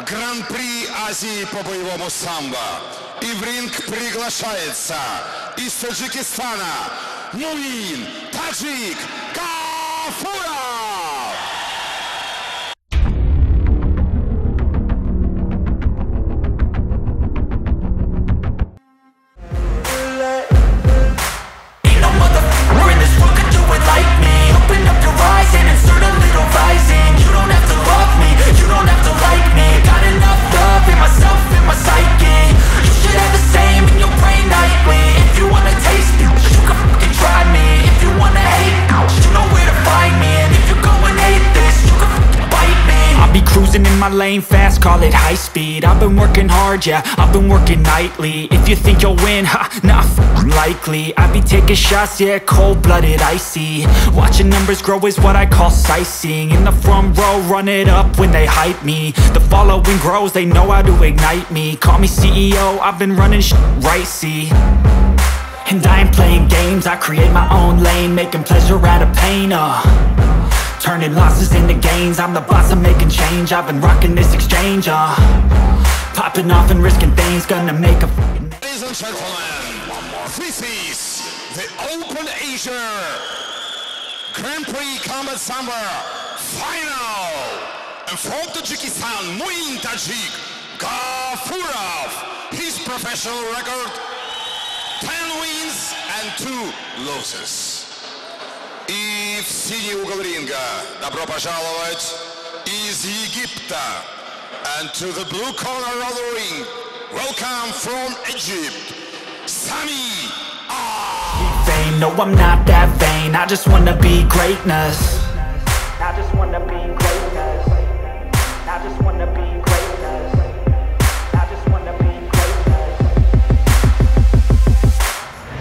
Гран-при Азии по боевому самбо. И в ринг приглашается из Таджикистана Муин Таджик Гафуров! In my lane fast, call it high speed. I've been working hard, yeah, I've been working nightly. If you think you'll win, ha, not likely. I be taking shots, yeah, cold-blooded, icy. Watching numbers grow is what I call sightseeing. In the front row, run it up when they hype me. The following grows, they know how to ignite me. Call me CEO, I've been running right, see. And I ain't playing games, I create my own lane, making pleasure out of pain, Turning losses into gains, I'm the boss, I'm making change. I've been rocking this exchange, Popping off and risking things, gonna make a... Ladies and gentlemen, this is the Open Asia Grand Prix Combat Sambo Final! And from Tajikistan, Muin Tajik Gafurov, his professional record, 10 wins and 2 losses. И в синий угол ринга добро пожаловать из Египта. And to the blue corner of the ring, welcome from Egypt, Sami Ah. No, I'm not that vain. I just wanna be greatness. I just wanna be greatness. I just wanna be greatness. I just wanna be greatness.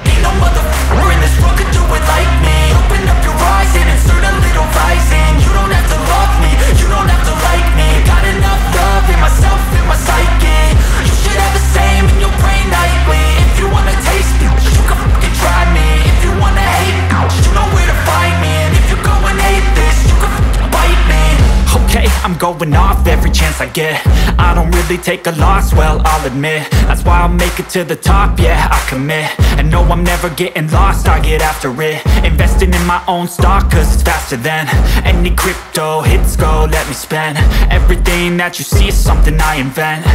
Ain't no motherfucker in this world could do it like me. Open up your eyes and insert a little rising. You don't have to love me, you don't have to like me. Got enough love in myself, in my psyche. You should have the same in your brain nightly. If you wanna taste me, you can fucking try me. If you wanna hate, you know where to find me. And if going off every chance I get. I don't really take a loss, well, I'll admit. That's why I'll make it to the top, yeah, I commit. And no, I'm never getting lost, I get after it. Investing in my own stock, cause it's faster than any crypto hits go, let me spend. Everything that you see is something I invent.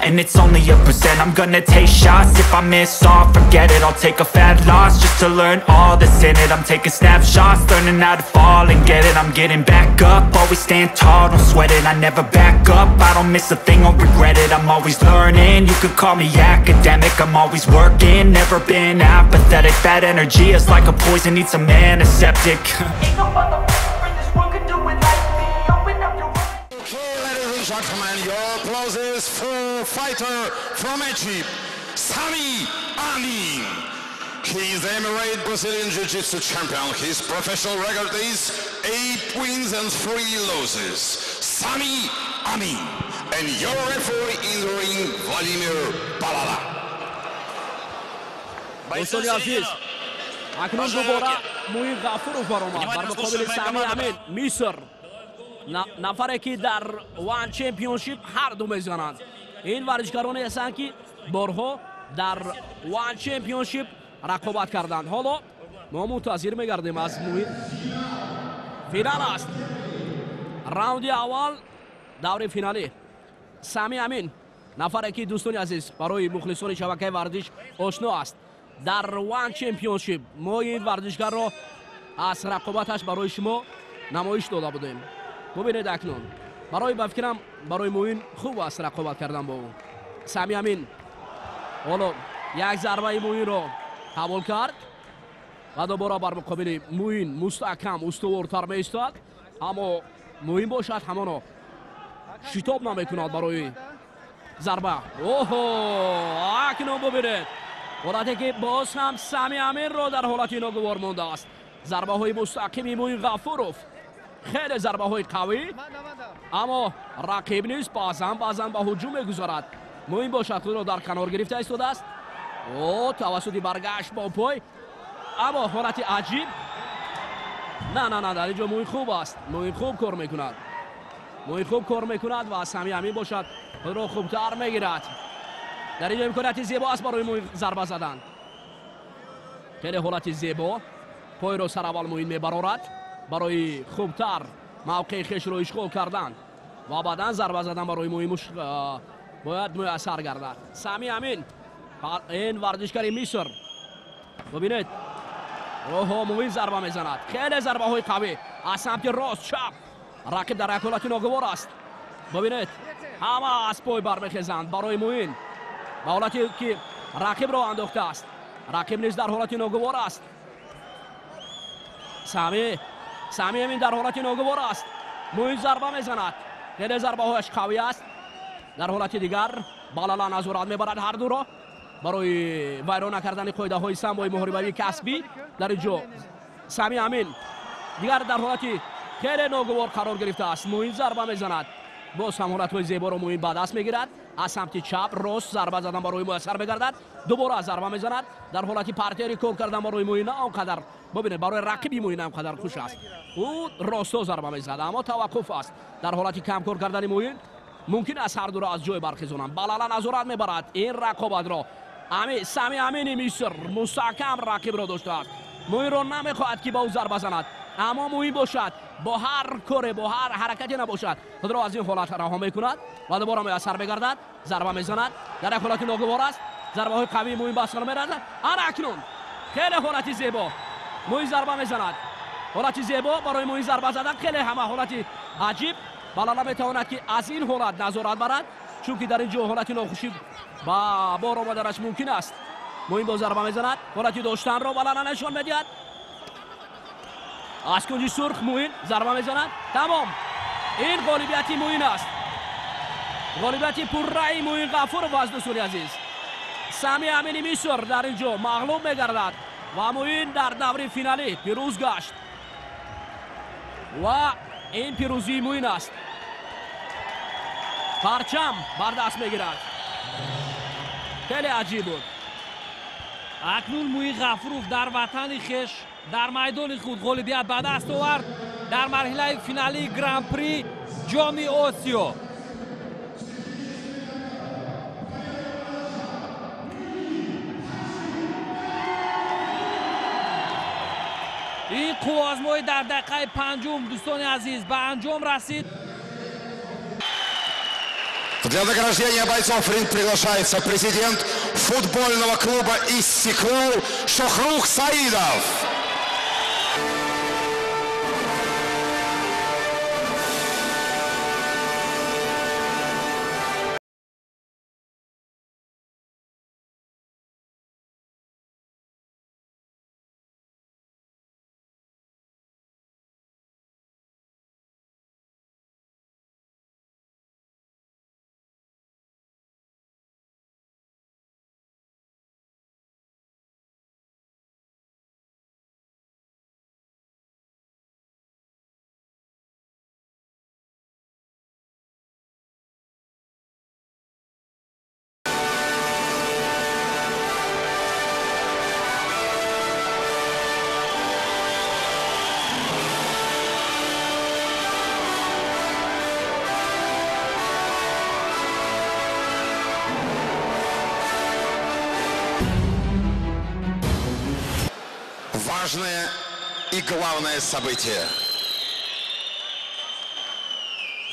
And it's only a percent, I'm gonna take shots. If I miss all, forget it, I'll take a fat loss just to learn all that's in it. I'm taking snapshots, learning how to fall and get it. I'm getting back up, always stand tall, don't sweat it. I never back up, I don't miss a thing or regret it. I'm always learning, you could call me academic. I'm always working, never been apathetic. Bad energy is like a poison, needs some antiseptic. Ain't no motherfucker in this world could do it like me. Open up your Okay, ladies and gentlemen, your applause is for fighter from Egypt, Sami Amin. He is the Emirate Brazilian Jiu-Jitsu champion. His professional record is 8 wins and 3 losses. Sami Amin. And your referee in the ring, Vladimir Balala. Дӯстони азиз, акнун дубора Муин Ғафуров баромад бар муқобили Сами Амин, Миср, нафаре ки дар One Championship ҳар ду мезананд. Ин варзишгароне ҳастанд, ки борҳо дар One Championship рақобат карданд. Ҳоло мо мунтазир мегардем аз Муин. Финал аст, раунди аввал даври финалӣ. Сами Амин, нафаре ки, дӯстони азиз, барои мухлисони шабакаи варзиш ошно аст. Дар One Championship мо ин варзишгарро аз рақобаташ барои шумо намоиш дода будем. Бубинед, акнун барои, ба фикрам, барои Муин хуб аст рақобат кардан бо ӯ. Сами Амин ҳоло як зарбаи Муинро қабул кард ва дубора бар муқобили Муин мустаҳкам, устувортар меистад, аммо Муин бошад, ҳамоно шитоб намекунад барои зарба. Оҳо, акнун бубинед ҳолате ки боз ҳам Сами Аминро дар ҳолати ногувор мондааст. Зарбаҳои мустақими Муин Ғафуров, хеле зарбаҳои қавӣ, аммо рақиб низ баъзан баъзан ба ҳуҷум мегузарад. Муин бошад, худро дар канор гирифта истодааст. О, тавассути баргашт бо пой, аммо ҳолати аҷиб. На, на, на, дар ин ҷо Муин хуб аст, Муин хуб кор мекунад, Муин хуб кор мекунад ва Сами Амин бошад, худро хубтар мегирад. Дар ин ҷо имконияти зебо аст барои Муин зарба задан. Хеле ҳолати зебо, пойро сараввал Муин мебарорад барои хубтар мавқеи хешро ишғол кардан ва баъдан зарба задан барои Муин бояд муяссар гардад. Сами Амин, ин варзишгари Миср, бубинед. Оҳо, Муин зарба мезанад, хеле зарбаҳои қавӣ аз самти рост, чап. Рақиб дар як ҳолати ногувор аст. Бубинед, ҳама аз пой бармехезанд барои Муин, ба ҳолате ки рақибро андохтааст. Рақиб низ дар ҳолати ногувор аст. Сами Амин дар ҳолати ногувор аст. Муин зарба мезанад, хеле зарбаҳояш қавӣ аст. Дар ҳолати дигар Балала назорат мебарад ҳар дуро барои вайрон накардани қоидаҳои самбои муҳорибавии касбӣ. Дар ин ҷо Сами Амин дигар дар ҳолати хеле ногувор қарор гирифтааст. Муин зарба мезанад, боз ҳам ҳолатҳои зеборо Муин ба даст мегирад. Аз самти чап, рост зарба задан барои муяссар мегардад. Дубора зарба мезанад. Дар ҳолати партери кор кардан барои Муин он қадар, бубинед, барои рақиби Муин он қадар хуш аст. Ӯ росто зарба мезанад, аммо таваққуф аст. Дар ҳолати камкор кардани Муин мумкин аст ҳар дуро аз ҷой бархезонанд. Балала назорат мебарад ин рақобатро. Сами Амини Миср мустаҳкам рақибро доштааст. Муинро намехоҳад, ки ба ӯ зарба занад, аммо Муин бошад, бо ҳар коре, бо ҳар ҳаракате набошад, худро аз ин ҳолат раҳо мекунад ва дубора муяссар мегардад. Зарба мезанад, дар як ҳолати ногувор аст. Зарбаҳои қавии Муин ба сар меразад. Ана акнун хеле ҳолати зебо, Муин зарба мезанад. Ҳолати зебо барои Муин зарба задан, хеле ҳама ҳолати аҷиб. Балала метавонад, ки аз ин ҳолат назорат барад, чунки дар ин ҷо ҳолати нохушӣ ба бор омаданаш мумкин аст. Муин бо зарба мезанад, ҳолати доштанро Балала нишон медиҳад. Аз кунҷи сурх Муин зарба мезанад. Тамом, ин ғолибияти Муин аст, ғолибияти пурраи Муин Ғафуров аст. Дӯстони азиз, Сами Амини Миср дар ин ҷо мағлуб мегардад ва Муин дар даври финалӣ пирӯз гашт ва ин пирӯзии Муин аст. Парчам бар даст мегирад. Хеле аҷиб буд. Акнун Муин Ғафуров дар ватани хеш, дар майдони худ ғолибият ба даст овард дар марҳилаи финалии Гран-при. Ҷоми Осиё. Ин қувваозмоӣ дар дақиқаи панҷум, дӯстони азиз, ба анҷом расид. Для награждения бойцов в ринг приглашается президент футбольного клуба «Истиклол» Шохрух Саидов. Важное и главное событие.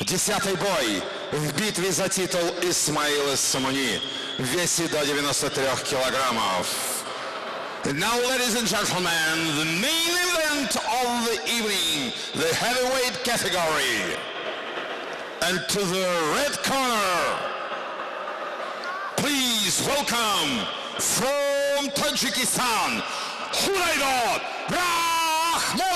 10-й бой в битве за титул Исмаила Сомони в весе до 93 килограммов. Now, ladies and gentlemen, the main event of the evening, the heavyweight category. And to the red corner, please welcome from Tajikistan, Hudaydod Rahmonov!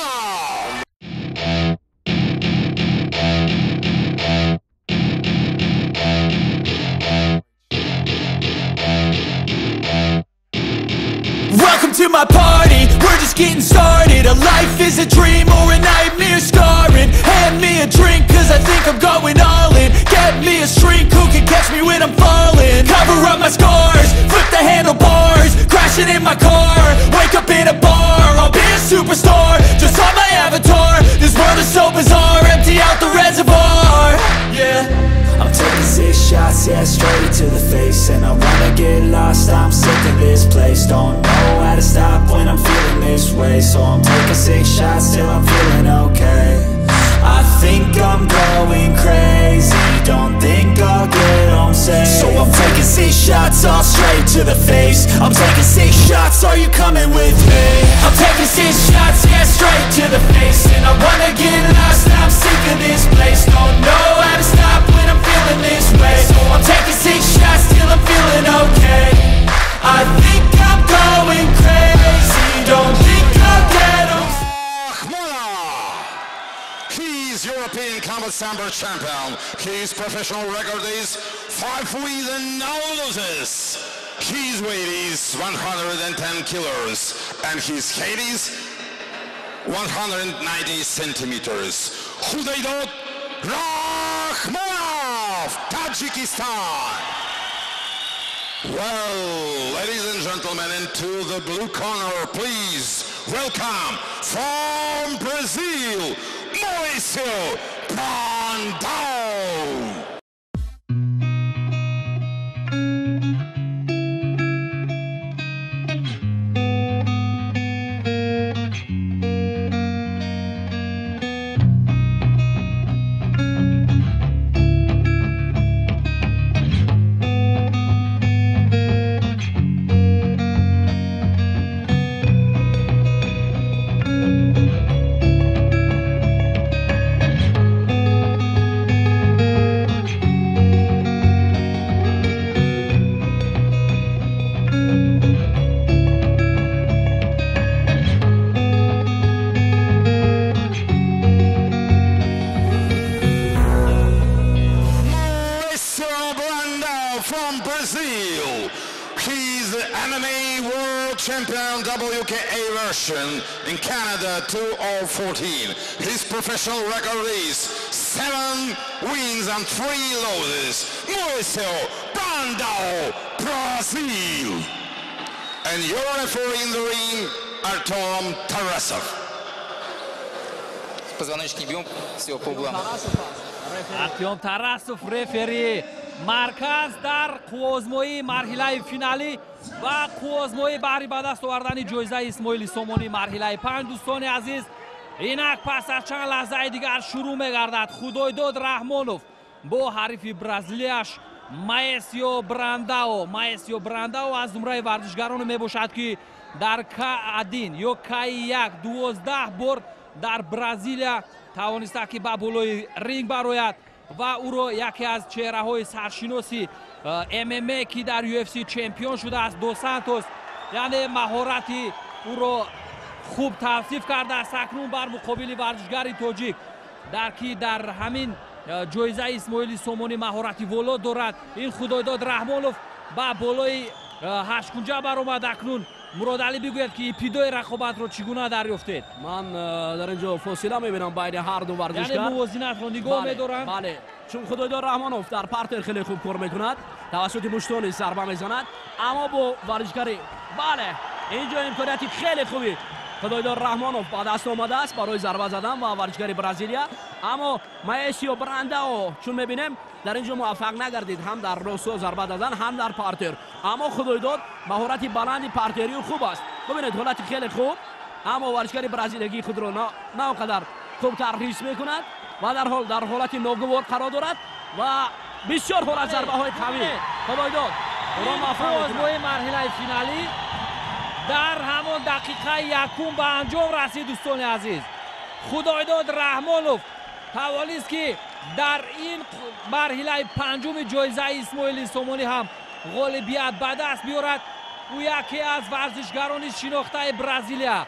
Welcome to my party, we're just getting started. A life is a dream or a nightmare scarring. Hand me a drink, cause I think I'm going all in. Get me a shrink who can catch me when I'm falling. Cover up my scars, flip the handlebars, crashing in my car, wake up in a bar. I'll be a superstar, just on my avatar. This world is so bizarre, empty out the reservoir. Yeah, I'm taking 6 shots, yeah, straight to the face. And I wanna get lost, I'm sick of this place. Don't know how to stop when I'm feeling this way. So I'm taking 6 shots till I'm feeling okay. I think I'm going crazy, don't think I'll get home safe. So I'm taking 6 shots, all straight to the face. I'm taking 6 shots, are you coming with me? I'm taking 6 shots, yeah, straight to the face. And I wanna get lost, I'm sick of this place. Don't know how to stop when I'm feeling this way. So I'm taking 6 shots till I'm feeling okay. I think I'm going crazy, don't think I'll get home. He's European Combat Sambo champion. His professional record is 5 wins and no losses. His weight is 110 kilos and his height is 190 centimeters. Hudaydod Rahmonov, Tajikistan. Well, ladies and gentlemen, into the blue corner, please welcome from Brazil, Mauricio Brandao. Champion WKA version in Canada 2014. His professional record is 7 wins and 3 losses. Mauricio Brandao, Brazil. And your referee in the ring, Artem Tarasov. Позвоночник не бьем, все по углам. Артём Тарасов, рефери марказ дар қувваозмоии марҳилаи финалӣ ва қувваозмоӣ баҳри ба даст овардани ҷоизаи Исмоили Сомонӣ марҳилаи 5. Дӯстони азиз, инак пас аз чанд лаҳзаи дигар шурӯъ мегардад. Худойдод Раҳмонов бо ҳарифи бразилияш Маэсио Брандао. Маэсио Брандао аз зумраи варзишгароне мебошад, ки дар К1 ё К1 12 бор дар Бразилия тавониста, ки ба болои ринг барояд ва ӯро яке аз чеҳраҳои саршиноси ММА, ки дар UFC чемпион шудааст, Дос Сантос, яъне маҳорати ӯро хуб тавсиф кардааст. Акнун бар муқобили варзишгари тоҷик, дар ки дар ҳамин ҷоизаи Исмоили Сомонӣ маҳорати воло дорад, ин Худойдод Раҳмонов ба болои ҳашткунҷа баромад. Акнун Муродалӣ, бигӯяд, ки ибтидои рақобатро чӣ гуна дарёфтед? Ман дар ин ҷо фосила мебинам байни ҳар ду варзишгар, яъне мувозинатро нигоҳ медоранд. Бале, чун Худойдод Раҳмонов дар партер хеле хуб кор мекунад, тавассути муштони зарба мезанад, аммо бо варзишгари, бале, ин ҷо имконияти хеле хуби Худойдод Раҳмонов ба даст омадааст барои зарба задан ба варзишгари Бразилия, аммо Маэсио Брандао, чун мебинем, дар ин ҷо муваффақ нагардид ҳам дар росто зарба задан, ҳам дар партер. Аммо Худойдод маҳорати баланди партерию хуб аст. Бибинед, ҳолати хеле хуб, аммо варзишгари бразилиягии худро на он қадар хубтар ҳис мекунад ва дар ҳол дар ҳолати ногувор қарор дорад ва бисёр ҳолат зарбаҳои қавӣ Худойдод ӯро муваффақ мекунад. Марҳилаи финалӣ дар ҳамон дақиқаи якум ба анҷом расид. Дӯстони азиз, Худойдод Раҳмонов тавонист, ки дар ин марҳилаи панҷуми ҷоизаи Исмоили Сомонӣ ҳам ғолибият ба даст биёрад. Ӯ яке аз варзишгарони шинохтаи Бразилия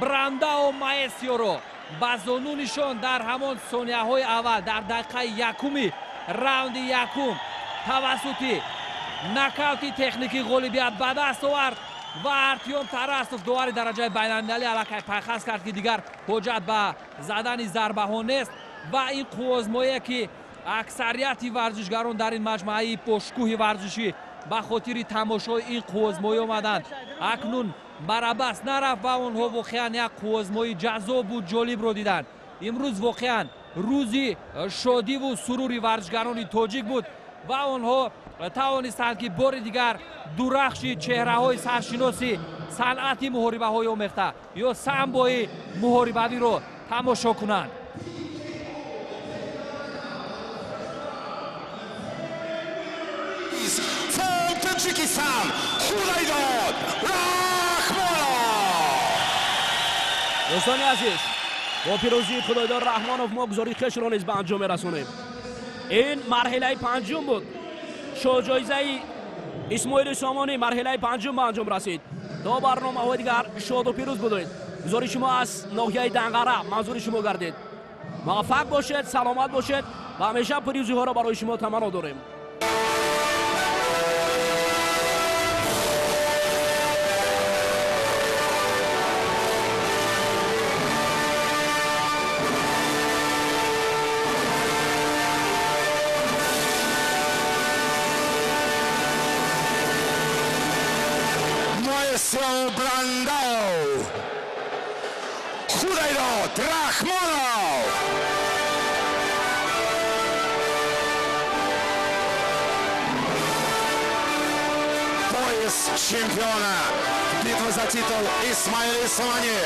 Брандао Маэсиоро ба зону нишон дар ҳамон сонияҳои аввал, дар дақиқаи якуми раунди якум, тавассути нокаути техникӣ ғолибият ба даст овард ва Артём Тарасов, довари дараҷаи байналмилалӣ, аллакай пайхас кард, ки дигар ҳоҷат ба задани зарбаҳо нест. Ва ин қувваозмоие, ки аксарияти варзишгарон дар ин маҷмӯаи бошкӯҳи варзишӣ ба хотири тамошои ин қувваозмоӣ омаданд, акнун барабас нарафт ва онҳо воқеан як қувваозмоии ҷаззобу ҷолибро диданд. Имрӯз воқеан рӯзи шодиву сурури варзишгарони тоҷик буд ва онҳо тавонистанд, ки бори дигар дурахши чеҳраҳои саршиноси санъати муҳорибаҳои омехта ё самбои муҳорибавиро тамошо кунанд. Таджикистан, Худойдод Раҳмонов. Дӯстони азиз, бо пирӯзии Худойдод Раҳмонов мо гузори хешро низ ба анҷом мерасонем. Ин марҳилаи панҷум буд. Шоҳҷоизаи Исмоили Сомонӣ марҳилаи панҷум ба анҷом расид. То барномаҳои дигар шоду пирӯз будед. Гузори шумо аз ноҳияи Данғара манзури шумо гардид. Муваффақ бошед, саломат бошед ва ҳамеша пирӯзиҳоро барои шумо таманно дорем. Маэсио Брандао, Худойдод Рахмонов. Пояс чемпиона. Битва за титул Исмаили Сомони.